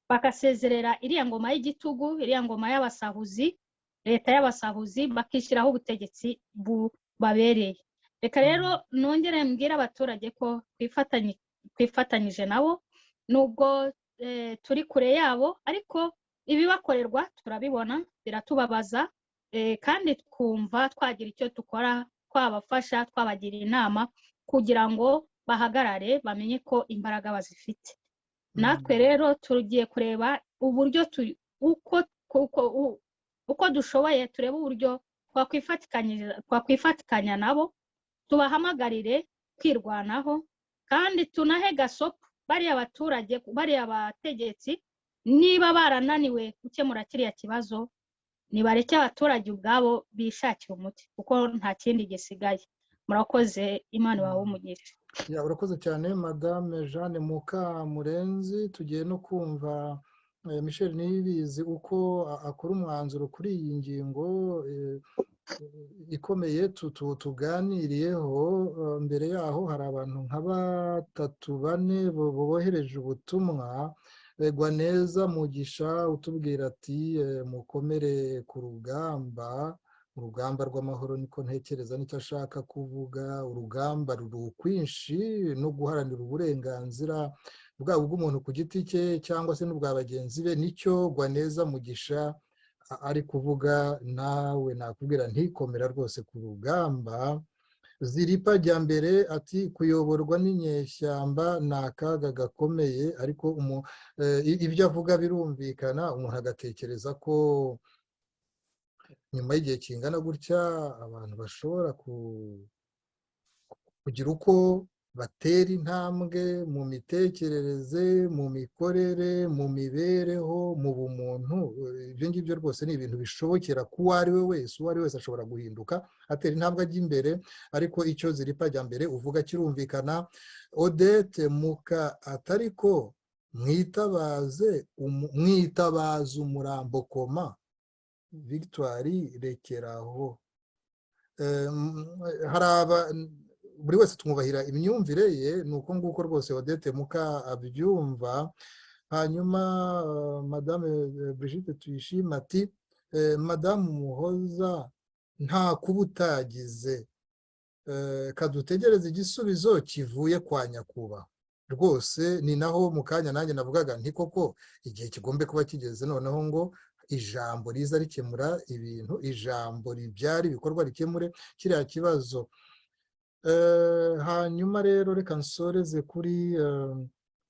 Speaker 9: bagasezerera iriya ngoma y'igitugu, iriya ngoma y'abasahuzi, leta y'abasahuzi, bakishyiraho ubutegetsi bubabereye. Reka rero nongere mbwire abaturage ko twifatanyije nabo, nubwo turi kure yabo, ariko ibibakorerwa turabibona, biratubabaza, kandi twumva twagira icyo dukora, twabafasha, twabagira inama kugira ngo bahagarare, bamenye ko imbaraga bazifite. Natwe rero tugiye kureba uburyo uko dushoboye, turebe uburyo twakwifatikanya nabo, tubahamagarire kwirwanaho, kandi tunahe gasopo bariya baturage, bariya bategetsi. Niba barananiwe gukemura kiriya kibazo, nibareke abaturage ubwabo bishakira umuti, kuko nta kindi gisigaye. Murakoze, Imana ibahe umugisha.
Speaker 7: Urakoze cyane, Madame Jeanne Mukamurenzi. Tugiye no kumva Michel Niyibizi uko akora umwanzuro kuri iyi ngingo ikomeye tuganiriyeho. Mbere yaho hari abantu nka batatu, bane bohereje ubutumwa. Begwa neza Mugisha utubwira ati: "Mukomere ku rugamba, urugamba rw'amahoro." Niko ntekereza nicyo ashaka kuvuga. Urugamba ruri ukwinshi no guharanira uburenganzira bwaba ubw'umuntu ku giti cye cyangwa se n'ubwa bagenzi be, nicyo Gwaneza Mugisha ari kuvuga. Nawe nakubwira ntikomera rwose ku rugamba. Ziripa mbere ati: "Kuyoborwa n'inyeshyamba ni akaga gakomeye." Ariko ibyo avuga birumvikana, umuntu agatekereza ko nyuma y'igihe kingana gutya abantu bashobora kugira uko batera intambwe mu mitekerereze, mu mikorere, mu mibereho, mu bumuntu. Ibyo ngibyo rwose ni ibintu bishobokera ku uwo ari we wese. Uwo ari we wese ashobora guhinduka, atera intambwe ajya imbere. Ariko icyo Ziripa ajya mbere uvuga kirumvikana. Odette Muka atariko mwitabaze, mwitabaza umurambo koma Victoire rekeraho. Hari aba buri wese tumwubahira imyumvire ye, ni uko nguko rwose Odette Muka abyumva. Hanyuma Madame Brigitte Tuyishime ati: "Madamu Muhoza, nta kuba utagize, kadutegereze igisubizo kivuye kwa nyakubahwa." Rwose ni naho mu kanya nanjye navugaga nti koko igihe kigombe kuba kigeze noneho ngo ijambo riza rikemura ibintu, ijambo ribyara ibikorwa, rikemure kiriya kibazo. Hanyuma rero reka nsoreze kuri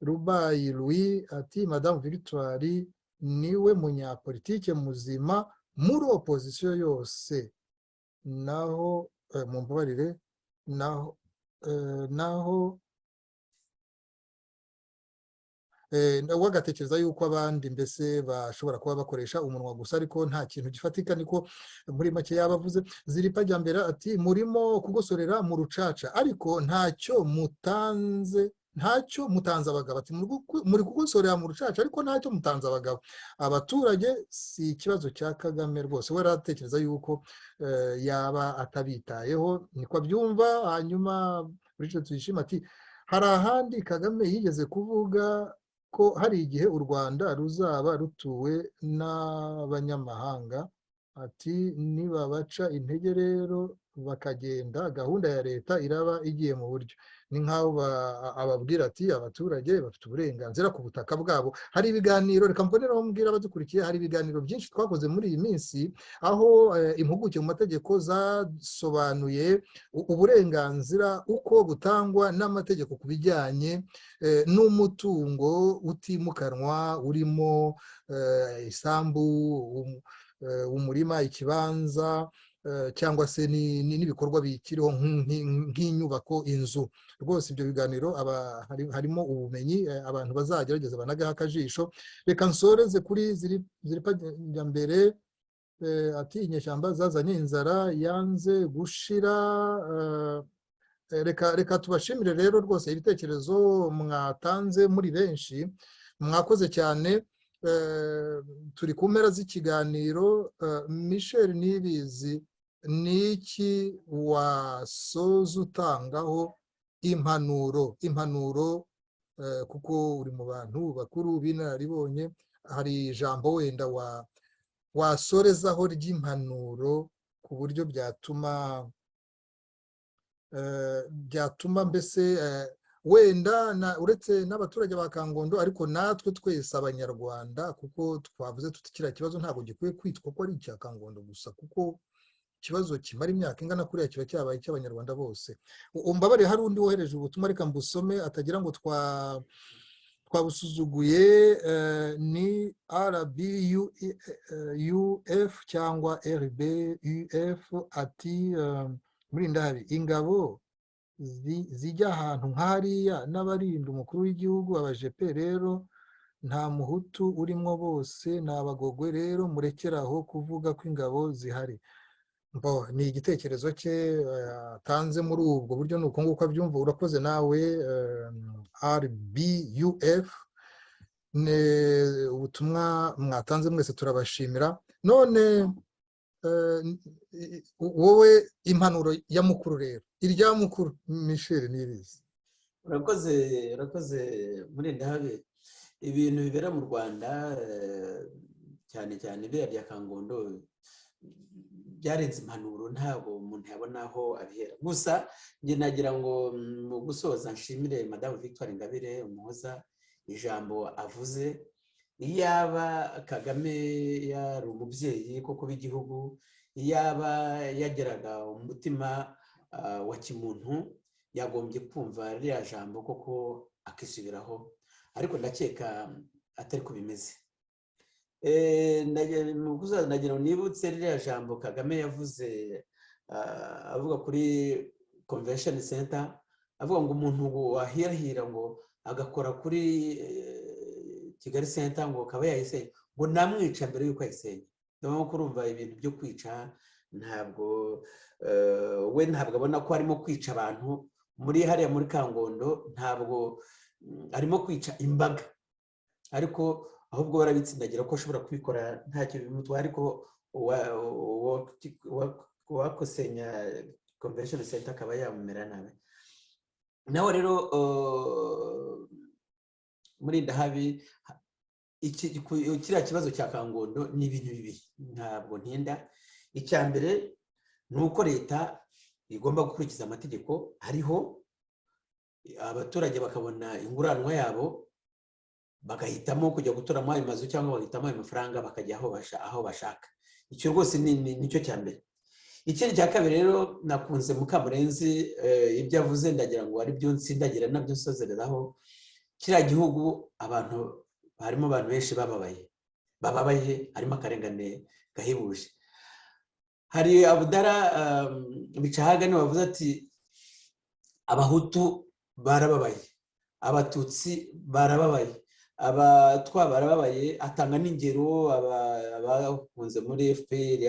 Speaker 7: Rubayi Louis, ati Madamu Victoire niwe munyapolitike muzima muri opozisiyo yose. Naho mumbabarire, naho we agatekereza yuko abandi mbese bashobora kuba bakoresha umunwa gusa ariko nta kintu gifatika, niko muri make yaba avuze. Ziripa Jyambere ati murimo kugosorera mu rucaca ariko ntacyo mutanze, ntacyo mutanze abagabo. Ati muri kugosorera mu rucaca ariko ntacyo mutanze abagabo, abaturage si ikibazo cya Kagame rwose. We aratekereza yuko yaba atabitayeho, niko abyumva. Hanyuma Richard Tuyishime ati hari ahandi Kagame yigeze kuvuga ko hari igihe u Rwanda ruzaba rutuwe n'abanyamahanga, ati nibabaca intege rero bakagenda gahunda ya leta iraba igiye mu buryo. Ni nk'aho ababwira ati abaturage bafite uburenganzira ku butaka bwabo. Hari ibiganiro, reka mboneraho mbwira abadukurikiye, hari ibiganiro byinshi twakoze muri iyi minsi aho impuguke mu mategeko zasobanuye uburenganzira uko butangwa n'amategeko ku bijyanye n'umutungo utimukanwa urimo isambu, umurima, ikibanza, cyangwa se n'ibikorwa bikiriho nk'inyubako, inzu. Rwose ibyo biganiro harimo ubumenyi, abantu bazagerageza banagaha akajisho. Reka nsoreze kuri Ziripa Njyambere, ati inyeshyamba zazanye inzara yanze gushira. Reka tubashimire rero rwose ibitekerezo mwatanze muri benshi, mwakoze cyane. Turi ku mpera z'ikiganiro. Michel Nibizi, ni iki wasoza utangaho impanuro kuko uri mu bantu bakuru b'inararibonye, hari ijambo wenda wasorezaho ry'impanuro ku buryo byatuma mbese wenda uretse n'abaturage ba Kangondo ariko natwe twese abanyarwanda, kuko twavuze tuti kiriya kibazo ntabwo gikwiye kwitwa ko ari icya Kangondo gusa, kuko ikibazo kimara imyaka ingana kuriya kiba cyabaye icy'abanyarwanda bose. Umbabare, hari undi wohereje ubutumwa, reka mbusome atagira ngo twabusuzuguye. Ni RBUF cyangwa RBUF, ati muri ndahari ingabo zijya ahantu nk'hariya n'abarinda umukuru w'igihugu abajepe rero nta muhutu urimo, bose ni abagogwe, rero murekeraho kuvuga ko ingabo zihari. Ni igitekerezo cye atanze muri ubwo buryo, ni uko nguko abyumva. Urakoze nawe RBUF, ubutumwa mwatanze mwese turabashimira. None wowe impanuro ya mukuru rero, irya mukuru Michel Nibizi.
Speaker 1: Urakoze Murindahabi. Ibintu bibera mu Rwanda cyane cyane biriya bya Kangondo byarenze impanuro, ntabwo umuntu yabona aho abihera. Gusa njye nagira ngo mu gusoza nshimire Madamu Victoire Ingabire Umuhoza ijambo avuze. Iyaba Kagame yari umubyeyi koko w'igihugu, iyaba yageraga umutima wa kimuntu, yagombye kumva ririya jambo koko akisubiraho, ariko ndakeka atari ko bimeze. Ndagira ngo nibutse ririya jambo Kagame yavuze avuga kuri Convention Center, avuga ngo umuntu wahirahira ngo agakora kuri Kigali Center ngo akaba yayisenya, ngo namwica mbere y'uko ayisenya. Ndabona ko urumva ibintu byo kwica, ntabwo we ntabwo abona ko arimo kwica abantu muri hariya muri Kangondo, ntabwo arimo kwica imbaga, ariko ahubwo barabitsindagira ko ashobora kubikora ntacyo bimutwaye, ariko uwakosenya Convention Center akaba yamumera nabi. Nawe rero Murindahabi, kiriya kibazo cya Kangondo ni ibintu bibiri, ntabwo ntinda. Icya mbere ni uko leta igomba gukurikiza amategeko ariho. Abaturage bakabona inguranwa yabo, bagahitamo kujya guturamo ayo mazu cyangwa bagahitamo ayo mafaranga, bakajya aho bashaka. Icyo rwose nicyo cya mbere. Ikindi cya kabiri rero, nakunze Mukamurenzi ibyo avuze, ndagira ngo ari byo nsindagira nabyo nsozereraho. Kiriya gihugu abantu harimo, abantu benshi bababaye, bababaye, harimo akarengane gahebuje. Hari Abudara Bicahaga niwe wavuze ati: "Abahutu barababaye, Abatutsi barababaye, Abatwa barababaye." Atanga n'ingero: abahunze muri FPR,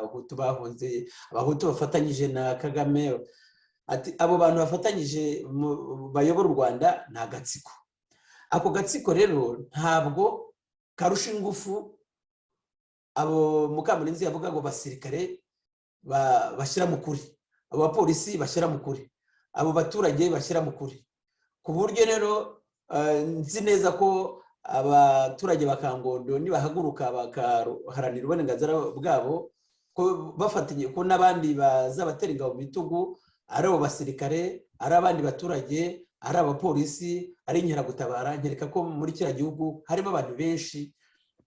Speaker 1: Abahutu bahunze, Abahutu bafatanyije na Kagame. Ati: "Abo bantu bafatanyije bayobora u Rwanda ni agatsiko." Ako gatsiko rero ntabwo karusha ingufu abo Mukamurenzi yavuga ngo basirikare bashyira mu kuri, abo bapolisi bashyira mu kuri, abo baturage bashyira mu kuri. Ku buryo rero nzi neza ko abaturage ba Kangondo nibahaguruka bakaharanira uburenganzira bwabo, ko bafatanye, ko n'abandi bazabatera ingabo mu bitugu, ari abo basirikare, ari abandi baturage, ari abapolisi, ari inkeragutabara. Nkereka ko muri kiriya gihugu harimo abantu benshi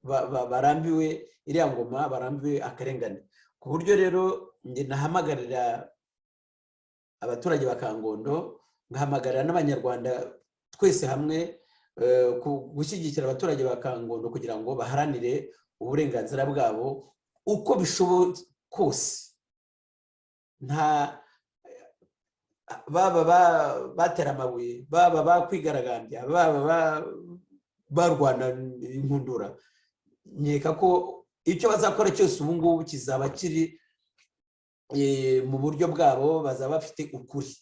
Speaker 1: barambiwe iriya ngoma, barambiwe akarengane. Ku buryo rero njye nahamagarira abaturage ba Kangondo, ngahamagarira n'Abanyarwanda twese hamwe gushyigikira abaturage ba Kangondo kugira ngo baharanire uburenganzira bwabo uko bishoboka kose. Nta baba batera amabuye, baba bakwigaragambya, baba barwana inkundura, nkeka ko icyo bazakora cyose ubu ngubu kizaba kiri mu buryo bwabo, bazaba bafite ukuri.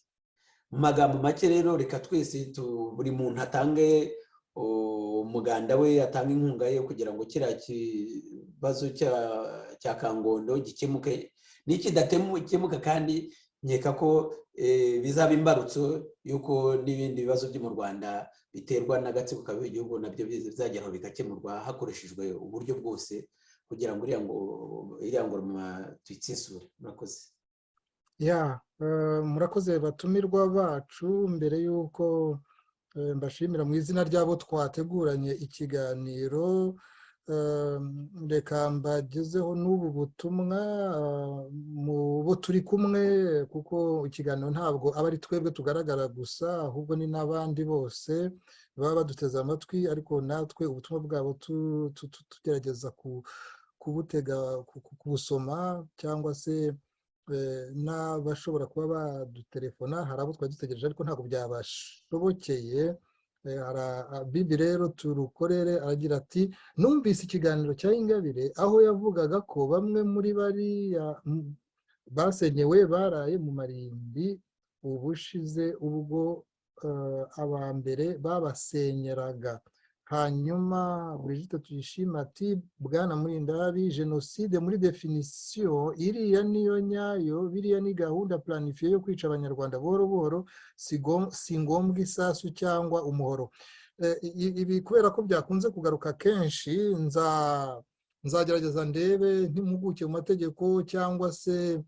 Speaker 1: Mu magambo make rero, reka twese, buri muntu atange umuganda we, atange inkunga ye kugira ngo kiriya kibazo cya Kangondo gikemuke. N'ikidakemuka kandi, nkeka ko bizaba imbarutso y'uko n'ibindi bibazo byo mu Rwanda biterwa n'agatsiko kabi igihugu nabyo bizageraho bigakemurwa hakoreshejwe uburyo bwose kugira ngo iriya ngoma tuyitsesure. Murakoze.
Speaker 7: Ya, murakoze batumirwa bacu. Mbere y'uko mbashimira mu izina ry'abo twateguranye ikiganiro, reka mbagezeho n'ubu butumwa mu bo turi kumwe, kuko ikiganiro ntabwo aba ari twebwe tugaragara gusa, ahubwo ni n'abandi bose baba baduteze amatwi, ariko natwe ubutumwa bwabo tugerageza kubutega, kubusoma, cyangwa se n'abashobora kuba badutelefona. Hari abo twari dutegereje ariko ntabwo byabashobokeye. Bibi rero turukorere aragira ati: "Numvise ikiganiro cya Ingabire aho yavugaga ko bamwe muri bariya basenyewe baraye mu marimbi ubushize ubwo aba mbere babasenyeraga." Hanyuma Brigitte Tuyishime ati: "Bwana Murindahabi, jenoside muri définition iriya niyo nyayo. Biriya ni gahunda planifiée yo kwica Abanyarwanda buhoro buhoro, si ngombwa isasu cyangwa umuhoro." Ibi kubera ko byakunze kugaruka kenshi, nzagerageza ndebe nk'impuguke mu mategeko cyangwa se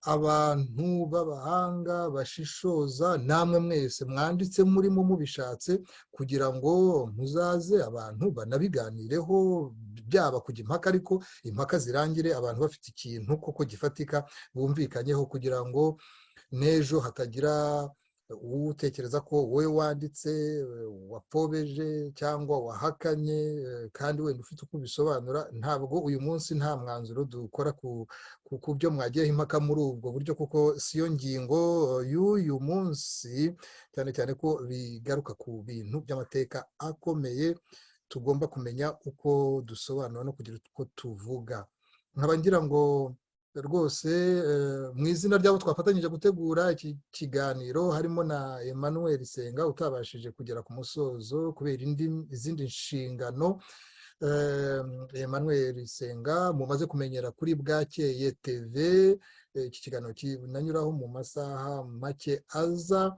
Speaker 7: abantu b'abahanga bashishoza, namwe mwese mwanditse murimo mubishatse, kugira ngo muzaze abantu banabiganireho, byaba kujya impaka, ariko impaka zirangire abantu bafite ikintu koko gifatika bumvikanyeho, kugira ngo n'ejo hatagira utekereza ko wowe wanditse wapfobeje cyangwa wahakanye kandi wenda ufite uko ubisobanura. Ntabwo uyu munsi, nta mwanzuro dukora ku byo mwagiyeho impaka muri ubwo buryo, kuko siyo ngingo y'uyu munsi, cyane cyane ko bigaruka ku bintu by'amateka akomeye tugomba kumenya uko dusobanura no kugira uko tuvuga. Nkaba ngira ngo rwose mu izina ry'abo twafatanyije gutegura iki kiganiro, harimo na Emmanuel Senga utabashije kugera ku musozo kubera izindi nshingano, Emmanuel Senga mumaze kumenyera kuri Bwakeye TV, iki kiganiro kinanyuraho mu masaha make aza,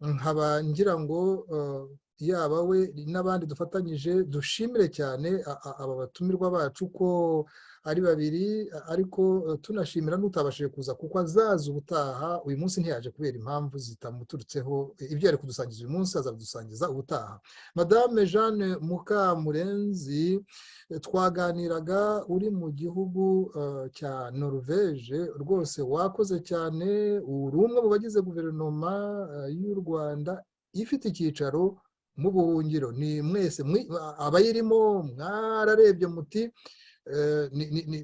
Speaker 7: nkaba ngira ngo Yaba we n'abandi dufatanyije, dushimire cyane aba batumirwa bacu ko ari babiri, ariko tunashimira n'utabashije kuza kuko azaza ubutaha. Uyu munsi ntiyaje kubera impamvu zitamuturutseho, ibyo yari kudusangiza uyu munsi azabidusangiza ubutaha. Madame Jeanne Mukamurenzi twaganiraga uri mu gihugu cya Norvège, rwose wakoze cyane, uri umwe mu bagize guverinoma y'u Rwanda ifite icyicaro mu buhungiro. Ni mwese abayirimo mwararebye muti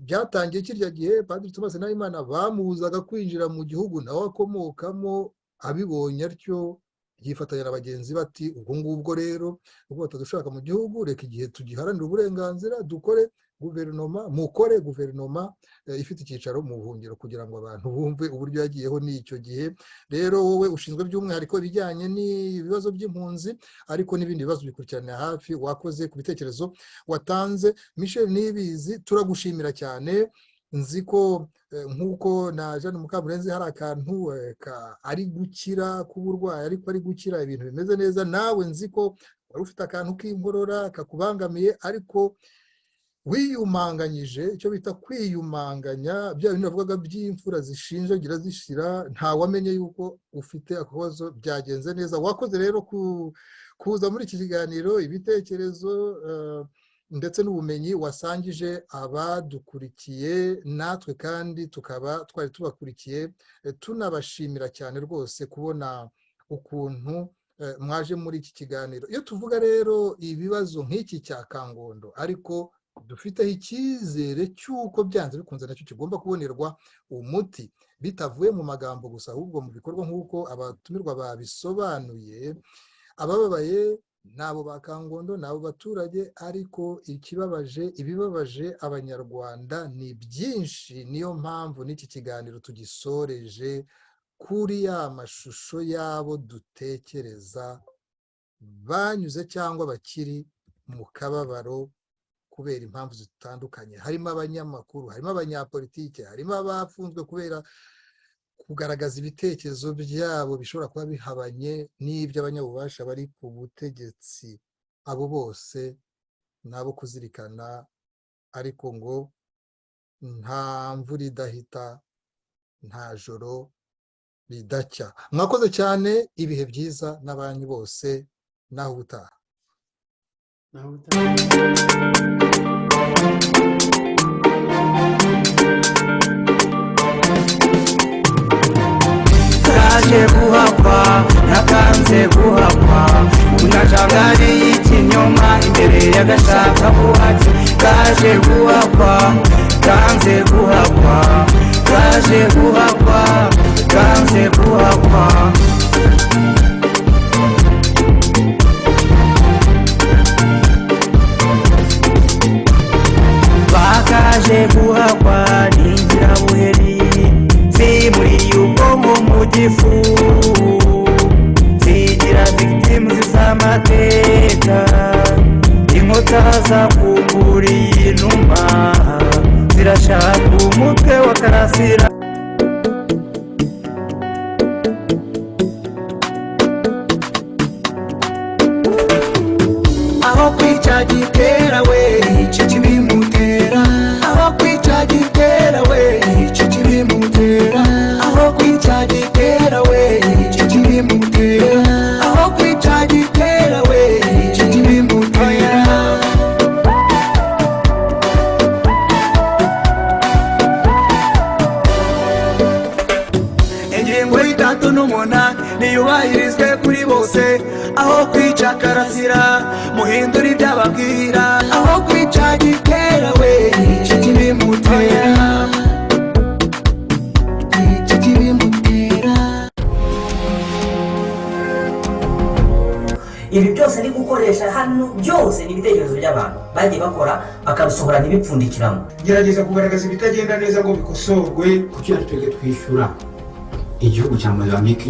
Speaker 7: byatangiye kirya gihe Padiri Thomas Nahimana bamubuzaga kwinjira mu gihugu nawe akomokamo, abibonye atyo yifatanya na bagenzi bati ubwo ngubwo rero ubwo batadushaka mu gihugu, reka igihe tugiharanira uburenganzira dukore guverinoma, mukore guverinoma ifite icyicaro mu buhungiro, kugira ngo abantu bumve uburyo yagiyeho. N'icyo gihe rero wowe ushinzwe by'umwihariko ibijyanye n'ibibazo by'impunzi, ariko n'ibindi bibazo bikurikiranira hafi. Wakoze ku bitekerezo watanze. Michel Niyibizi, turagushimira cyane. Nzi ko nk'uko na Jeanne Mukamurenzi hari akantu ari gukira k'uburwayi, ariko ari gukira ibintu bimeze neza. Nawe nzi ko wari ufite akantu k'inkorora kakubangamiye, ariko wiyumanganyije, icyo bita kwiyumanganya, bya bintu bavugaga by'imfura zishinjagira zishira, ntawamenye yuko ufite akabazo, byagenze neza. Wakoze rero kuza muri iki kiganiro, ibitekerezo ndetse n'ubumenyi wasangije abadukurikiye, natwe kandi tukaba twari tubakurikiye, tunabashimira cyane rwose kubona ukuntu mwaje muri iki kiganiro. Iyo tuvuga rero ibibazo nk'iki cya Kangondo, ariko dufiteho icyizere cy'uko byanze bikunze nacyo kigomba kubonerwa umuti, bitavuye mu magambo gusa ahubwo mu bikorwa nk'uko abatumirwa babisobanuye. Abababaye n'abo ba Kangondo, n'abo baturage, ariko ikibabaje, ibibabaje Abanyarwanda ni byinshi. Niyo mpamvu n'iki kiganiro tugisoreje kuri ya mashusho y'abo dutekereza banyuze cyangwa bakiri mu kababaro kubera impamvu zitandukanye. Harimo abanyamakuru, harimo abanyapolitike, harimo abafunzwe kubera kugaragaza ibitekerezo byabo bishobora kuba bihabanye n'iby'abanyabubasha bari ku butegetsi. Abo bose nabo kuzirikana, ariko ngo nta mvura idahita, nta joro ridacya. Mwakoze cyane, ibihe byiza n'abanyu bose, naho ubutaha.
Speaker 5: Kaje guhakwa nakanze guhakwa, unajangari y'ikinyoma imbere y'agashaka buhake. Kaje guhakwa kanze guhakwa, kaje guhakwa kanze guhakwa. Bakaje guhakwa n'ingirabuheri zimuriye ubwonko mu gifu, zigira victims z'amateka. Inkota zakunguriye inuma zirashaka umutwe wa Karasira. Aho kwica gitera we icyo kibimutera, aho kwica gitera we icyo kibimutera, aho kwica gitera we icyo kibimutera, aho kwica gitera we icyo kibimutera. Ingingo y'itatu n'umunani niyubahirizwe kuri bose. Aho kwica Karasira muhindura ibyo ababwira, aho kwica gitera we icyo kibimutera, icyo kibimutera.
Speaker 12: Ibi byose ni gukoresha hano, byose ni ibitekerezo by'abantu bagiye bakora bakabisohora ntibipfundikiramo.
Speaker 13: Gerageza kugaragaza ibitagenda neza ngo bikosorwe.
Speaker 14: Kuki twebwe twishyura igihugu cya Mozambique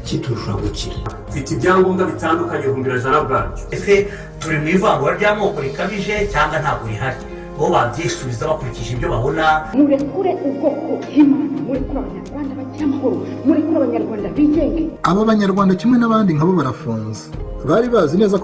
Speaker 14: kiturusha gukira?
Speaker 4: Mfite ibyangombwa bitandukanye 100,000 bwacyo.
Speaker 15: Ese turi mu ivangura ry'amoko rikabije cyangwa ntabwo rihari? Bo babyisubiza bakurikije ibyo babona.
Speaker 11: Murekure ubwoko bw'Imana, murekure Abanyarwanda bagira amahoro, murekure Abanyarwanda bigenge.
Speaker 6: Aba Banyarwanda kimwe n'abandi nkabo barafunze, bari bazi neza ko